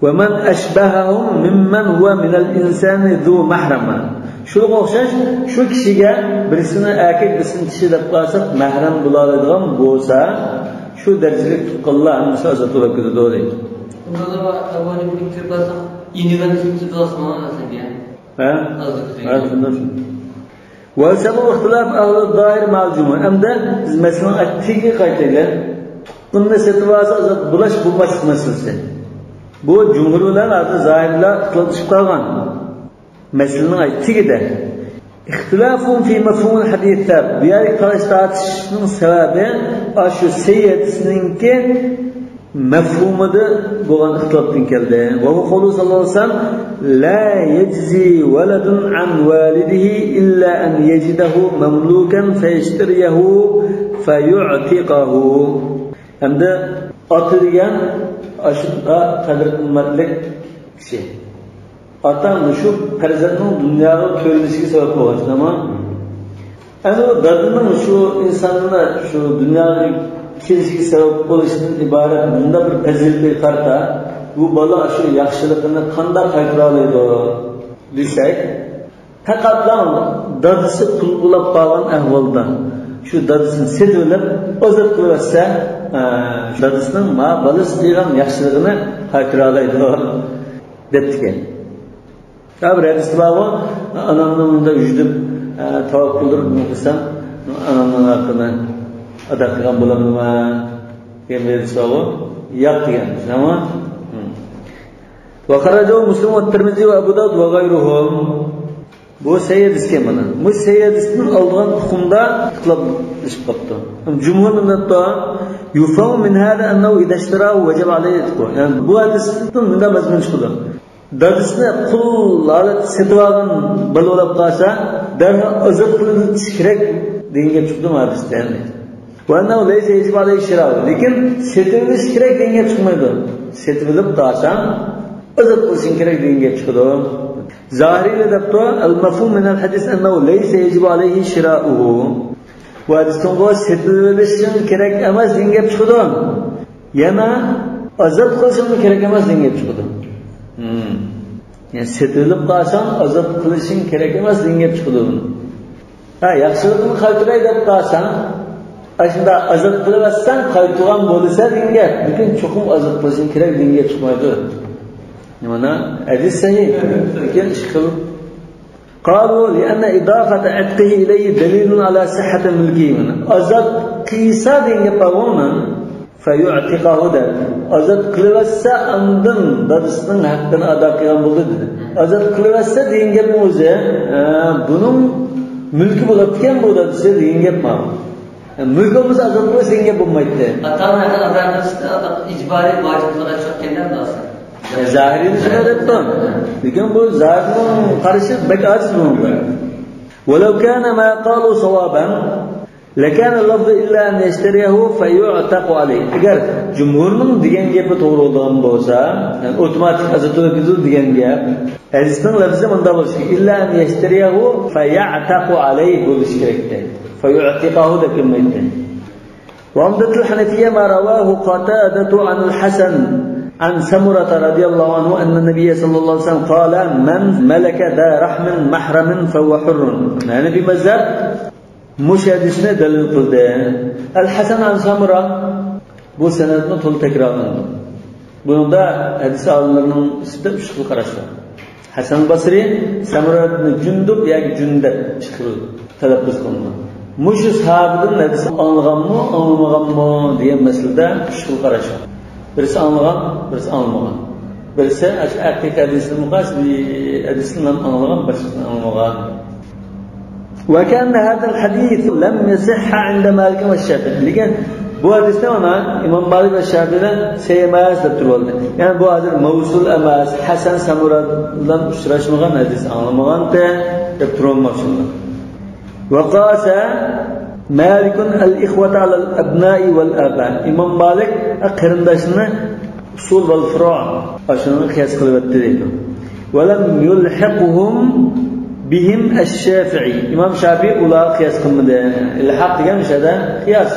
ومن أشبههم ممن هو من الإنسان ذو محرم. شۇنىڭغا ئوخشاش، شۇ كىشىگە بىرسىنى ئەركەك، بىرسىنى چىشى دەپ قالساق، مەھرەم بولالايدىغان بولسا، شۇ دەرىجىلىك تۇغقانلار ھەممىسى ئازاد بولۇپ كېتىدۇ دەيدۇ. ئۇنداقتا ئەۋۋالى بىر كۆپ بولسا، ئىنىگە نىسبەت قىلسا مانا ئەسلىگە. ھە؟ ئازاد ھە، شۇنداق، شۇنداق. وسبب اختلاف أهل الظاهر مع الجمهور. ئەمدى بىز مەسىلىنىڭ تېگىگە قايتايلى. تۇغقىنىنى سېتىۋالسا ئازاد بولاش بولماسلىق مەسىلىسى. بۇ جۇمھۇر بىلەن ھازىر زاھىرلار ئىختىلاپلىشىپ قالغان مەسىلىنىڭ تېگىدە. اختلاف في مفهوم الحديث. بۇ يەردىكى تالاش تارتىشىشنىڭ سەۋەبى ئاشۇ سەھىھ ھەدىسنىڭكى مەفھۇمىدا بولغان ئىختىلاپتىن كەلدى. وهو قوله صلى الله عليه وسلم: لا يجزي ولد عن والده إلا أن يجده مملوكا فيشتريه فيعتقه. ھەمدە ئاتا دېگەن ئاشۇنداق قەدىر قىممەتلىك كىشى. ئاتا مۇشۇ پەرزەنتنىڭ دۇنياغا كۆرۈنۈشىگە سەۋەب بولغان، شۇنداقمۇ؟ ئەنە ئۇ دادىنىڭ شۇ ئىنساننى شۇ دۇنياغا كېلىشىگە سەۋەب بولۇشتىن ئىبارەت مۇنداق بىر پەزىلىتىگە قارىتا، بۇ بالا شۇ ياخشىلىقىنى قانداق قايتۇرالايدۇ دېسەك، پەقەتلا دادىسى قۇل بولاپ قالغان ئەھۋالدا شۇ دادىسىنى سېتىۋېلىپ ئازاد قىلىۋەتسە، ئە، دادىسىنىڭ ما بالىسى قىلغان ياخشىلىقىنى قايتۇرالايدۇ دەپتىكەن. يا بىر ھەدىستە بارغۇ، ئانامنى مۇنداق يۈدۈپ، ئە، تاۋاپ قىلدۇرۇپ نېمە قىلسام، ئانامنىڭ ھەققىنى ئادا قىلغان بولامدىمەن دېگەن بىر ھەدىس بارغۇ. ياق دېگەن، شۇنداقمۇ؟ ھىم. وخرجه مسلم والترمذي وأبو داود وغيرهم. بۇ سەھىھ ھەدىسكەن مانا. بۇ سەھىھ ھەدىستىن ئالغان ئۇقۇمدا ئىختىلاپلىشىپ قاپتۇ. جۇمھۇر نېمە دەپتۇ؟ يفهم من هذا أنه إذا اشتراه وجب عليه عتقه. يەنى بۇ ھەدىستىن مۇنداق مەزمۇن چىقىدۇ. دادىسىنى قۇل ھالەتتە سېتىۋالغان بالا بولۇپ قالسا، دەرھال ئازاد قىلىنىش كېرەك دېگەن گەپ چىقىدۇ ھەدىستە، يەنى. وأنه ليس يجب عليه شراؤه. لېكىن سېتىۋېلىش كېرەك دېگەن گەپ چىقمايدۇ. سېتىۋېلىپ قالساڭ، ئازاد قىلىشىڭ كېرەك دېگەن گەپ چىقىدۇ. زاھىرىيلەر دەپتۇ، المفهوم من الحديث أنه ليس يجب عليه شراؤه. بۇ ھەدىستىنغۇ سېتىۋېلىشىڭ كېرەك ئەمەس دېگەن گەپ چىقىدۇ. يەنە ئازاد قىلىشىڭمۇ كېرەك ئەمەس دېگەن گەپ چىقىدۇ. ھىم. يەنى سېتىۋېلىپ قالساڭ، ئازاد قىلىشىڭ كېرەك ئەمەس دېگەن گەپ چىقىدۇ. ھە، ياخشىلىقىنى قايتۇراي دەپ قالساڭ، ئاشۇنداق ئازاد قىلىۋەتسەڭ، قايتۇرغان بولىسەن دېگەن گەپ. لېكىن چوقۇم ئازاد قىلىشىڭ كېرەك دېگەن گەپ چىقمايدۇ. مانا ھەدىس سەھىھ. لېكىن ئىككى خىل. قالوا لأن إضافة عتقه إليه دليل على صحة ملكه. ئازاد قىلسا دېگەن گەپ بارغۇ ئۇنىڭ. فيعتقه دەپ. ئازاد قىلىۋەتسە، ئاندىن دادىسىنىڭ ھەققىنى ئادا قىلغان بولدى دېدى. ئازاد قىلىۋەتسە دېگەن گەپنىڭ ئۆزى، ئە، بۇنىڭ مۈلكى بولۇپتىكەن بۇ دادىسى دېگەن گەپ ماۋۇ. ئە، مۈلكى بولمىسا ئازاد قىلىش دېگەن گەپ بولمايتتى. ئاتا-ئانا ھەققىنى ئادا قىلىشتا ئىجبارىي ۋاجىپ قىلغان ئىش يوقكەن-دە ئەمدى ئاسان. ئە، زاھىرىيدا شۇنداق دەپتۇ. لېكىن بۇ زاھىرنىڭ قارىشى بەك ئاجىز بۇنىڭغا. ولو كان ما قالوا صوابا لكان اللفظ إلا أن يشتريه فيعتق عليه. ئەگەر جۇمھۇرنىڭ دېگەن گېپى توغرا بولىدىغان بولسا، يەنى ئوتوماتىك ئازاد بولۇپ كېتىدۇ دېگەن گەپ. ھەدىسنىڭ لەپزى مۇنداق بولۇشى كېرەك. إلا أن يشتريه فيعتق عليه بولۇشى كېرەك ئىدى. فيعتقه دەپ كەلمەيتتى. وعمدة الحنفية ما رواه قتادة عن الحسن عن سمرة رضي الله عنه أن النبي صلى الله عليه وسلم قال: من ملك ذا رحم محرم فهو حر. ھەنەفىي مەزھەپ مۇشۇ ھەدىسنى دەلىل قىلدى. ئەل ھەسەن ئەن سەمرە بۇ سەنەدنى تولا تەكرارلىنىدۇ. بۇنىڭدا ھەدىس ئالىملىرىنىڭ ئىچىدە ئۈچ خىل قاراش بار. ھەسەن بەسرى، سەمرە ئىبن جۇندۇب ياكى جۇندەب ئىككى خىل تەلەپپۇز قىلىنىدۇ. مۇشۇ ساھابىدىن ھەدىس ئاڭلىغانمۇ، ئاڭلىمىغانمۇ دېگەن مەسىلىدە ئۈچ خىل قاراش بار. بىرسى ئاڭلىغان، بىرسى ئاڭلىمىغان. بىرسى ئەقىقە ھەدىسىنى مۇقاس، بىر ھەدىسنى ئاڭلىغان، باشقىسىنى ئاڭلىمىغان. وكأن هذا الحديث لم يصح عند مالك والشافعي. لېكىن بۇ ھەدىسنى مانا ئىمام مالىك ۋە شافىئىلەر سەھىھ ئەمەس دەپ تۇرۇۋالدى. يەنى بۇ ھازىر مەۋسۇل ئەمەس، ھەسەن سەمرە بىلەن ئۇچراشمىغان ھەدىس، ئاڭلىمىغانتى دەپ تۇرۇۋالماقچى. وقاس مالك الإخوة على الأبناء والآباء. ئىمام مالىك قېرىنداشنى، ئۇسۇل ۋەل فۇرۇ، ئاشۇنىڭغا قىياس قىلىۋەتتى دەيدۇ. ولم يلحقهم بهم الشافعي. ئىمام شافىئى ئۇلارغا قىياس قىلمىدى. ئىلھاق دېگەن مۇشۇ يەردە قىياس.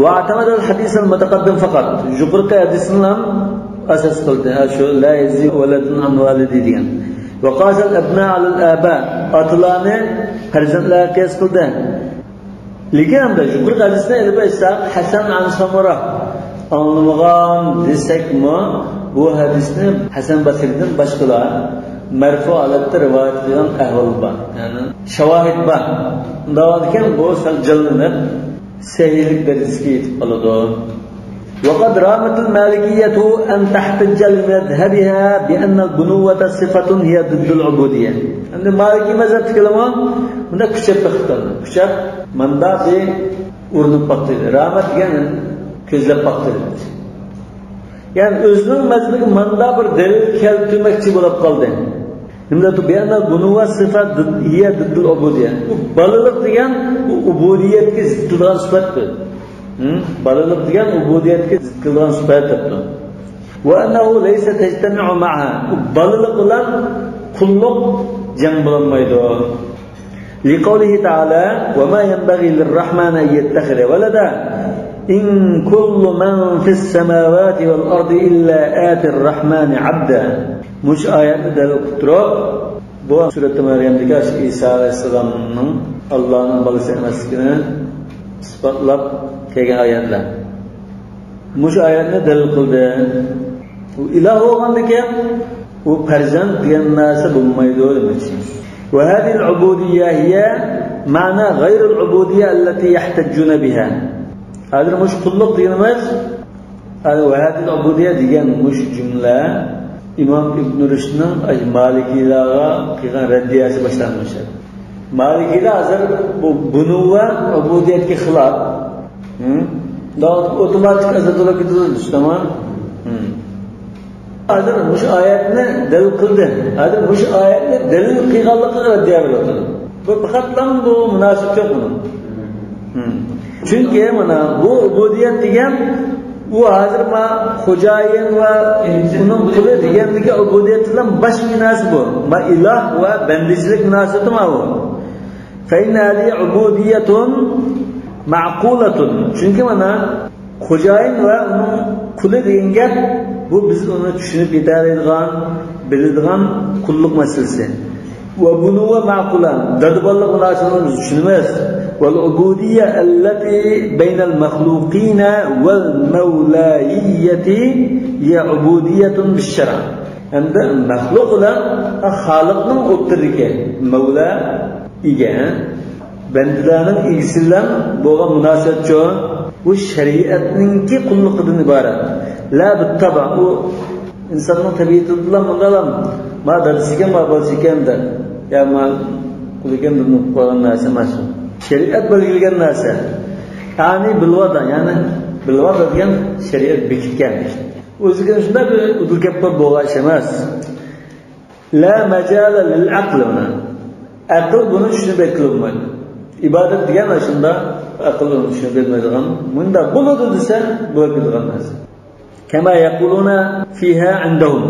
واعتمد الحديث المتقدم فقط. يۇقىرىقى ھەدىسنىلا ئاساس قىلدى. ھە، شۇ لا يجزي ولد عن والده دېگەن. وقاس الأبناء على الآباء. ئاتىلارنى پەرزەنتلەرگە قىياس قىلدى. لېكىن ئەمدى يۇقىرىقى ھەدىسنى ئېلىپ ئېيتساق، ھەسەن ئەن سەمۇرە ئاڭلىمىغان دېسەكمۇ، بۇ ھەدىسنى ھەسەن بەسرىدىن باشقىلار مەرفۇ ھالەتتە رىۋايەت قىلغان ئەھۋال بار. يەنى شاۋاھىد بار. ئۇنداق بولىدىكەن، بۇ سەل جانلىنىپ، سەھىھلىك دەرىجىسىگە يېتىپ قالىدۇ. وقد رامت المالكية أن تحتج لمذهبها بأن البنوة صفة هي ضد العبودية. ئەمدى مالىكىي مەزھەپتىكىلەرمۇ بۇنداق كۈچەپ بېقىپتۇ. كۈچەپ، ماندا بىر ئۇرۇنۇپ باقتى. رامت دېگەن كۆزلەپ باقتى. يەنى ئۆزىنىڭ مەزھىپىگە ماندا بىر دەلىل كەلتۈرمەكچى بولۇپ قالدى. نېمە دەپتۇ؟ بىئەننەل بۇنۇۋۋە سىفەت ضد، ھىيە ضدۇل ئۇبۇدىيە. بۇ بالىلىق دېگەن بۇ ئۇبۇدىيەتكە زىت كېلىدىغان سۈپەتتۇر. ھە؟ بالىلىق دېگەن ئۇبۇدىيەتكە زىت كېلىدىغان سۈپەت دەپتۇ. ۋە ئەننەھۇ لەيسە تەجتەمىئۇ مەئەھا. بۇ بالىلىق بىلەن قۇللۇق جەڭ بولالمايدۇ. لقوله تعالى، وما ينبغي للرحمن أن يتخذ ولدا، إن كل من في السماوات والأرض إلا آتي الرحمن عبدا. مۇشۇ ئايەتنى دەلىل قىلىپ تۇرۇپ، بۇ سۈرەتۇ مەريەمدىكى ئىسا ئەلەيھىسسالامنىڭ ئاللانىڭ بالىسى ئەمەسلىكىنى ئىسپاتلاپ كەلگەن ئايەتلەر. مۇشۇ ئايەتنى دەلىل قىلدى. ئۇ ئىلاھ بولغاندىكىن، ئۇ پەرزەنت دېگەن نەرسە بولمايدۇ دېمەكچى. وهذه العبودية هي معنى غير العبودية التي يحتجون بها. ھازىر مۇشۇ قۇللۇق دېگىنىمىز، ھازىر وهذه العبودية دېگەن مۇشۇ جۈملە ئىمام ئىبن رۇشدنىڭ مالىكىيلارغا قىلغان رەددىيەسى باشلانغان. مالىكىيلار ھازىر بۇ بۇنۇۋۋە ئۇبۇدىيەتكە خىلاپ. ھە؟ ئوتوماتىك ئازاد بولۇپ كېتىدۇ، تامام. ھە. ھازىر مۇشۇ ئايەتنى دەلىل قىلدى. ھازىر مۇشۇ ئايەتنى دەلىل قىلغانلىقىغا رەددىيە بېرىۋاتىدۇ. بۇ پەقەتلا بۇ مۇناسىۋىتى يوق بۇنىڭ. ھە. چۈنكى مانا بۇ ئۇبۇدىيەت دېگەن، ئۇ ھازىر ما خوجايىن ۋە ئۇنىڭ قۇلى دېگەندىكى ئۇبۇدىيەت بىلەن باشقا نەرسە بۇ. ما ئىلاھ ۋە بەندىچىلىك مۇناسىۋىتى ما بۇ. فإن هذه عبودية معقولة. چۈنكى مانا خوجايىن ۋە ئۇنىڭ قۇلى دېگەن گەپ، بۇ بىز ئۇنى چۈشىنىپ يېتەلەيدىغان، بىلىدىغان قۇللۇق مەسىلىسى. ۋە بۇنۇۋۋە مەئقۇلە، دادا-بالىلىق مۇناسىۋىتىنى بىز چۈشىنىمىز. والعبودية التي بين المخلوقين والمولائية هي عبودية بالشرع. ھەمدە مەخلۇق بىلەن خالىقنىڭ ئوتتۇرىدىكى مەۋلا، ئىگە، بەندىلەرنىڭ ئىگىسى بىلەن بولغان مۇناسىۋەتچۇ، بۇ شەرىئەتنىڭكى قۇللۇقىدىن ئىبارەت. لا بالطبع، ئۇ ئىنساننىڭ تەبىئىتىدىلا مۇنداقلا، ما دادىسىكەن، ما بالىسىكەن دەپ، يا ما قۇلىكەن دەپ قويغان نەرسە ئەمەس. شەرىئەت بەلگىلىگەن نەرسە. يەنى بىلىۋاتىدۇ، يەنى بىلىۋاتىدۇ دېگەن شەرىئەت بېكىتكەن. ئۆزىگە شۇنداق بىر ئۇدۇل گەپ بار بولغان ئىش ئەمەس. لا مجال للعقل هنا. ئەقىل بۇنى چۈشىنىپ يەتكىلى بولمايدۇ. ئىبادەت دېگەن ئاشۇنداق، ئەقىل ئۇنى چۈشىنىپ يەتمەيدىغان. مۇنداق بولىدۇ دېسە، بولۇپ كېتىدىغان نەرسە. كما يقولون فيها عندهم.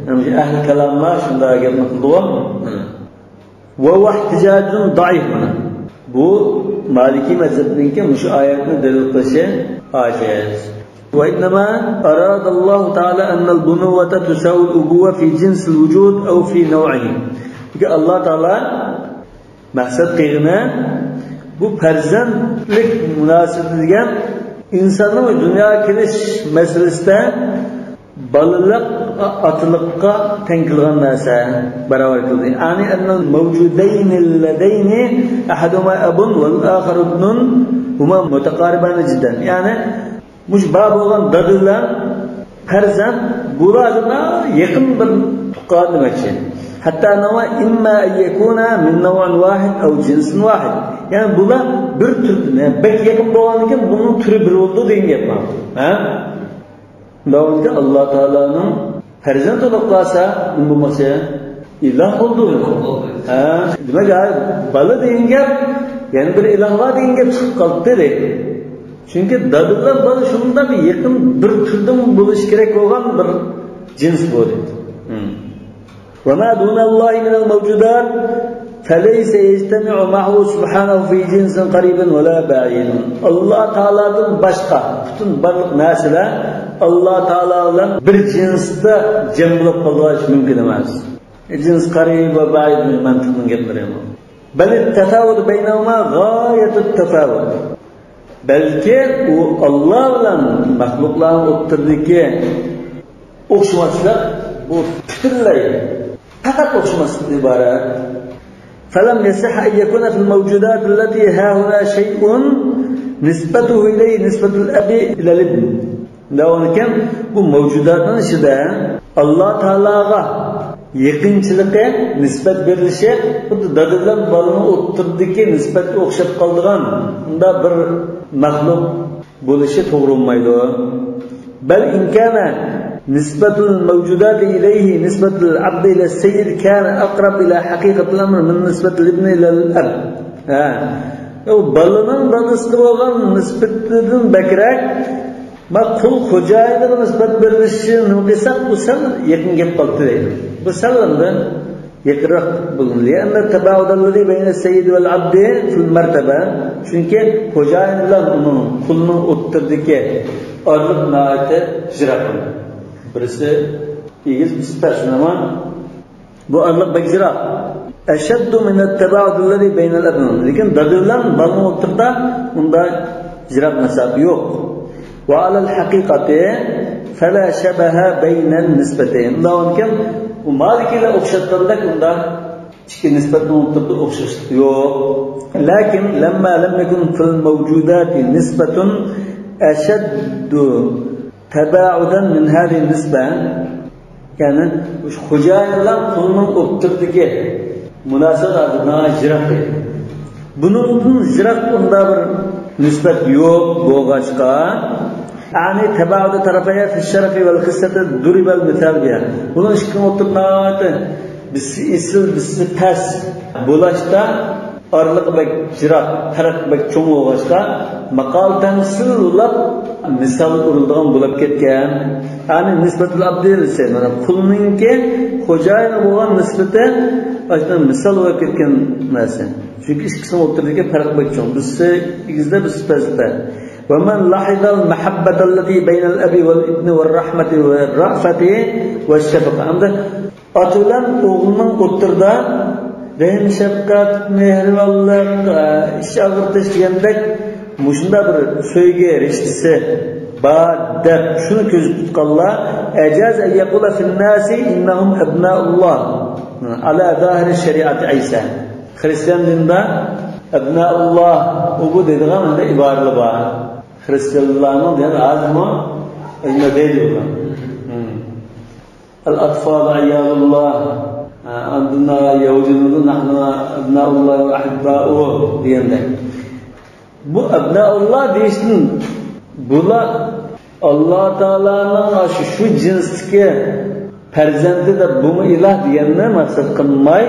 يەنى ئەھلى كالاملار شۇنداق گەپنى قىلىدىغۇ. وهو احتجاج ضعيف. بۇ مالىكىي مەزھەپنىڭكى مۇشۇ ئايەتنى دەلىل قىلىشى ئاجىز. وإنما أراد الله تعالى أن البنوة تساوي الأبوة في جنس الوجود أو في نوعه. چۈنكى ئاللا تائالا مەقسەت قىلغىنى، بۇ پەرزەنتلىك مۇناسىۋىتى دېگەن ئىنساننىڭ دۇنياغا كېلىش مەسىلىسىدە بالىلىق ئاتىلىققا تەڭ كېلىدىغان نەرسە، باراۋەر كېلىدۇ. يعني أن الموجودين اللذين أحدهما أب والآخر ابن هما متقاربان جدا. يەنى مۇشۇ بار بولغان دادا بىلەن پەرزەنت، بۇلار يېقىن بىر تۇغقان دېمەكچى. حتى أنهما إما أن يكونا من نوع واحد أو جنس واحد. يەنى بۇلار بىر تۈردىن، يەنى بەك يېقىن بولغاندىكىن بۇنىڭ تۈرى بىر بولىدۇ دېگەن گەپ بار. ھە؟ داۋامىدا ئاللا تائالانىڭ پەرزەنت بولۇپ قالسا، نېمە بولماقچى؟ ئىلاھ بولدى. ھە، دېمەك، ھە، بالا دېگەن گەپ، يەنە بىر ئىلاھ بار دېگەن گەپ چىقىپ قالدى دېدى. چۈنكى دادا بىلەن بالا شۇنداق يېقىن بىر تۈردىن بولۇشى كېرەك بولغان بىر جىنس بۇ دېدى. ھىم. وما دون الله من الموجودات فليس يجتمع معه سبحانه في جنس قريب ولا بعيد. ئاللا تائالادىن باشقا پۈتۈن بارلىق نەرسىلەر ئاللا تائالا بىلەن بىر جىنستا جەم بولۇپ قالىدىغان ئىش مۇمكىن ئەمەس. جىنس قەرىب ۋە بەئىد مەنتىقنىڭ گەپلىرى بۇ. بل التفاوت بينهما غاية التفاوت. بەلكى ئۇ ئاللا بىلەن مەخلۇقلارنىڭ ئوتتۇرىدىكى ئوخشىماسلىق بۇ پۈتۈنلەي پەقەت ئوخشىماسلىقتىن ئىبارەت. فلم يصح أن يكون في الموجودات التي هاهنا شيء نسبته إليه نسبة الأب إلى الابن. دەۋالىكەن، بۇ مەۋجۇداتنىڭ ئىچىدە ئاللا تائالاغا يېقىنچىلىقى نىسبەت بېرىلىشى خۇددى دادا بىلەن بالىنىڭ ئوتتۇرىدىكى نىسبەتكە ئوخشاپ قالىدىغان مۇنداق بىر مەخلۇق بولۇشى توغرا بولمايدۇ. بل إن كان نسبة الموجودات إليه نسبة العبد إلى السيد كان أقرب إلى حقيقة الأمر من نسبة الابن إلى الأب. ھە. ئۇ بالىنىڭ دادىسىغا بولغان نىسبىتىدىن بەكرەك، ما قۇل خوجايىنىغا نىسبەت بېرىلىشىنى قىلساق، بۇ سەل يېقىن گەپ قالدى دەيدۇ. بۇ سەل ئەمدى يېقىنراق بولىدۇ. لأن التباعد الذي بين السيد والعبد في المرتبة. چۈنكى خوجايىن بىلەن ئۇنىڭ، قۇلنىڭ ئوتتۇرىدىكى ئارىلىق ناھايىتى يىراق. بىرسى ئېگىز، بىرسى پەس، شۇنداقمۇ؟ بۇ ئارىلىق بەك يىراق. أشد من التباعد الذي بين الأب. لېكىن دادا بىلەن بالىنىڭ ئوتتۇرىدا ئۇنداق يىراق مەساپە يوق. وعلى الحقيقة فلا شبه بين النسبتين. ئۇنداق بولغانكەن، ئۇ مالىكىلەر ئوخشاتقاندەك ئۇنداق ئىككى نىسبەتنىڭ ئوتتۇرىدا ئوخشاشلىق يوق. لكن لما لم يكن في الموجودات نسبة أشد تباعدا من هذه النسبة. يەنى خوجايىن بىلەن قۇلنىڭ ئوتتۇرىدىكى مۇناسىۋەت ھازىر ناھايىتى يىراق ئىدى. بۇنىڭدىن يىراق ئۇنداق بىر نىسبەت يوق بولغاچقا، يعني تباعد طرفيها في الشرف والخسة ضرب المثال بها. بۇنىڭ ئىككىنىڭ ئوتتۇرىدا ناھايىتى بىرسى ئېسىل، بىرسى پەس بولۇشتا ئارىلىقى بەك يىراق، پەرق بەك چوڭ بولغاچقا، ماقال تەمسىل بولۇپ مىسال ئۇرۇلىدىغان بولۇپ كەتكەن. يەنى نىسبەتۇل ئابدى دېسە، مانا قۇلنىڭكى خوجايىنغا بولغان نىسبىتى ئاشۇنداق مىسال بولۇپ كەتكەن نەرسە. چۈنكى ئىككىسىنىڭ ئوتتۇرىدىكى پەرق بەك چوڭ. بىرسى ئېگىزدە، بىرسى پەستە. ومن لاحظ المحبة التي بين الأب والابن والرحمة والرأفة والشفقة. ئەمدى ئاتا بىلەن ئوغلىنىڭ ئوتتۇرىدا رەھىم، شەپقەت، مېھرىبانلىق، ئىچ ئاغرىتىش دېگەندەك مۇشۇنداق بىر سۆيگۈ رىشتىسى بار دەپ شۇنى كۆزدە تۇتقانلار أجاز أن يقول في الناس إنهم أبناء الله على ظاهر شريعة عيسى. خرىستىيان دىنىدا ئەبنائۇللا ئۇ بۇ دەيدىغان ئىبارىلەر بار. خرىستىيانلارنىڭ دېگەن ھازىرمۇ ئەينە دەيدۇ بۇلار. الأطفال عيال الله. ئاندىن يەھۇدىيلاردا نەھنۇ ئەبنائۇللا ۋە ئەھىببائۇ دېگەندەك. بۇ ئەبنائۇللا دېيىشتىن بۇلار ئاللا تائالانىڭ شۇ، شۇ جىنستىكى پەرزەنتى دەپ بۇمۇ ئىلاھ دېگەننى مەقسەت قىلماي،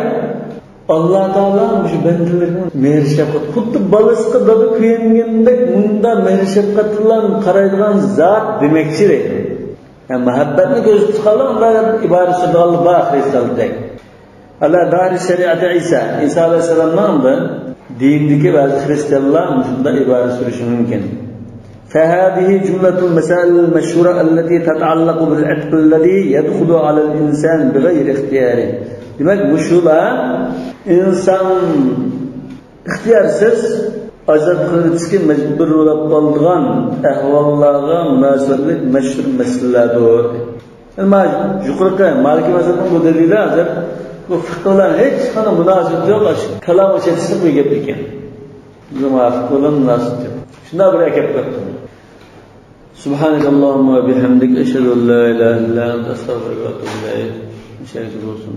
ئاللا تائالا مۇشۇ بەندىلىرىنىڭ مېھىر شەپقەت، خۇددى بالىسىغا دادا كۆيۈنگەندەك مۇنداق مېھىر شەپقەت بىلەن قارايدىغان زات دېمەكچى دەيدۇ. يەنى مۇھەببەتنى كۆزدە تۇتقانلار ئۇنداق ئىبارە سۈرىدىغانلار بار خرىستىيانلاردەك. على ظاهر شريعة عيسى. ئىسا ئەلەيھىسسالامنىڭ دىنىدىكى بەزى خرىستىيانلار مۇشۇنداق ئىبارە سۈرۈشى مۇمكىن. فهذه جملة المسائل المشهورة التي تتعلق بالعتق الذي يدخل على الإنسان بغير اختياره. دېمەك، مۇشۇلار ئىنسان ئىختىيارسىز ئازاد قىلىۋېتىشكە مەجبۇر بولۇپ قالىدىغان ئەھۋاللارغا مۇناسىۋەتلىك مەشھۇر مەسىلىلەردۇر. مانا يۇقىرىقى مالىكىي مەزھەپنىڭ بۇ دەلىلى ھازىر بۇ فىقھى بىلەن ھېچقانداق مۇناسىۋىتى يوق، ئاشۇ كالام ئىشلىتىشلىق بىر گەپكەن. بۇ فىقھى بىلەن مۇناسىۋىتى يوق. شۇنداق بىر ئەكەپ بېقىپتۇ. سبحانك اللهم وبحمدك، أشهد أن لا إله إلا أنت، أستغفرك وأتوب إليك. مۇشۇ يەرگىچە بولسۇن.